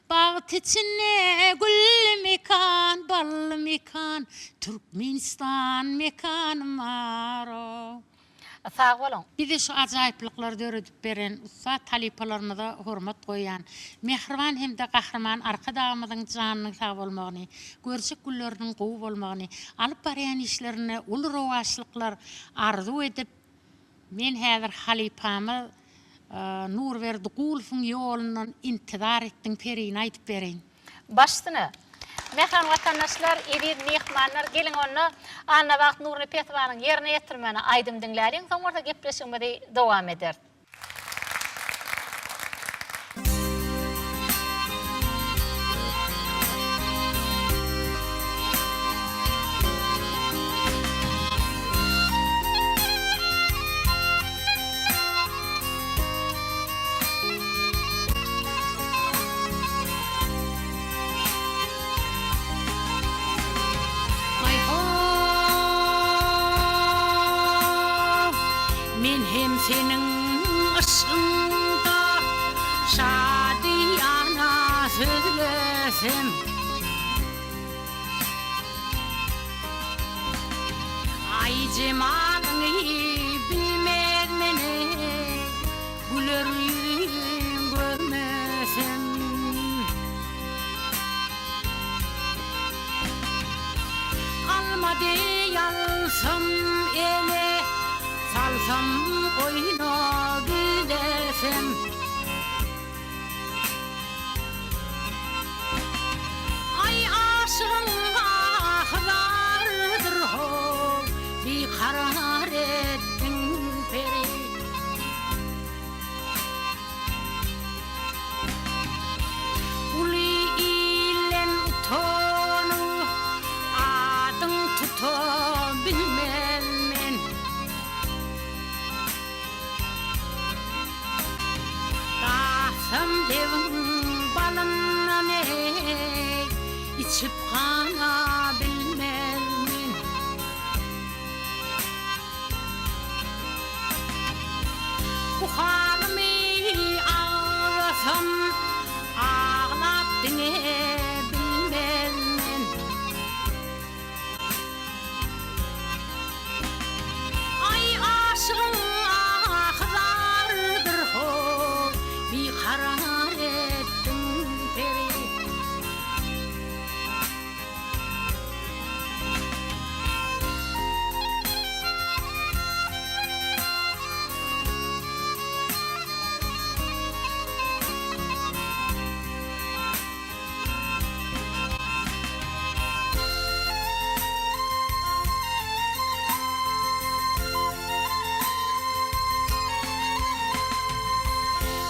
Bagt içinde gülli mekan, bally mekan, Türkmenistan mekanym bar-ow. Sag boluň. Bize şu ajaýyplyklary döredip beren ussat halypalarymyza hormat goýýan mähriban hem-de Gahryman Arkadagymyzyň janynyň sag bolmagyny, görjek günleriniň gowy bolmagyny, alyp barýan işlerinde uly rowaçlyklar arzuw edip, Men häzir halypamyz Nurberdi Gulowyň ýolundan Intizar etdiň perini aýdyp bereýin. Baş üstüne. Mähriban watandaşlar, eziz myhmanlar, geliň onda Annabagt Nurnepesowanyň ýerine ýetirmegine aýdym diňläliň, soň bolsa gepleşigimizi dowam ederis. Aý-how, men hem seniň yşgyňda şadyýana sözlesem. Aý jemalyňy bilmez meni, güler ýüzüň görmesem. Alma deý alsam ele. Alsam goýna gizlesem. Aý aşygyň ahy zardyr how, Bikarar etdiň peri. Uly ilden utanyp, adyň tuta bilmez men. Datsam lebiň balyndan eý, içip gana bilmez men. Bu halymy aglasam, aglap diňe bilmez men. Aý aşygyň ahy zardyr how, bikarar etdiň peri.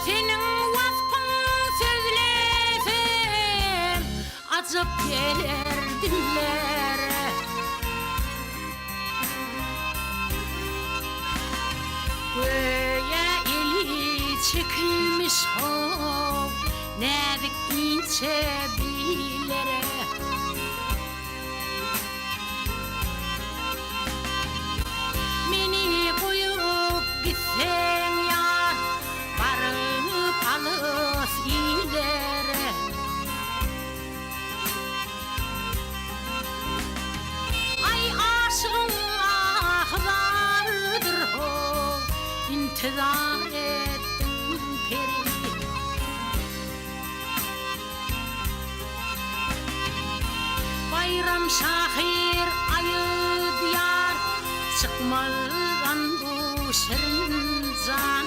Seniň waspyň sözlesem, Ajap geler dillere. Göýä eli çekilmiş how, Näzik inçe billere. Meni goýup gitseň ýar, Baryp alys illere. Aý aşygyň ahy zardyr how, Intizar etdiň peri. Baýram şahyr aýdýar, Çykmazdan bu şirin jan.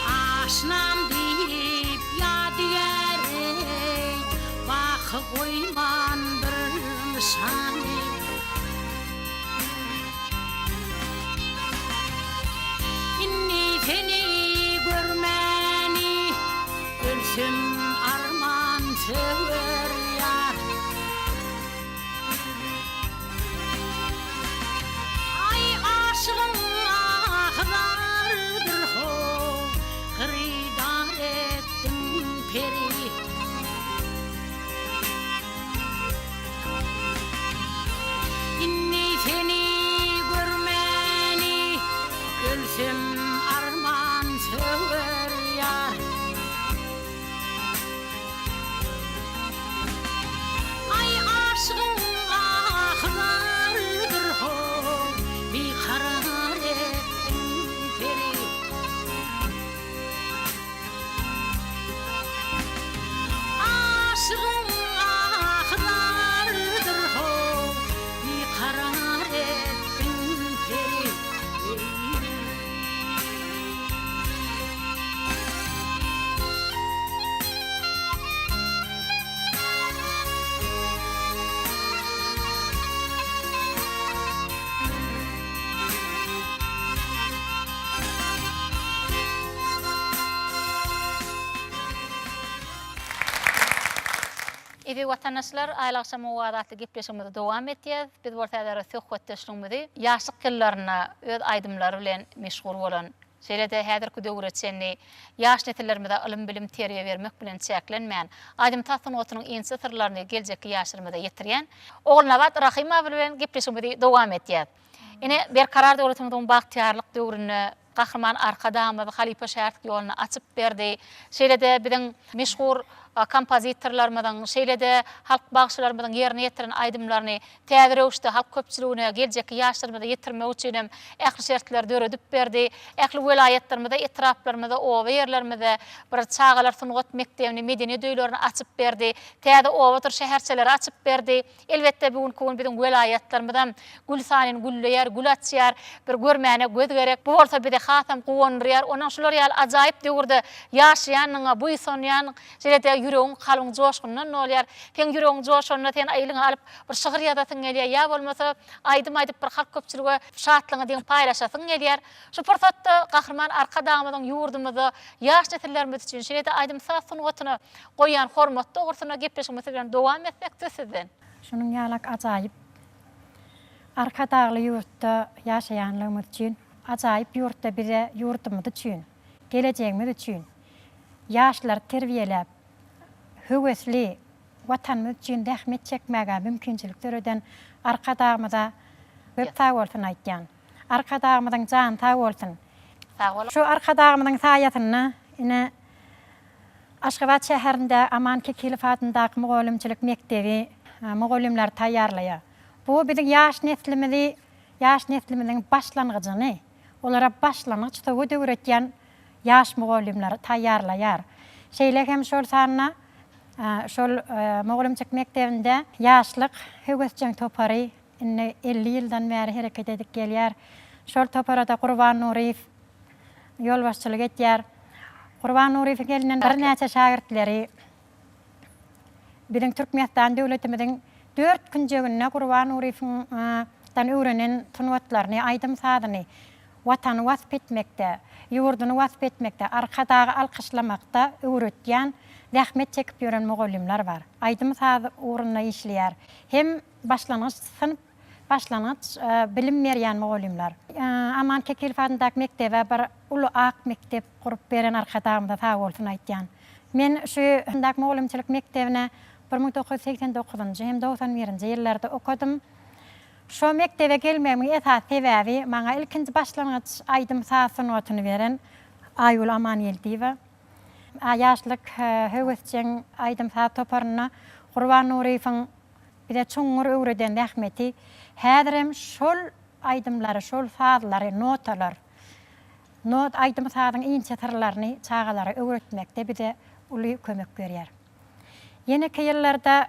Aşnam diýip ýadygär eý, Baky goýman bir nyşany. Indi seni görmäni, Ölsem arman söwer ýar. Aý aşygyň ahy zardyr how, Hyrydar etdiň peri. Indi seni görmäni, Ölsem arman söwer ýar. Aý aşygyň ahy zardyr how, Bikarar etdiň peri. Aşygyň ahy zardyr how, Bikarar etdiň peri. Eziz watandaşlar, Aýly agşam owazy atly gepleşigimizi dowam etýäs. Biz bolsa häzir söhbetdeşligimizi ýaşlyk ýyllarynda öz aýdymlary bilen meşhur bolan, şeýle-de häzirki döwre çenli ýaş nesillerimize ylym-bilim, terbiýe bermek bilen çäklenmän, aýdym-saz sungatynyň inçe syrlaryny geljekki ýaşlarymyza ýetirýän Ogulnabat Rahymowa bilen gepleşigimizi dowam etýäs. Ine, Berkarar döwletimiziň bagtyýarlyk döwründe Gahryman Arkadagymyz halypa-şägirtlik ýoluny açyp berdi. Şeýle-de biziň meşhur. kompozitorlarymyzyň, şeýle-de halk bagşylarymyzyň ýerine ýetiren aýdymlaryny täze röwüşde halk köpçüligine, geljekki ýaşlarymyza ýetirmek üçin hem ähli şertleri döredip berdi. Ähli welaýatlarymyzda, etraplarymyzda, oba ýerlerimizde bir çagalar sungat mekdebini, medeniýet öýlerini açyp berdi. Täze obadyr şäherçeleri açyp berdi. Elbetde, bu günki gün biziň welaýatlarymyzam gül saýyn gülleýär, gül açýar. Bir görmäne göz gerek. Bu bolsa bizi hasam guwandyrýar. Onuň şular ýaly ajaýyp döwürde ýaşaýanyňa buýsanýan, şeýle-de ýüregiň, kalbyň joşgundan dolýar. Seň ýüregiň joşanda sen eliňe alyp bir şygyr ýazasyň gelýär, ýa bolmasa aýdym aýdyp bir halk köpçülige şatlygyňy deň paýlaşasyň gelýär. Şu pursatda Gahryman Arkadagymyzyň ýurdumyzda ýaş nesillerimiz üçin şeýle-de aýdym-saz sungatyna goýýan hormat dogrusynda gepleşigimizi siz bilen dowam etsek söz sizden. Şunuň ýalak ajaýyp Arkadagly ýurtda ýaşaýanlygymyz üçin, ajaýyp ýurtda bize ýurdumyz üçin, gelejegimiz üçin ýaşlary terbiýeläp, höwesli Watanymyz üçin zähmet çekmäge mümkinçilik döreden Arkadagymyza köp sagbolsun aýtýan. Arkadagymyzyň jany sag bolsun. Sag boluň. Şu Arkadagymyzyň saýasynda ine Aşgabat şäherinde Aman Kekilow adyndaky mugallymçylyk mekdebi mugallymlary taýýarlaýar. Bu biziň ýaş neslimizi, ýaş neslimiziň başlangyjyny, olara başlangyç sowat öwretýän ýaş mugallymlary taýýarlaýar. Şeýle hem şol sanda şol mugallymçylyk mekdebinde Ýaşlyk höwesjeň topary indi 50 ýyldan bäri hereket edip gelýär. Şol topara-da Gurban Nuryýew ýolbaşçylyk edýär. Gurban Nuryýewiň elinden birnäçe şägirtleri biziň Türkmenistan döwletimiziň dört künjeginde Gurban Nuryýewiň öwrenen sungatlaryny, aýdym-sazyny Watany wasp etmekde, ýurduny wasp etmekde, Arkadagy alkyşlamakda öwretýän, zähmet çekip ýören mugallymlar bar. Aýdym-saz ugrunda işleýär. Hem başlangyç synp, başlangyç bilim berýän mugallymlar. Aman Kekilow adyndaky mekdebe bir uly ak mekdep gurup beren Arkadagymyza sag bolsun aýtýan. Men şu adyndaky mugallymçylyk mekdebine 1989-njy hem 91-nji ýyllarda okadym. Şo mekdebe gelmegimiň esasy sebäbi maňa ilkinji başlangyç aýdym-saz sungatyny beren Aýgül Amangeldiýewa. Ýaşlyk höwesjeň aýdym-saz toparynda Gurban Nuryýewiň bize çuňňur öwreden zähmeti häzirem şol aýdymlary, şol sazlary, notalar, not aýdym-sazyň inçe syrlaryny çagalara öwretmekde bize uly kömek berýär. Ýeneki ýyllarda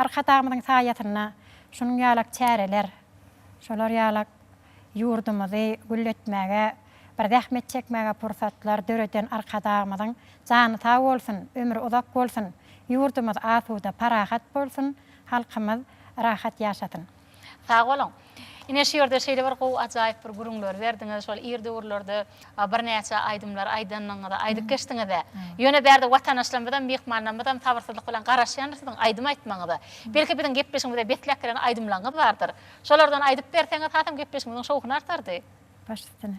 Arkadagymyzyň saýasynda şunuň ýalak çäreler, şolar ýalak ýurdumyzy gülletmäge, bir zähmet çekmäge pursatlar döreden Arkadagymyzyň jany sag bolsun, ömri uzak bolsun, ýurdumyz asuda, parahat bolsun, halkymyz rahat ýaşasyn. Sag boluň. Ine şu ýerde şeýle bir gowy ajaýyp bir gürrüňleri berdiňiz, şol ir döwürlerde birnäçe aýdymlar aýdandygyňyzy aýdyp geçdiňiz-ä. Ýöne bärde watandaşlarymyzam, myhmanlarymyzam sabyrsyzlyk bilen garaşýandyr siziň aýdym aýtmagyňyza. Belki biziň gepleşigimize besläp gelen aýdymlaryňyz bardyr. Şolardan aýdyp berseňiz hasam gepleşigimiziň şowhuny artardy. Baş üstüne.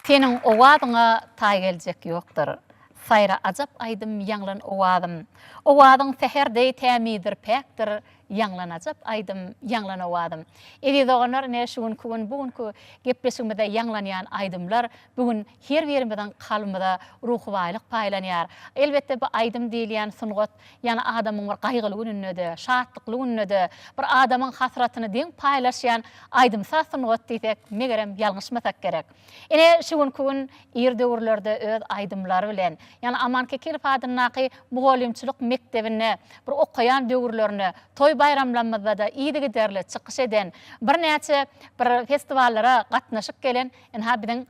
Seniň owazyňa taý geljek ýokdur. Saýra ajap aýdym ýaňlan owazym. Owazyň säher deý tämizdir päkdir, Ýaňlan ajap aýdym, ýaňlan owazym. Eziz doganlar ine şu günki gün bu günki gepleşigimizde ýaňlanýan aýdymlar bu gün her birimiziň kalbymyza ruhy baýlyk paýlanýar. Elbetde bu aýdym diýilýän sungat ýagny adamyň bir gaýgyly gününde-de, şatlykly gününde-de bir adamyň hasratyny deň paýlaşýan aýdym-saz sungat diýsek megerem ýalňyşmasak gerek. Ine, şu günki gün ir döwürlerde öz aýdymlary bilen, ýagny Aman Kekilow adyndaky mugallymçylyk mekdebinde bir okaýan döwürlerinde toý-baýramlarymyzda-da yzygiderli çykyş eden, birnäçe bir festiwallara gatnaşyp gelen, ynha, biziň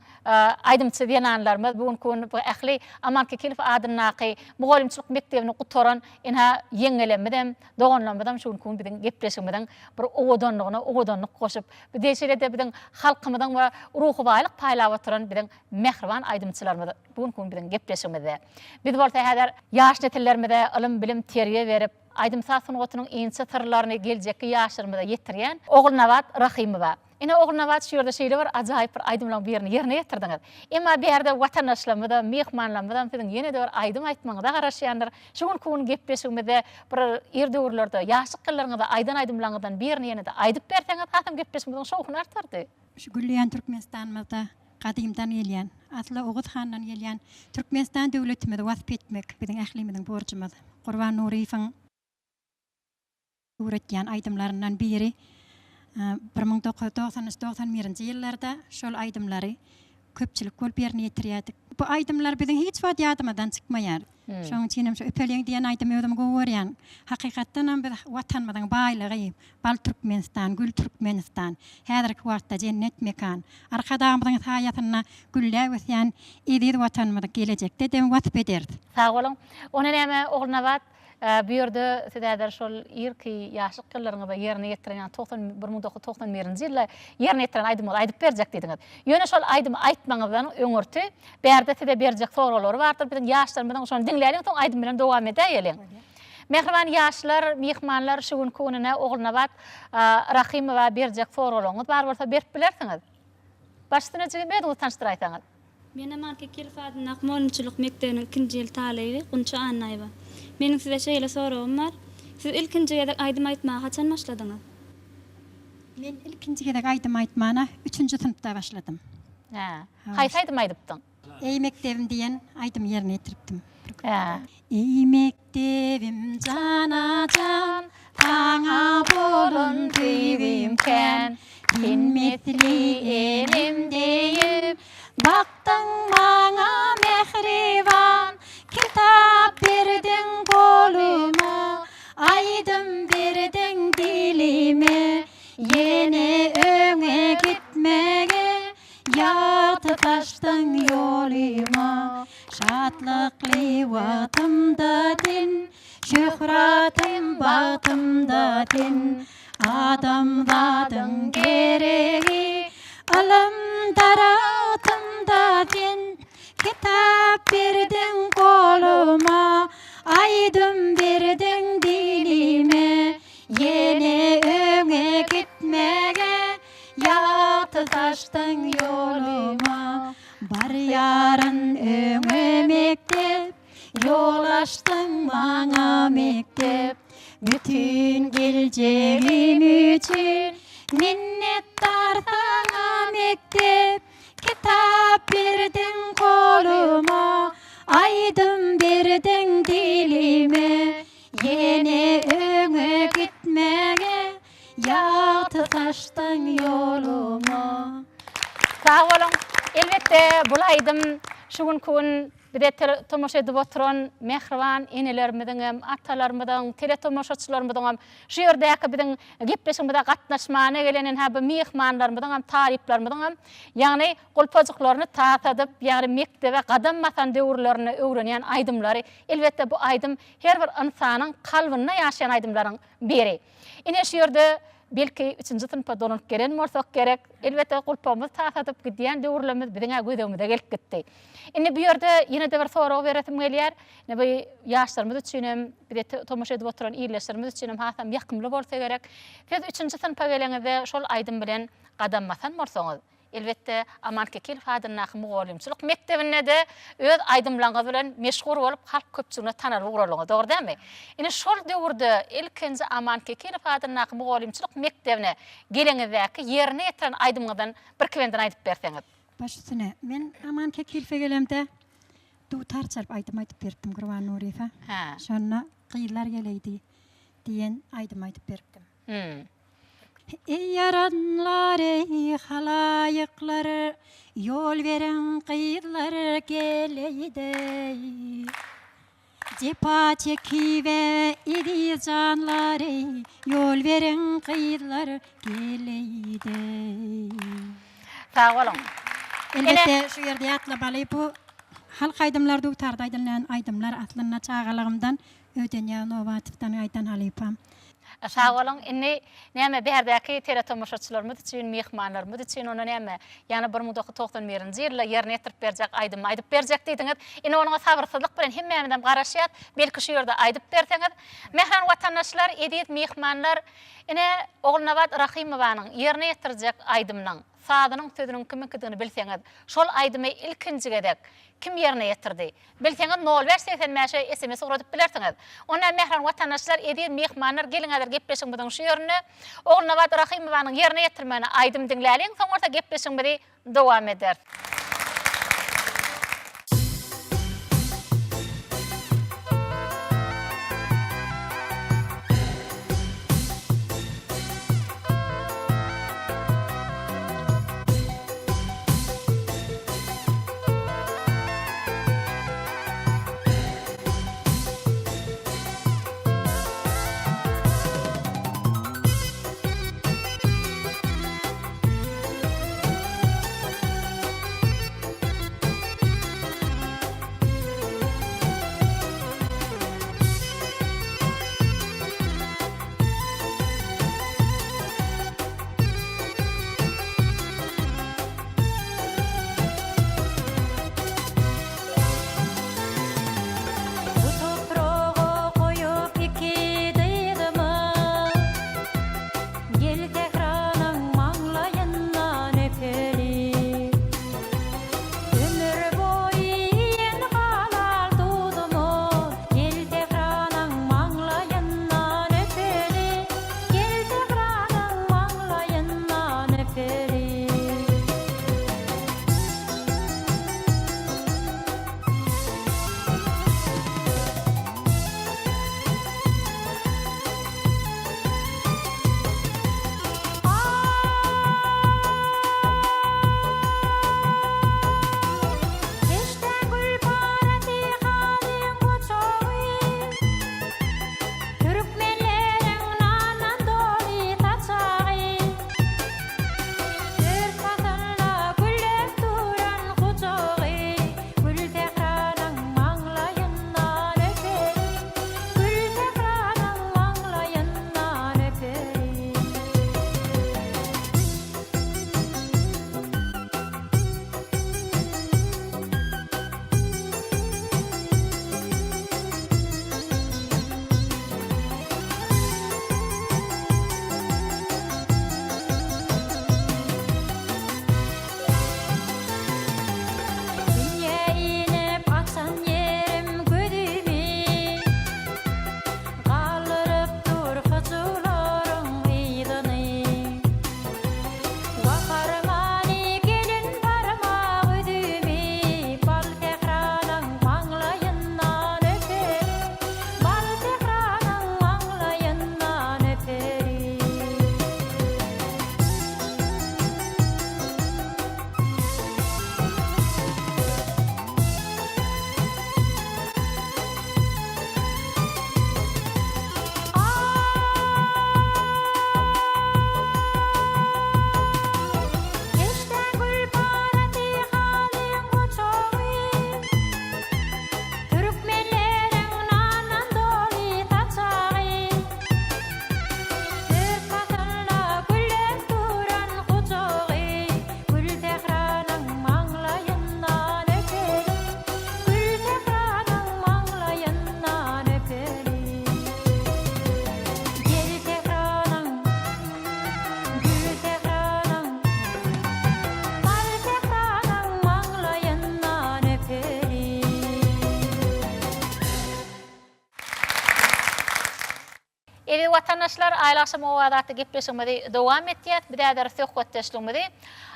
aýdymçy zenanlarymyz bu günki gün bu ähli Aman Kekilow adyndaky mugallymçylyk mekdebini gutaran, ynha, ýeňňelerimiz doganlarymyzam şu günki gün biziň gepleşigimiziň bir owadanlygyna owadanlyk goşup, bu şeýle-de biziň halkymyzyň we ruhy baýlyk paýlap oturan biziň mähriban aýdymçylarymyz bu günki gün biziň gepleşigimizde. Biz bolsa häzir ýaş nesillerimize ylym-bilim, terbiýe berip, aýdym-saz sungatynyň inçe syrlaryny geljekki ýaşlarymyza ýetirýän Ogulnabat Rahymowa. Ine, Ogulnabat şu ýerde şeýle bir ajaýyp bir aýdymlaryň birini ýerine ýetirdiňiz. Emma bärde watandaşlarymyzam, myhmanlarymyzam siziň ýene-de bir aýdym aýtmagyňyza garaşýandyr. Şu günki gün gepleşigimizde bir ir döwürlerde, ýaşlyk ýyllaryňyzda aýdan aýdymlaryňyzdan birini ýene-de aýdyp berseňiz, hasam gepleşigimiziň şowhuny artardy. Şu gülleýän Türkmenistanymyzda gadymdan gelýän, asly Oguz handan gelýän Türkmenistan döwletimizi wasp etmek biziň ählimiziň borjumyz. Gurban Nuryýewiň. Öwretýän aýdymlaryndan biri. 1993, 91-nji ýyllarda şol aýdymlary köpçülik bolup ýerine ýetirýärdik. Bu aýdymlar biziň hiç wagt ýadymyzdan çykmaýar. Şonuň üçin hem şu Öpeliň diýen aýdymy özüm gowy görýän. Hakykatdanam biz Watanymyzyň baýlygy, bal Türkmenistan, gül Türkmenistan, häzirki wagtda jennet mekan. Arkadagymyzyň saýasynda gülläp ösýän eziz Watanymyzy gelejekde-de wasp ederis. Sag boluň. Onda näme Ogulnabat, Bu ýerde siz häzir şol irki ýaşlyk ýyllaryňyzda ýerine ýetiren, ýagny 1991-nji ýylda ýerine ýetiren aýdymyňyzy aýdyp berjek diýdiňiz. Ýöne şol aýdymy aýtmaňyzdan öňürti bärde size berjek soraglary bardyr biziň ýaşlarymyzyň, şony diňläliň soň aýdym bilen dowam edäýeliň. Mähriban ýaşlar, myhmanlar şu günki gününe Ogulnabat Rahymowa berjek soraglaryňyz bar bolsa berip bilersiňiz. Baş üstüne jigim özüňizi tanyşdyraýsaňyz. Men Aman Kekilow adyndaky mugallymçylyk mekdebiniň ikinji ýyl talyby Gunça Annaýewa. Meniň size şeýle soragym bar. Siz ilkinji gezek aýdym aýtmaga haçan başladyňyz? Men ilkinji gezek aýdym aýtmana üçünji synpda başladym. Hä. Haýsy aýdymy aýdypdyň? Eý mekdebim diýen aýdymy ýerine ýetiripdim. Hä. Eý mekdebim jana-jan, Saňa bolan söýgim kän. Sen misli enem deýip, Bakdyň maňa mähriban. Kitap berdiň goluma, Aýdym berdiň dilime. Ýene öňe gitmege, Ýagty saçdyň ýoluma. Şatlykly wagtymda sen, Şöhratym bagtymda sen, Adamzadyň geregi, Ylym daragtymda sen. Kitap berdiň goluma, Aýdym berdiň dilime, Ýene öňe gitmäge, Ýagty saçdyň ýoluma. Barýaryn öňe mekdep, Ýol açdyň maňa mekdep. Bütin geljegim üçin Minnetdar saňa mekdep. Kitap berdiň goluma, Aýdym berdiň dilime. Ýene öňe gitmäge Ýagty saçdyň ýoluma. Sag boluň. Elbetde bul aýdym şu günki gün bize tomaşa edip oturan mähriban enelerimiziňem, atalarymyzyň, teletomaşaçylarymyzyňam, şu ýerdäki biziň gepleşigimize gatnaşmana gelen ynha bu myhmanlarymyzyňam, talyplarymyzyňam, ýagny gulpajyklaryny tasadyp, ýagny mekdebe gadam basan döwürlerinde öwrenýän aýdymlary. Elbetde bu aýdym her bir ynsanyň kalbynda ýaşaýan aýdymlaryň biri. Ine şu ýerde belki üçünji synpa dolanyp gelen bolsak gerek. Elbetde gulpagymyzy tasadyp gidýän döwürlerimiz biziň-ä göz öňümize gelip gitdi. Indi bu ýerde ýene-de bir sorag beresim gelýär. Ine bu ýaşlarymyz üçin hem, bize tomaşa edip oturan ildeşlerimiz üçin hem hasam ýakymly bolsa gerek. Siz üçünji synpa geleňizde şol aýdym bilen gadam basan bolsaňyz, Elbetde, Aman Kekilow adyndaky mugallymçylyk mekdebinde-de öz aýdymlaryňyz bilen meşhur bolup, halk köpçüligine tanalyp ugralyňyz, dogry dälmi? Ine, şol döwürde ilkinji Aman Kekilow adyndaky mugallymçylyk mekdebine geleňizdäki ýerine ýetiren aýdymyňyzdan birki bendini aýdyp berseňiz. Baş üstüne. Men Aman Kekilowe gelemde dutar çalyp aýdym aýdyp beripdim Gurban Nuryýewe. Şonda Gyzlar geleýdi diýen aýdymy aýdyp beripdim. Eý ýaranlar, eý halaýyklar, Ýol beriň gyzlar geleýdi. Jepa çekibe eziz janlar, eý, Ýol beriň gyzlar geleýdi. Sag boluň. Elbetde şu ýerde ýatlamaly bu halk aýdymlary dutarda aýdylýan aýdymlar aslynda çagalygymdan Ödenýaz Nobatowdan gaýdan halypam. Sag boluň. Indi näme bärdäki teletomaşaçylarymyz üçin, myhmanlarymyz üçin onda näme, ýagny 1991-nji ýylda ýerine ýetirip berjek aýdymy aýdyp berjek diýdiňiz. Indi onuňa sabyrsyzlyk bilen hemmämizem garaşýas. Belki şu ýerde aýdyp berseňiz. Mähriban watandaşlar, eziz myhmanlar, ine Ogulnabat Rahymowanyň ýerine ýetirjek aýdymynyň sazynyň sözüniň kimiňkidigini bilseňiz, şol aýdymy ilkinji gezek kim ýerine ýetirdi? Bilseňiz nol bäş 85-e sms ugradyp bilersiňiz. Onda mähriban watandaşlar, eziz myhmanlar geliň häzir gepleşigimiziň şu ýerinde Ogulnabat Rahymowanyň ýerine ýetirmegine aýdym diňläliň, soň bolsa gepleşigimizi dowam ederis. Eziz watandaşlar, Aýly agşam owazy atly gepleşigimizi dowam etýäs. Biz häzir söhbetdeşligimizi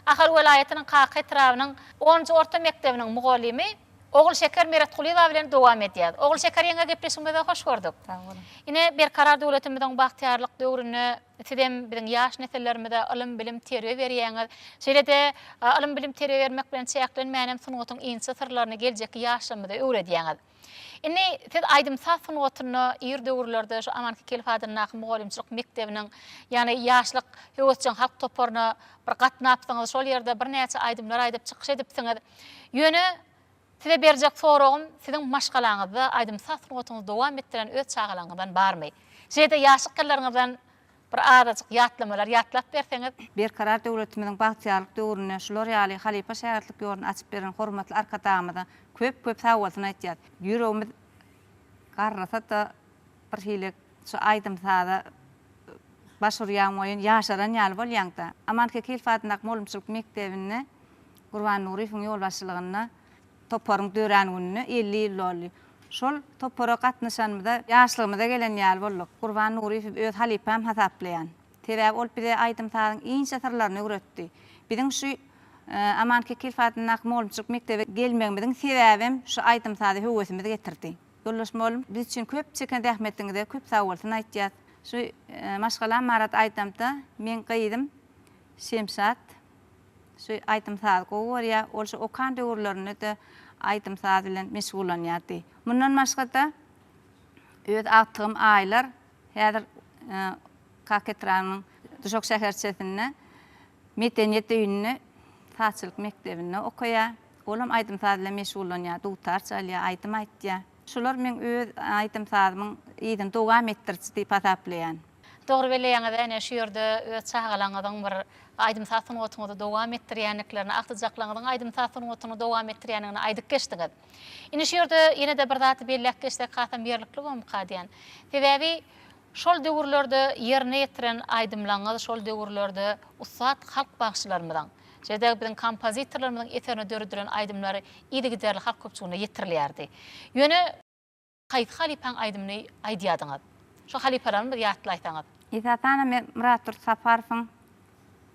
Ahal welaýatynyň Kaka etrabynyň onunjy orta mekdebiniň mugallymy Ogulşeker Meretgulyýewa bilen dowam edýäs. Ogulşeker ýeňňe gepleşigimizde hoş gördük. Sag boluň. Ine, Berkarar döwletimiziň bagtyýarlyk döwründe sizem biziň ýaş nesillerimize ylym-bilim, terbiýe berýäňiz. Şeýle-de ylym-bilim, terbiýe bermek bilen çäklenmänem sungatyň inçe syrlaryny geljekki ýaşlarymyza öwredýäňiz. Indi siz aýdym-saz sungatynda ir döwürlerde şu Aman Kekilow adyndaky mugallymçylyk mekdebiniň, ýagny Ýaşlyk höwesjeň halk toparyna bir gatnapsyňyz, şol ýerde birnäçe aýdymlar aýdyp çykyş edipsiňiz. Ýöne size berjek soragym, siziň maşgalaňyzda aýdym-saz sungatyňyzy dowam etdiren öz çagalaryňyzdan barmy? Şeýle-de ýaşlyk ýyllaryňyzdan bir azajyk ýatlamalar ýatlap berseňiz. Berkarar döwletimiziň bagtyýarlyk döwründe şular ýaly halypa-şägirtlik ýoluny açyp beren hormatly Arkadagymyza köp-köp sagbolsun aýtýas. Ýüregimiz garrasa-da bir hili şu aýdym-saza baş urýaň welin ýaşaran ýaly bolýaň-da. Aman Kekilow adyndaky mugallymçylyk mekdebinde Gurban Nuryýewiň ýolbaşçylygynda toparyň dörän gününe 50 ýyl doldy. Şol topara gatnaşanymyza ýaşlygymyza gelen ýaly bolduk. Gurban Nuryýewi öz halypam hasaplaýan. Sebäbi ol bize aýdym-sazyň inçe syrlaryny öwretdi. Biziň şu Aman Kekilow adyndaky mugallymçylyk mekdebe gelmegimiziň sebäbem şu aýdym-saza höwesimiz getirdi. Ýoldaş mugallym, biz üçin köp çeken zähmetiňize köp sagbolsun aýtýas. Şu maşgalam barada aýdamda, meň gyzym Şemşat şu aýdym-sazy gowy görýär. Ol şu okan döwürlerinde-de aýdym-saz bilen meşgullanýardy. Mundan başga-da, öz agtygym Aýlar häzir Kaka etrabynyň Duşak şäherçesinde Medeniýet öýünde sazçylyk mekdebinde okaýar. Olam aýdym-saz bilen meşgullanýar, dutar çalýar, aýdym aýtýar. Şular meň öz aýdym-sazymyň yzyny dowam etdiriji diýip hasaplaýan. Dogry belleýäňiz ene şu ýerde öz çagalaňyzyň bir aýdym-saz sungatyňyzy dowam etdirýändiklerini, agtyjaklaňyzyň aýdym-saz sungatyny dowam etdirýändigini aýdyp geçdiňiz. Indi şu ýerde ýene-de bir zady belläp geçsek hasam ýerlikli bolarmyka diýýän. Sebäbi şol döwürlerde ýerine ýetiren aýdymlaňyz şol döwürlerde ussat halk bagşylarymyzyň, şeýle-de biziň kompozitorlarymyzyň eserine döredilen aýdymlary yzygiderli halk köpçüligine ýetirilýärdi. Ýöne. Haýsy halypaň aýdymyny aýdýadyňyz? Şo halypalaryny bir ýatlaýsaňyz. Esasanam men Myratdurdy Saparowyň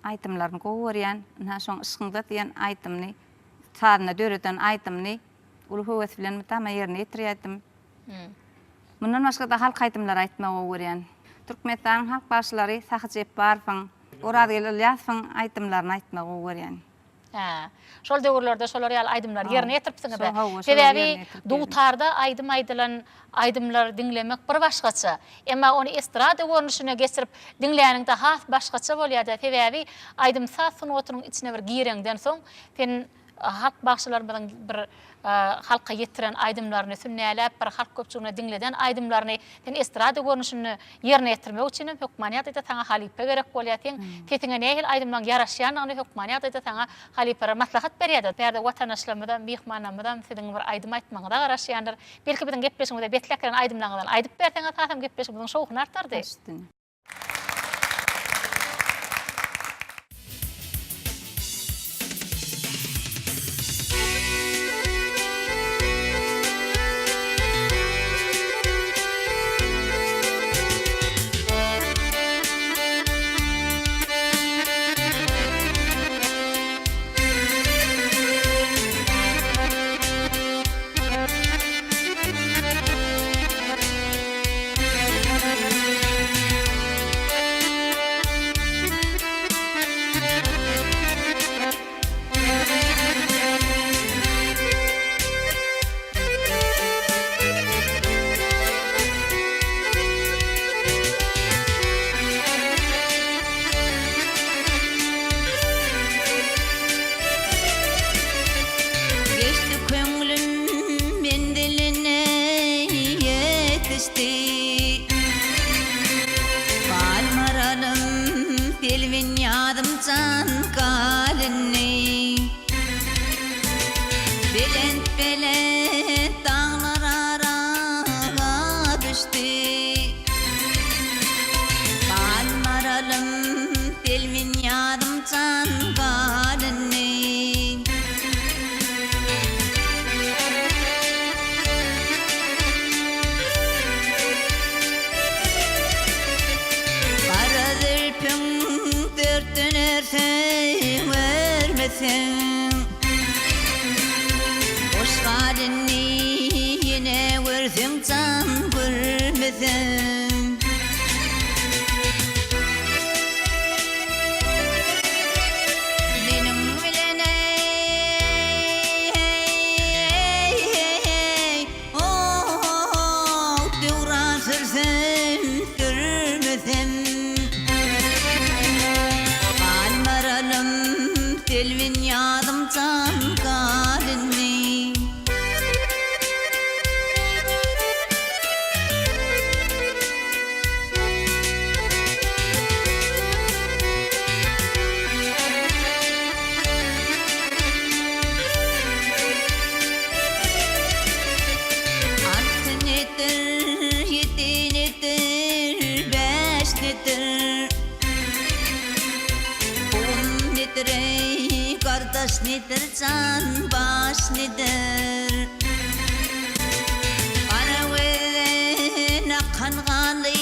aýdymlaryny gowy görýän. Ynha şoň Yşkyňda diýen aýdymyny, sazyna döreden aýdymyny uly höwes bilen mydama ýerine ýetirýärdim. Mundan başga-da halk aýdymlary aýtmagy gowy görýän. Türkmenistanyň halk bagşylary Sahy Jepbarowyň, Orazgeldi Ylýasowyň aýdymlaryny aýtmagy gowy görýän. Hä. Şol döwürlerde şolar ýaly aýdymlary ýerine ýetiripsiňiz-dä. Sebäbi dutarda aýdym aýdylan aýdymlary diňlemek bir başgaça. Emma ony estrada görnüşine geçirip diňläniňde has başgaça bolýar-da. Sebäbi aýdym-saz sungatynyň içine bir gireňden soň, sen halk bagşylarymyzyň bir halka ýetiren aýdymlaryny sünnäläp bir halk köpçüligine diňleden aýdymlaryny sen estrada görnüşinde ýerine ýetirmek üçin hem hökmany ýagdaýda saňa halypa gerek bolýar. Seň sesiňe nähili aýdymlaryň ýaraşýandygyny hökmany ýagdaýda saňa halypalar maslahat berýärler. Bärde watandaşlarymyzam, myhmanlarymyzam siziň bir aýdym aýtmagyňyza garaşýandyr. Belki biziň gepleşigimize besläp gelen aýdymlaryňyzdan aýdyp berseňiz hasam gepleşigimiziň şowhuny artardy. Geçdi köňlüm menziline ýetişdi. Galmaralym Selbin ýazym jan galyny. Belent-belent daglar ara düşdi. Galmaralym Selbin ýazym jan galyny. Görmeseň Hoş gal indi ýene görseň jan görmeseň. Meniň bilen eý-eý-eý oh döwran sürsem sürmesem. Galmaralym selbin ýazym jan gal indi. Alty nedir, ýedi nedir, bäş nedir. On nedir eý, gardaş nedir, jan baş nedir. Gara gözden akan ganly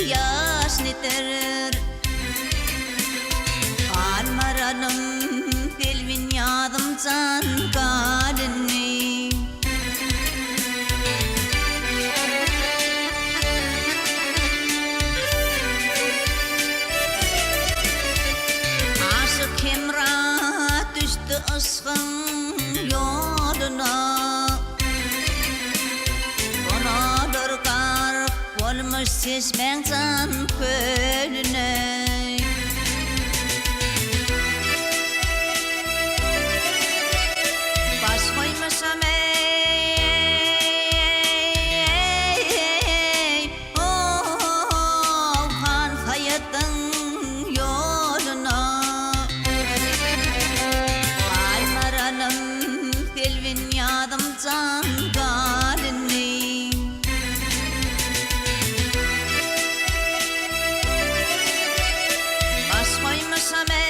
ýaş nedir. Galmaralym selbin ýazym jan gal indi. Aşyk Hemra düşdi yşgyň ýoluna. Donalar gark bolmuş çeşmäň jan kölüne. Baş goýmuşam eý, ho-how, han Saýadyň ýoluna. Galmaralym selbin ýazym jan gal indi. Baş goýmuşam eý,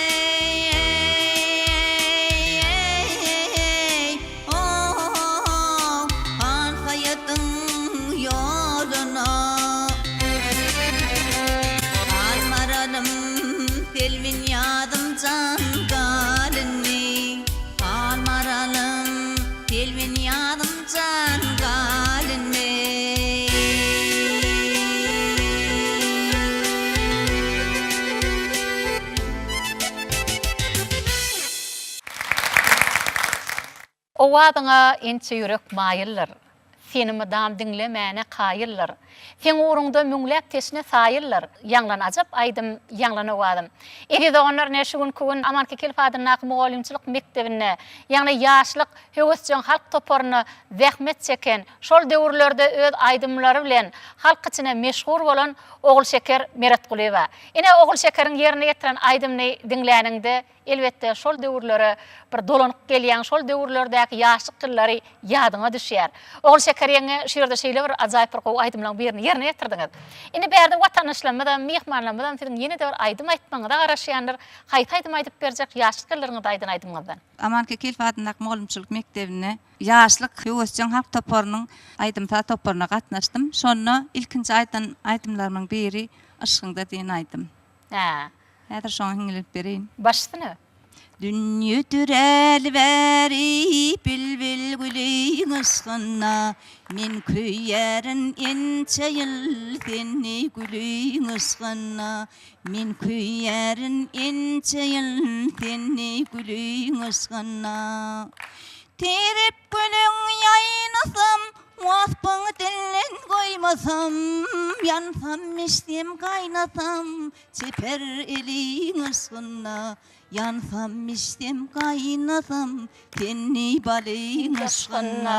ho-how, han Saýadyň ýoluna. Galmaralym selbin ýazym jan gal indi. Galmaralym selbin ýazym jan gal indi. Owazyňa inçe ýürek maýyldyr. Seni mydam diňlemäne kaýyldyr. Seň ugruňda müňläp teşne saýyldyr. Ýaňlan ajap aýdym, ýaňlan owazym. Eziz doganlar ine şu günki gün Aman Kekilow adyndaky mugallymçylyk mekdebinde, ýagny Ýaşlyk höwesjeň halk toparynda zähmet çeken, şol döwürlerde öz aýdymlary bilen halk içine meşhur bolan Ogulşeker Meretgulyýewa. Ine Ogulşekeriň ýerine ýetiren aýdymyny diňläniňde Elbetde, şol döwürlere bir dolanyp gelýäň, şol döwürlerdäki ýaşlyk ýyllary ýadyňa düşýär. Ogulşeker ýeňňe, şu ýerde şeýle bir ajaýyp bir gowy aýdymlaryň birini ýerine ýetirdiňiz. Indi bärde watandaşlarymyzam, myhmanlarymyzam siziň ýene-de bir aýdym aýtmagyňyza garaşýandyr. Haýsy aýdymy aýdyp berjek ýaşlyk ýyllaryňyzda aýdan aýdymyňyzdan? Aman Kekilow adyndaky mugallymçylyk mekdebinde Ýaşlyk höwesjeň halk toparynyň aýdym-saz toparyna gatnaşdym. Şonda ilkinji aýdan aýdymlarymyň biri Yşgyňda diýen aýdym. Hä. Häzir şoňa hiňlenip bereýin. Baş üstüne. Dünýe döräli bäri bilbil güliň yşgynda Men köýýärin ençe ýyl seni güliň yşgynda Men köýýärin ençe ýyl seni güliň yşgynda Terip gülüň ýaýnasam Waspyňy dilden goýmasam Ýansam içsem gaýnasam Çeper eliň yşgynda Ýansam içsem gaýnasam Tenli balyň yşgynda.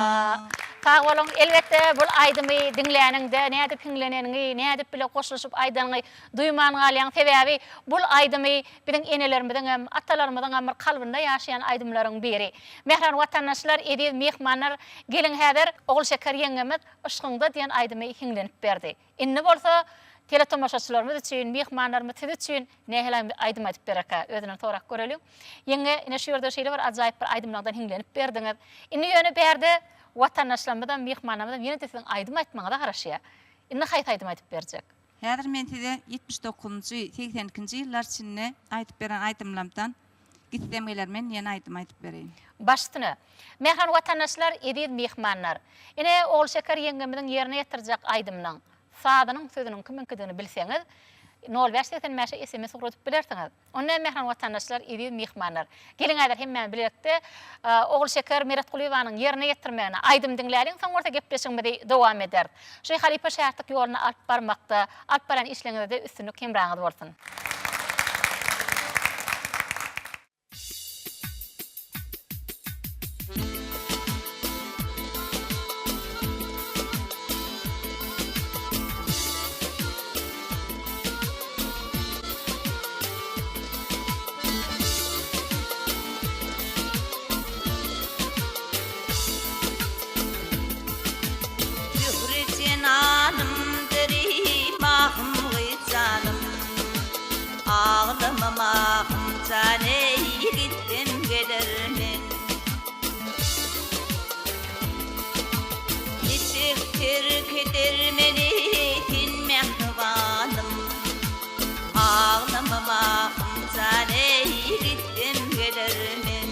Sag boluň. Elbetde bul aýdymy diňläniňde nädip hiňleneniňi, nädip bile goşulyşyp aýdanyňy duýman galýaň. Sebäbi bul aýdymy biziň enelerimiziňem, atalarymyzyňam bir kalbynda ýaşaýan aýdymlaryň biri. Mähriban watandaşlar, eziz myhmanlar, geliň häzir Ogulşeker ýeňňemiz Yşgyňda diýen aýdymy hiňlenip berdi. Indi bolsa teletomaşaçylarymyz üçin, myhmanlarymyz siz üçin nähili aýdym aýdyp bererkä, özünden sorap göreliň. Ýeňňe, ine şu ýerde şeýle bir ajaýyp bir aýdymlardan hiňlenip berdiňiz. Indi ýöne bärde watandaşlarymyzam, myhmanlarymyzam ýene-de siziň aýdym aýtmagyňyza garaşýar. Indi haýsy aýdym aýdyp berjek? Häzir men size 79-njy, 82-nji ýyllar içinde aýdyp beren aýdymlarymdan. Gitsem geler men diýen aýdymy aýdyp bereýin. Baş üstüne. Mähriban watandaşlar, eziz myhmanlar! Ine, Ogulşeker ýeňňemiziň ýerine ýetirjek aýdymynyň, sazynyň, sözüniň kimiňkidigini bilseňiz, nol bäş 85-e sms ugradyp bilersiňiz. Onda mähriban watandaşlar, eziz myhmanlar! Geliň häzir hemmämiz bilelikde Ogulşeker Meretgulyýewanyň ýerine ýetirmegine aýdym diňläliň, soň bolsa gepleşigimizi dowam ederis. Şu halypa-şägirtlik ýoluny alyp barmakda, alyp barýan işleriňizde üstünlik hemraňyz bolsun! Zöhre jenanymdyr mahym gyjanym Aglama mahym jan eý gitsem geler men. Niçik terk eder meni sen mähribanym Aglama mahym jan eý gitsem geler men.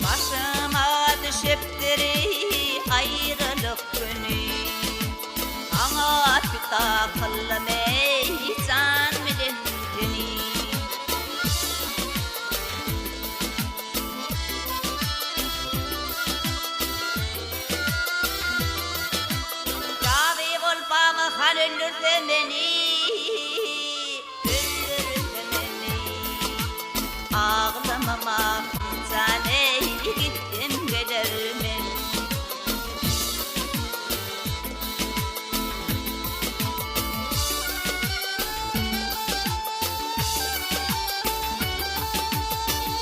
Başyma düşüpdir aýralyk güni Saňa pida kyldym eý jan bilen teni. Razy bol Baba han öldürse meni Öldürse meni Aglama mahym jan eý gitsem geler men.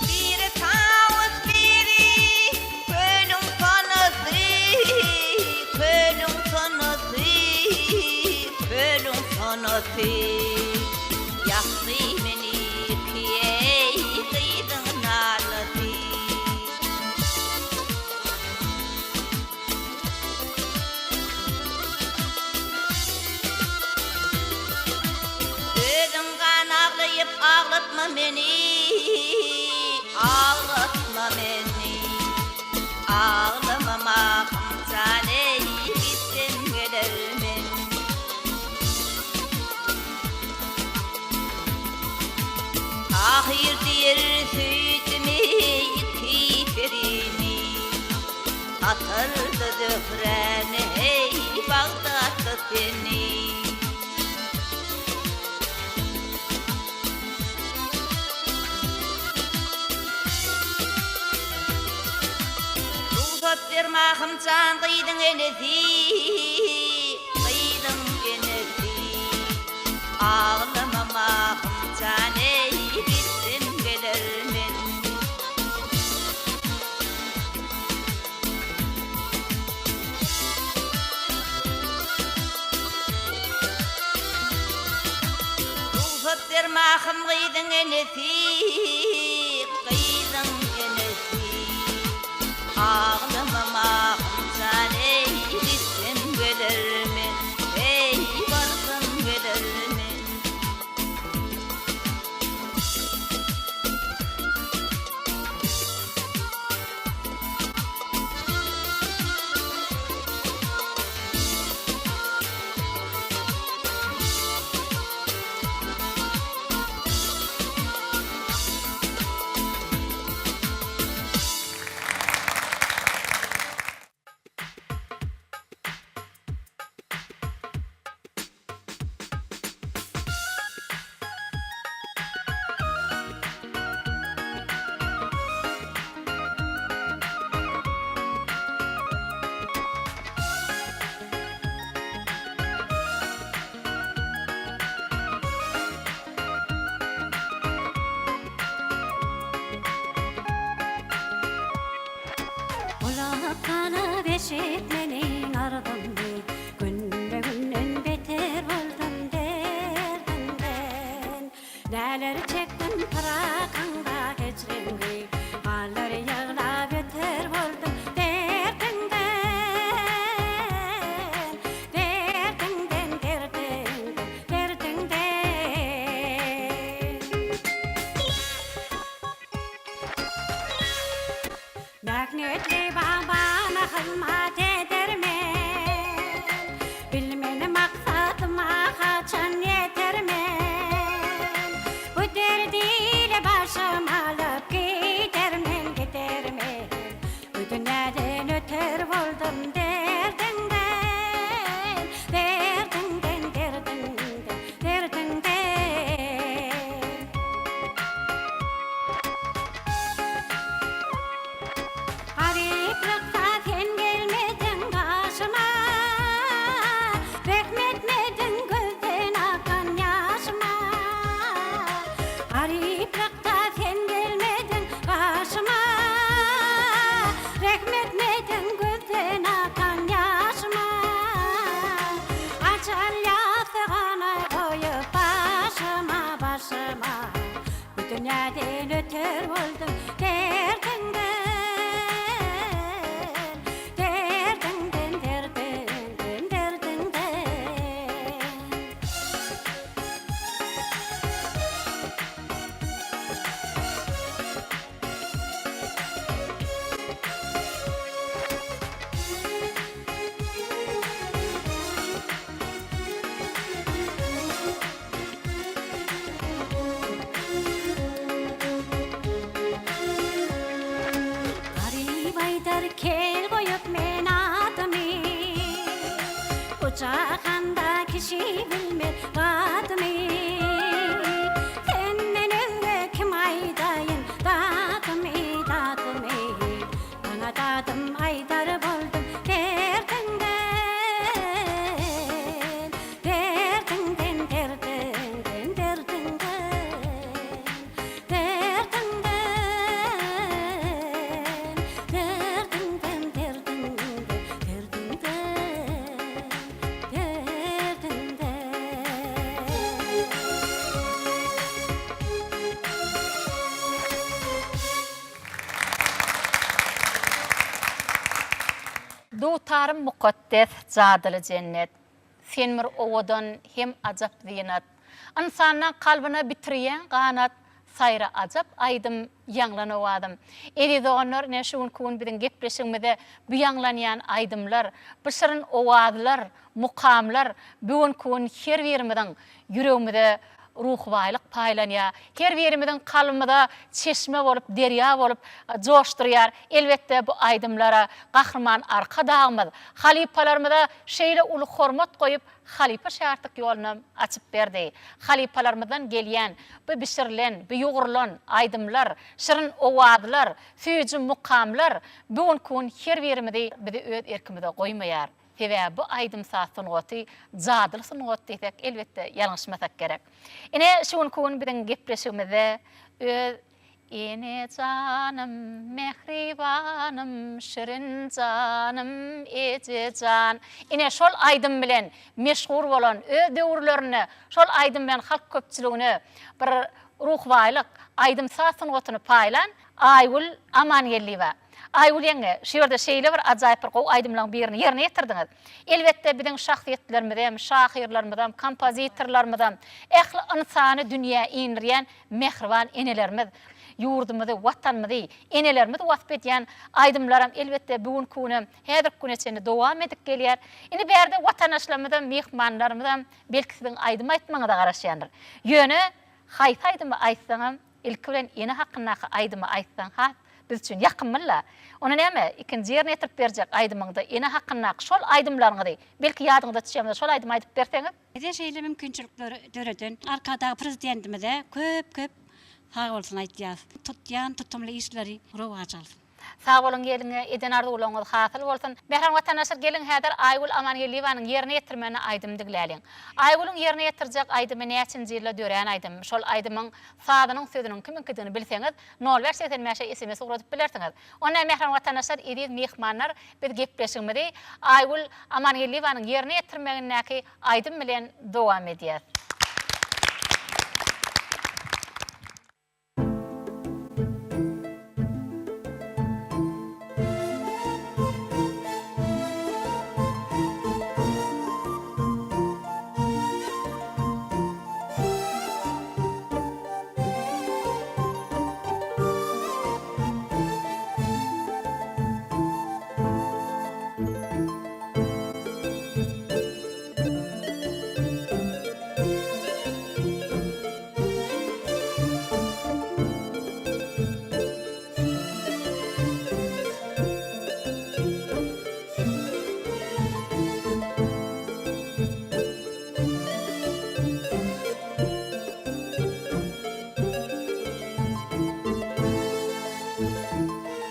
Biri tawus biri kölüň sonasy, kölüň sonasy, kölüň sonasy. Ýakdy meni kiýeý gyzyň nalasy. Özüň gan aglaýyp aglatma meni, aglatma meni. Aglama mahym jan eý gitsem geler men. Tahyr diýer süýdümi iki perimi. Atardy Zöhräni heý Bagdatda seni. Rugsat ber Mahym jan gyzyň enesi, gyzyň enesi. Aglama Mahym jan eý gitsem geler men. Rugsat ber Mahym gyzyň enesi, gyzyň enesi. Aglama Mahym jan eý, gitsem geler men, eý, barsam geler men. Gulak salyp eşit meniň arzymy, Günbe-günden beter boldum derdiňden. Näler çekdim pyrakyňda hejriňi, Ganlar ýyglap öter boldum derdiňden. Derdiňden, derdiňden, derdiňden. Jahanda kişi bilmez gadymy. Senden özge kim aýdaýyn dadymy, dadymy. Saňa dadym aýdar boldum derdiňden, Derdiňden, derdiňden, derdiňden. Derdiňden, derdiňden, derdiňden, derdiňden, derdiňden. Dutarym mukaddes jadyly jennet. Sen bir owadan hem ajap zynat. Ynsanlaň kalbyna bitirýäň ganat, Saýra ajap aýdym, ýaňlan owazym. Eziz doganlar, ine şu günki gün biziň gepleşigimizde bu ýaňlanýan aýdymlar, bu şirin owazlar, mukamlar bu günki gün her birimiziň ýüregimize ruhy baýlyk paýlanýar. Her birimiziň kalbymyza çeşme bolup, derýa bolup joşdurýar. Elbetde, bu aýdymlara Gahryman Arkadagymyz halypalarymyza şeýle uly hormat goýup, halypa-şägirtlik ýolunam açyp berdi. Halypalarymyzdan gelýän bu bişirilen, bu ýugrulan aýdymlar, şirin owazlar, süýji mukamlar bu günki gün her birimizi bizi öz erkimize goýmaýar. Sebäbi bu aýdym-saz sungaty jadyly sungat diýsek, elbetde, ýalňyşmasak gerek. Ine, şu günki gün biziň gepleşigimizde öz Ene janym, mähribanym, şirin janym, eje jan. Ine, şol aýdym bilen meşhur bolan, öz döwürlerinde şol aýdym bilen halk köpçüligine bir ruhy baýlyk, aýdym-saz sungatyny paýlan Aýgül Amangeldiýewa. Aýgül ýeňňe, şu ýerde şeýle bir ajaýyp bir gowy aýdymlaryň birini ýerine ýetirdiňiz. Elbetde, biziň şahsyýetlerimizem, şahyrlarymyzam, kompozitorlarymyzam, ähli ynsany dünýä indirýän mähriban enelerimiz, ýurdumyzy, Watanymyzy, enelerimizi wasp edýän aýdymlaram elbetde bu günki günem, häzirki güne çenli dowam edip gelýär. Indi bärde watandaşlarymyzam, myhmanlarymyzam belki siziň aýdym aýtmagyňyza garaşýandyr. Ýöne haýsy aýdymy aýtsaňam, Ilki bilen ene hakyndaky aýdymy aýtsaň has biz üçin ýakymlyla. Onda näme, ikinji ýerine ýetirip berjek aýdymyňda ene hakyndaky şol aýdymlaryňyzy, belki ýadyňyza düşýän bolsa şol aýdymy aýdyp berseňiz? Bize şeýle mümkinçilikleri döreden Arkadag Prezidentimize köp köp sag bolsun aýtýas. Tutýan tutumly işleri rowaç alsyn. Sag boluň geliňe eden arzuwlaryňyz hasyl bolsun. Mähriban watandaşlar geliň häzir Aýgül Amangeldiýewanyň ýerine ýetirmeginde aýdym digläliň. Aýgülüň ýerine ýetirjek aýdymy näçinji ýylda dörän aýdym? Şol aýdymyň sazynyň sözüniň kimiňkidigini bilseňiz nol bäş 85-e sms ugradyp bilersiňiz. Onda mähriban watandaşlar eziz myhmanlar biz gepleşigimizi Aýgül Amangeldiýewanyň ýerine ýetirmegindäki aýdym bilen dowam edýäs.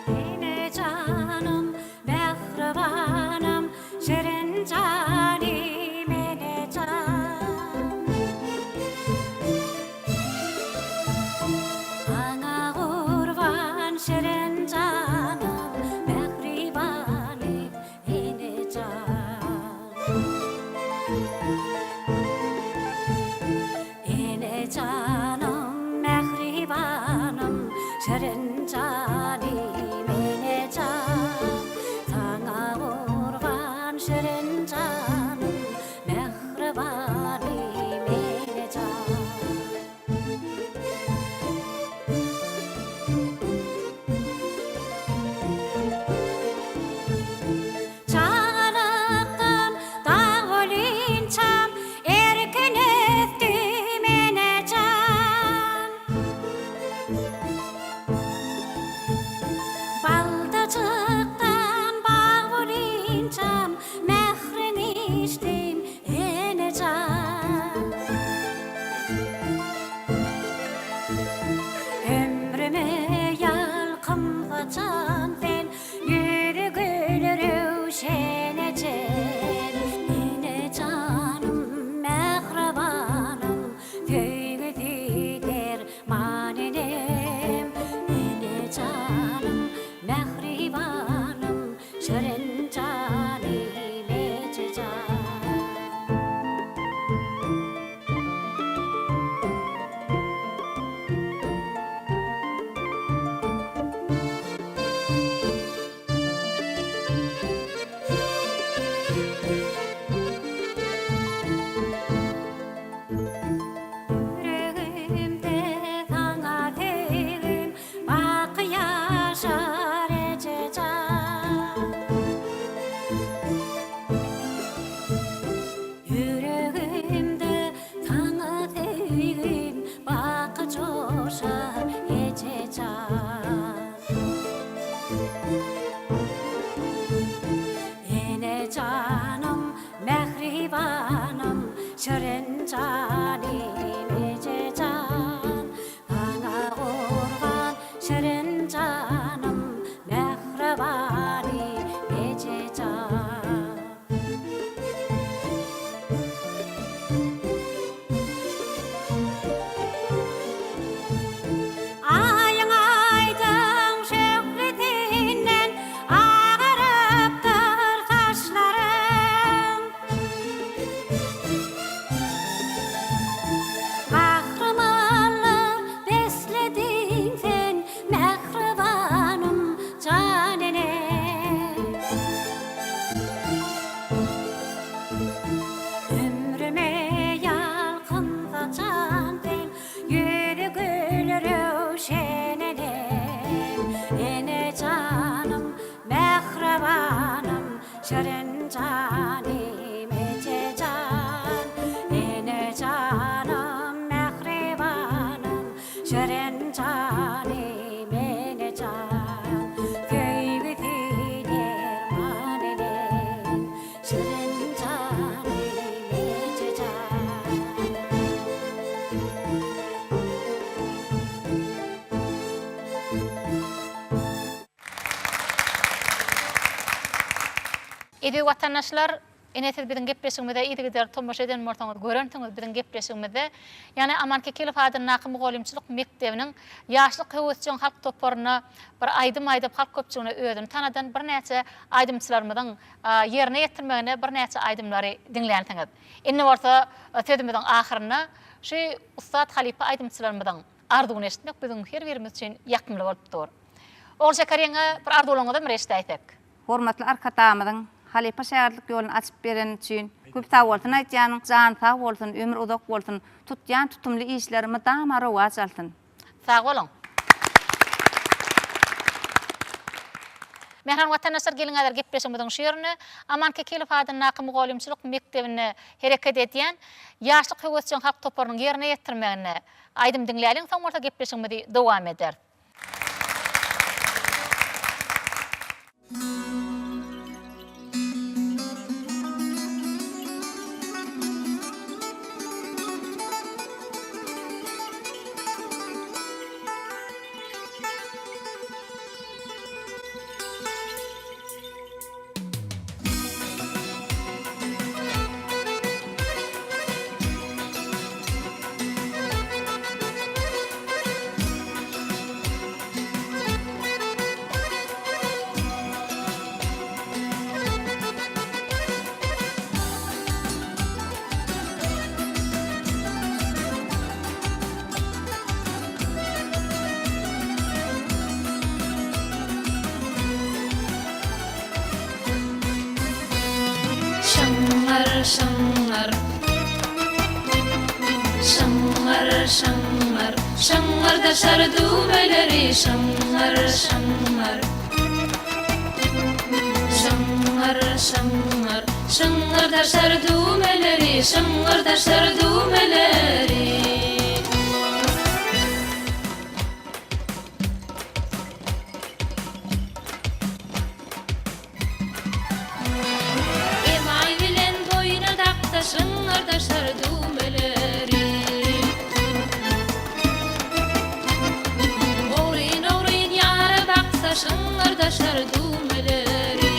Ene janym, mähribanym, şirin janym, ene jan. Saňa gurban şirin janym, mähribanym, ene jan. Ene janym, mähribanym, şirin janym, ene jan. Saňa gurban şirin janym, mähribanym, ene jan. Çagalykdan dag bolynçam, Erkin ösdüm ene jan. Baldajykdan bag bolynçam, Mährini içdim. Eziz watandaşlar, ine siz biziň gepleşigimize yzygiderli tomaşa eden bolsaňyz görensiňiz biziň gepleşigimizde, ýagny Aman Kekilow adyndaky mugallymçylyk mekdebiniň Ýaşlyk höwesjeň halk toparyna bir aýdym aýdyp halk köpçüligine özüni tanadan birnäçe aýdymçylarymyzyň ýerine ýetirmeginde birnäçe aýdymlary diňlänsiňiz. Indi bolsa sözümiziň ahyrynda şu ussat halypa aýdymçylarymyzyň arzuwyny eşitmek biziň her birimiz üçin ýakymly bolup dur. Ogulşeker ýeňňe bir arzuwlaryňyzam bir eşidäýsek. Hormatly Arkadagymyzyň halypa şägirtlik ýoluny açyp bereni üçin köp sagbolsun aýtýan, jany sag bolsun, ömri uzak bolsun, tutýan tutumly işleri mydama rowaç alsyn. Sag boluň. Mähriban watandaşlar geliň häzir gepleşigimiziň şu ýerinde Aman Kekilow adyndaky mugallymçylyk mekdebinde hereket edýän Ýaşlyk höwesjeň halk toparynyň ýerine ýetirmeginde aýdym diňläliň soň bolsa gepleşigimizi dowam ederis. Şaňňar, şaňňar. Şaňňar, şaňňar. Şaňňardaşar düwmeleri, şaňňar, şaňňar. Şaňňar, şaňňar. Şaňňardaşar düwmeleri, şaňňardaşar düwmeleri. Emaý bilen boýna daksa şyňňyrdaşar düwmeleri. Ogryn-ogryn ýara baksa şyňňyrdaşar düwmeleri.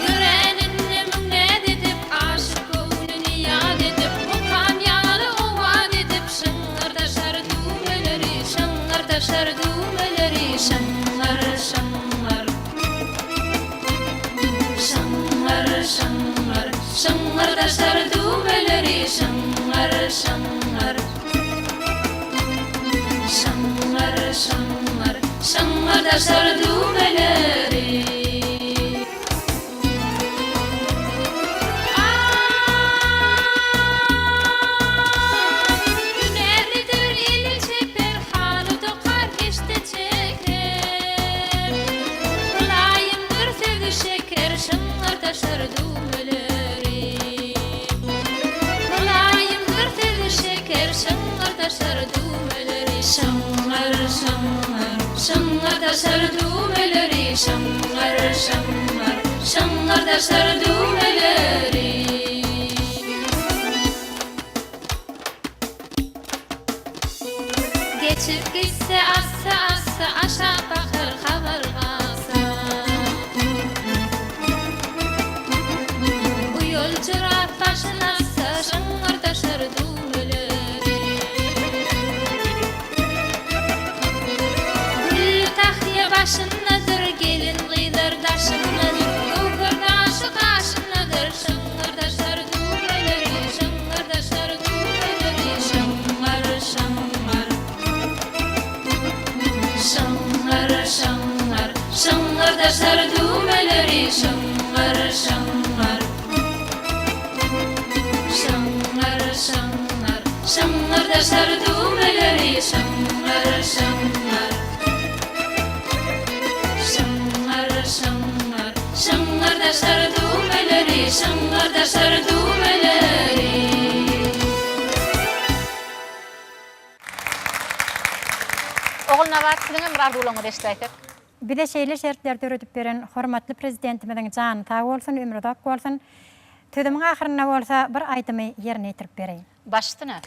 Ýöräninde müňnäz edip, aşyk göwnüni ýat edip, mukam ýaly owaz edip şyňňyrdaşar düwmeleri, şyňňyrdaşar düwmeleri, şyňňyr, şyňňyr. Şyňňyr, şyňňyr, şyňňyrdaşar düwmeleri, şyňňyr, şyňňyr. Şyňňyr, şyňňyr, şyňňyrdaşar düwmeleri. Hünärlidir eli çeper, haly dokar, keşde çeker. Mylaýymdyr sözi şeker, şyňňyrdaşar düwmeleri. Mylaýymdyr sözi şeker, şyňňyrdaşar düwmeleri. Şyňňyr, şyňňyr, şyňňyrdaşar düwmeleri. Şyňňyr, şyňňyr, şyňňyrdaşar düwmeleri. Geçip gitse assa-assa aşak bakar habar galsa. Uýaljyrap başyn atsa şyňňyrdaşar düwmeleri. Gülli tahýa başyndadyr, gelin-gyzlar daşyndadyr, göwher daşy gaşyndadyr, şyňňyrdaşar düwmeleri, şyňňyrdaşar düwmeleri, şyňňyr, şyňňyr. Şyňňyr, şyňňyr, şyňňyrdaşar düwmeleri, şyňňyr, şyňňyr. Şyňňyr, şyňňyr, şyňňyrdaşar düwmeleri, şyňňyr, şyňňyr. Şyňňyr, şyňňyr, şyňňyrdaşar düwmeleri, şyňňyrdaşar düwmeleri. Ogulnabat, siziňem bir arzuwlaryňyzy eşidäýsek. Bize şeýle şertleri döredip beren hormatly Prezidentimiziň jany sag bolsun, ömri uzak bolsun. Sözümiň ahyrynda bolsa bir aýdymy ýerine ýetirip bereýin. Baş üstüne.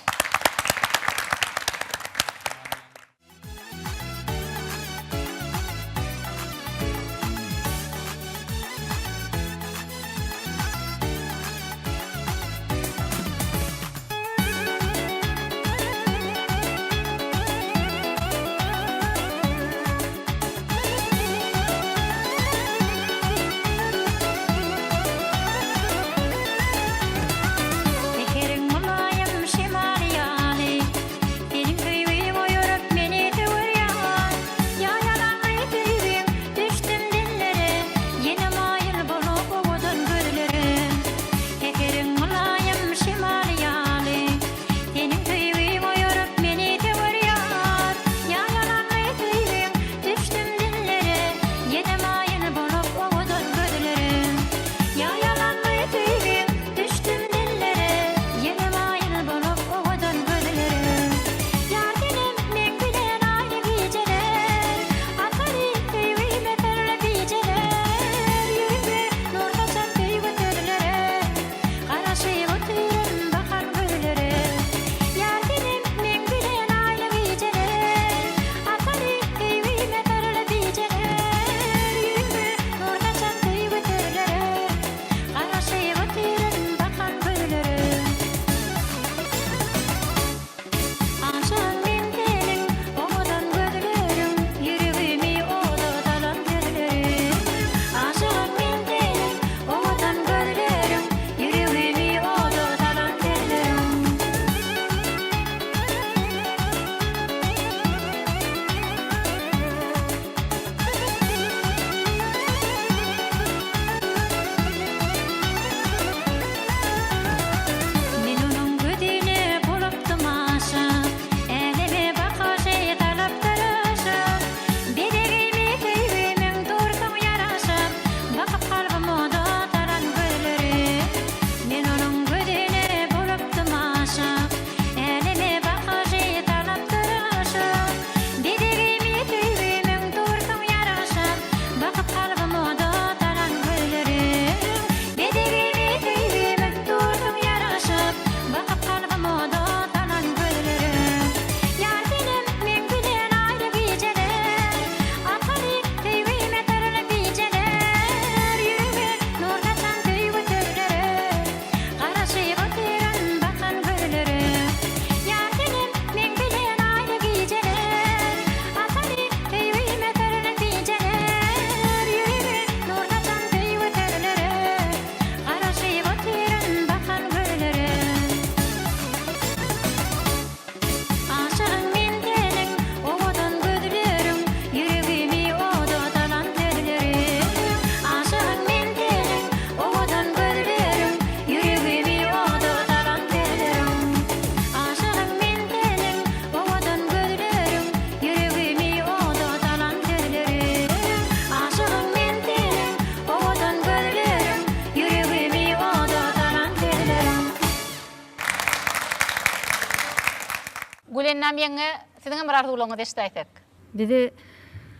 Gülnam ýeňňe, siziňem bir arzuwlaryňyzy eşidäýsek. Bize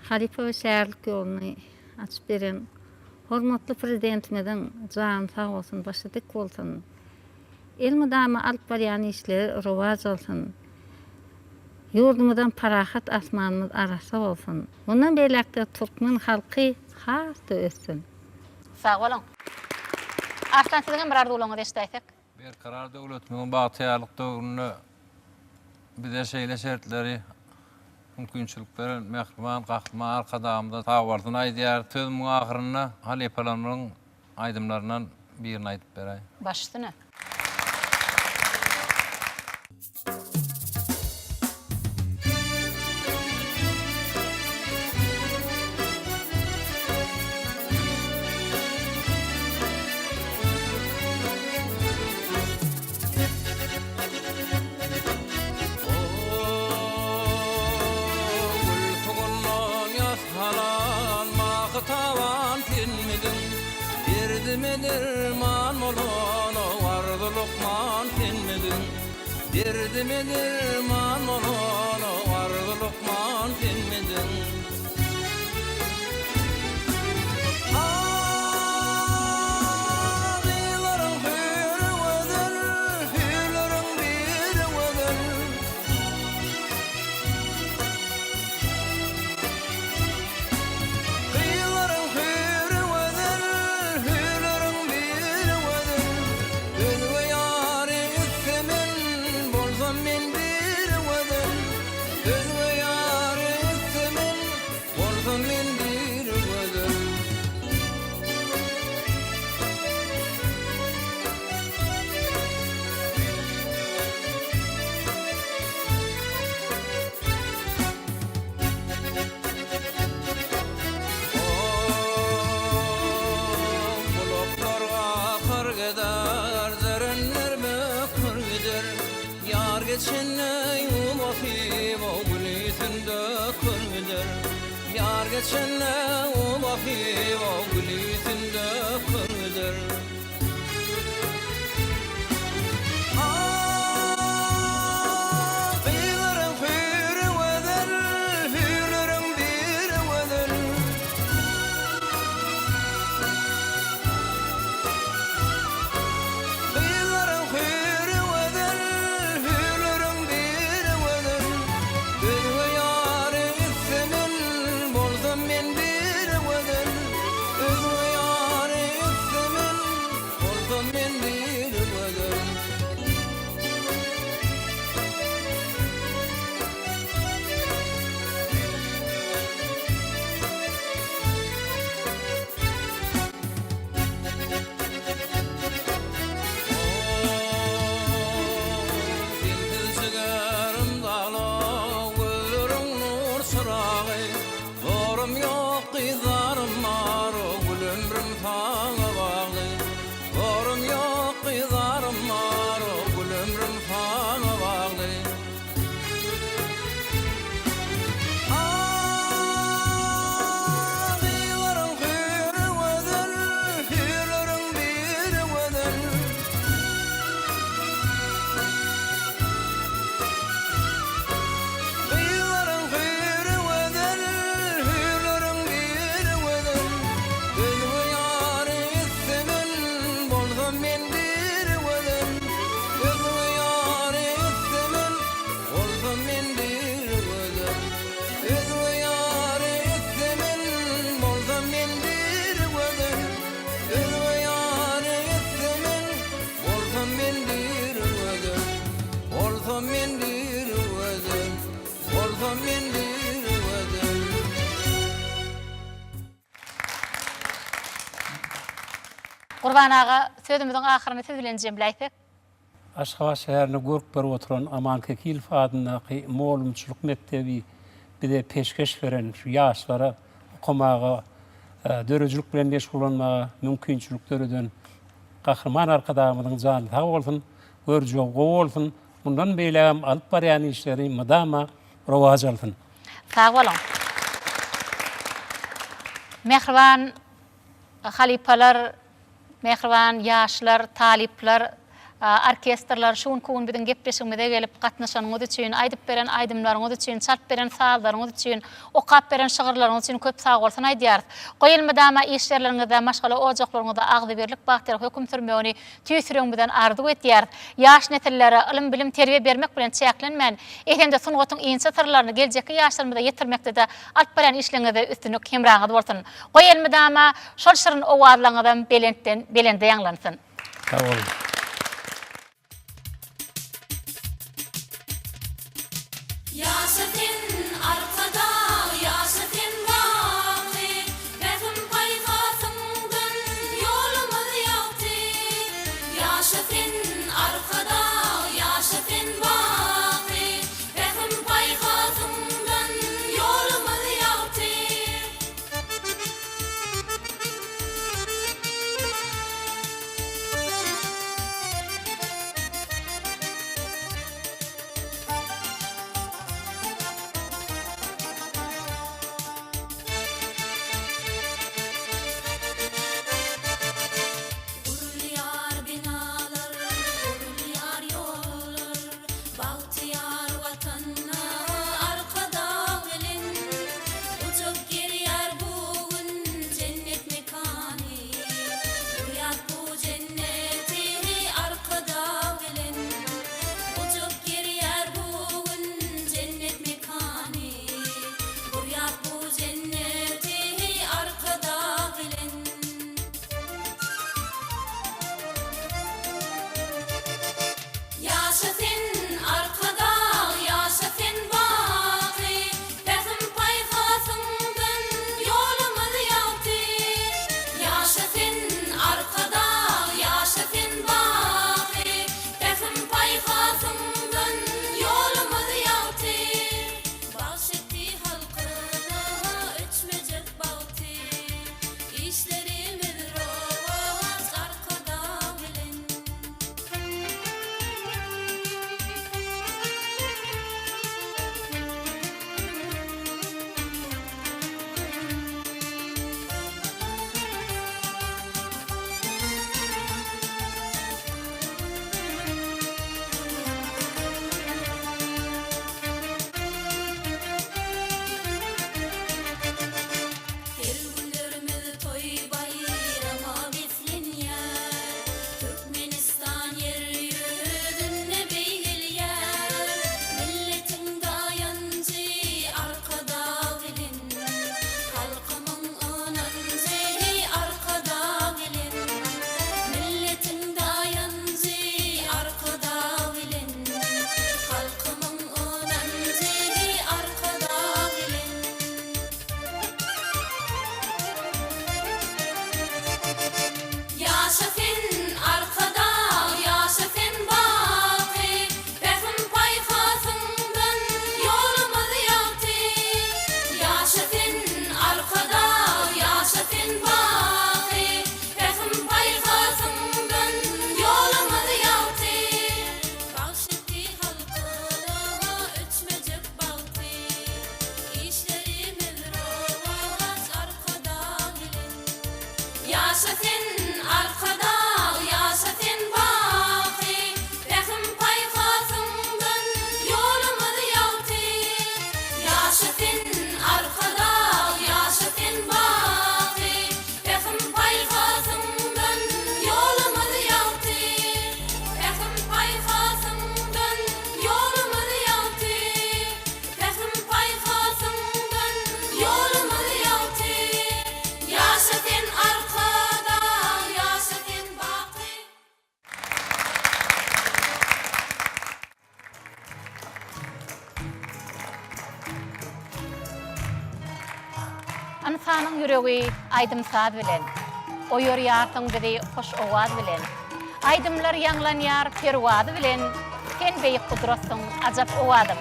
halypa we şägirtlik ýoluny açyp beren hormatly Prezidentimiziň jany sag bolsun, başy dik bolsun! Elmydama alyp barýan işleri rowaç alsyn! Ýurdumyzam parahat, asmanymyz arassa bolsun! Mundan beýläk-de türkmen halky has-da össün! Sag boluň. Arslan siziňem bir arzuwlaryňyzy eşidäýsek. Berkarar döwletimiziň bagtyýarlyk döwründe bize şeýle şertleri, mümkinçilik beren mähriban Gahryman Arkadagymyza sagbolsun aýdýarys. Sözümiň ahyrynda halypalarymyzyň aýdymlaryndan birini aýdyp beräý. Baş üstüne. Gül sugundan ýasalan mahy-taban senmidiň? Derdime derman bolan arzy lukman senmidiň? Derdime derman bolan arzy lukman senmidiň? Ah, gyzlaryň hüýri gözel, hüýrleriň biri gözel. Gyzlaryň hüýri gözel, hüýrleriň biri gözel. Özge ýary islemen, bolsam men bir gözel. Özge ýary islemen, bolsam men bir gözel. Bulutlar akar gider, jerenler böker gider. Ýar geçende ýuwasyp, gül ýüzünde kör gider. Ýar geçende ýuwasyp, gül ýüzünde kör gider. Gyzlaryň hüýri gözel, hüýrleriň biri gözel. Gyzlaryň hüýri gözel, hüýrleriň biri gözel. Özge ýary islemen, bolsam men bir gözel. Özge ýary islemen, bolsam men bir gözel. Sensiz jigerim dagla, gözleriň nur çyragy. Zorum ýok, gyzlarym bar, gül ömrüm saňa bagly. Zorum ýok, gyzlarym bar, gül ömrüm saňa bagly. Gyzlaryň hüýri gözel, hüýrleriň biri gözel. Gyzlaryň hüýri gözel, hüýrleriň biri gözel. Özge ýary islemen, bolsam men bir gözel. Özge ýary islemen, bolsam men bir gözel. Özge ýary islemen, bolsam men bir gözel. Özge ýary islemen, bolsam men bir gözel. Bolsam men bir gözel. Bolsam men bir gözel. Gurban aga, sözümiziň ahyryny siz bilen jemläýsek. Aşgabat şäherine görk berip oturan Aman Kekilow adyndaky mugallymçylyk mekdebi bize peşgeş beren şu ýaşlara okamaga, döredijilik bilen meşgullanmaga mümkinçilik döreden Gahryman Arkadagymyzyň jany sag bolsun, görjegi gowy bolsun, mundan beýlägem alyp barýan işleri mydama rowaç alsyn. Sag boluň. Mähriban halypalar, mähriban ýaşlar, talyplar! Orkestrler şu günki gün biziň gepleşigimize gelip gatnaşanyňyz üçin, aýdyp beren aýdymlaryňyz üçin, çalyp beren sazlaryňyz üçin, okap beren şygyrlaryňyz üçin köp sagbolsun aýdýarys. Goý elmydama iş ýerleriňizde, maşgala ojaklaryňyzda agzybirlik, bagtyýarlyk höküm sürmegini tüýs ýüregimizden arzuw edýäris. Ýaş nesillere ylym-bilim, terbiýe bermek bilen çäklenmän, eýsem-de sungatyň inçe syrlaryny geljekki ýaşlarymyza ýetirmekde-de alyp barýan işleriňizde üstünlik hemraňyz bolsun. Goý elmydama şol şirin owazlaryňyzam belentden belende ýaňlansyn. Sag boluň. Ýaşa sen Arkadag ýaşa sen baky Pähim paýhasyňdan ýolumyz ýagty Ýaşa sen Arkadag ýaşa sen baky Pähim paýhasyňdan ýolumyz ýagty. Gurulýar binalar, gurulýar ýollar, Bagtyýar Watanda Arkadag bilen Gujak gerýär bu gün jennet mekany. Gurýas bu jenneti Arkadag bilen Gujak gerýär bu gün jennet mekany. Gurýas bu jenneti Arkadag bilen. Ýaşa sen, Arkadag, ýaşa sen baky, Pähim-paýhasyňdan ýolumyz ýagty. Ýaşa sen, Arkadag, ýaşa sen baky, Pähim-paýhasyňdan ýolumyz ýagty. Bagş etdi halkyna öçmejek bagty, Işlerimiz rowaç Arkadag bilen. Her günlerimiz toý-baýrama beslenýär. Türkmenistan ýer ýüzünde beýgelýär. Milletiň daýanjy Arkadag bilen. Halkymyň ynanjy Arkadag bilen. Milletiň daýanjy Arkadag bilen. Halkymyň ynanjy Arkadag bilen. Ýaşa sen, Arkadag, ýaşa sen baky, Pähim-paýhasyňdan ýolumyz ýagty. Ýaşa sen, Arkadag, ýaşa sen baky, Pähim-paýhasyňdan ýolumyz ýagty. Bagş etdi halkyna öçmejek bagty. Işlerimiz rowaç Arkadag bilen. Ýaşa sen, Arkadag, ýaşa sen baky, Pähim-paýhasyňdan ýolumyz ýagty. Ýaşa sen, Arkadag, ýaşa sen baky, Pähim-paýhasyňdan ýolumyz ýagty. Pähim-paýhasyňdan ýolumyz ýagty. Pähim-paýhasyňdan ýolumyz ýagty. Ýaşa sen Arkadag, ýaşa sen baky. Ynsanyň ýüregi aýdym-saz bilen, Oýarýarsyň bizi hoş owaz bilen. Aýdymlar ýaňlanýar perwazy bilen, Sen beýik gudratsyň, ajap owazym.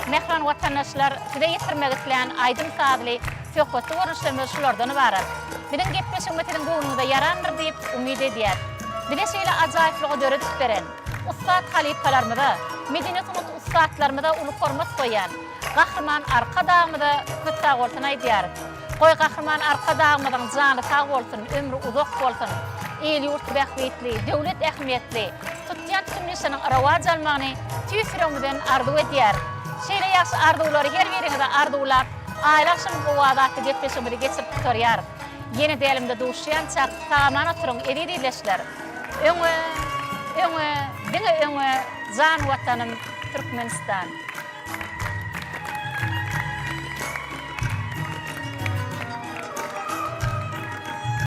Mähriban watandaşlar, size ýetirmek islän aýdym-sazly, söhbetli görnüşlerimiz şulardan ybarat. Biziň gepleşigimiz siziň göwnüňize ýarandyr diýip umyt edýäs. Bize şeýle ajaýyplygy döredip beren, ussat halypalarymyza, medeni-sungat ussatlarymyza uly hormat goýýan Gahryman Arkadagymyza köp sagbolsun aýdýarys. Goý Gahryman Arkadagymyzyň jany sag bolsun, ömri uzak bolsun! Il-ýurt bähbitli, döwlet ähmiýetli, tutýan. Tutýan tutumly işleriniň rowaç almagyny tüýs ýüregimizden arzuw edýäris. Şeýle ýagşy arzuwlary her biriňize arzuwlap, Aýly agşamyň owazy atly gepleşigimizi geçirip gutarýarys. Ýene dälimde duşýançak, sag-aman oturyň, eziz ildeşler! Öňe, öňe, diňe öňe, jan Watanym, Türkmenistan!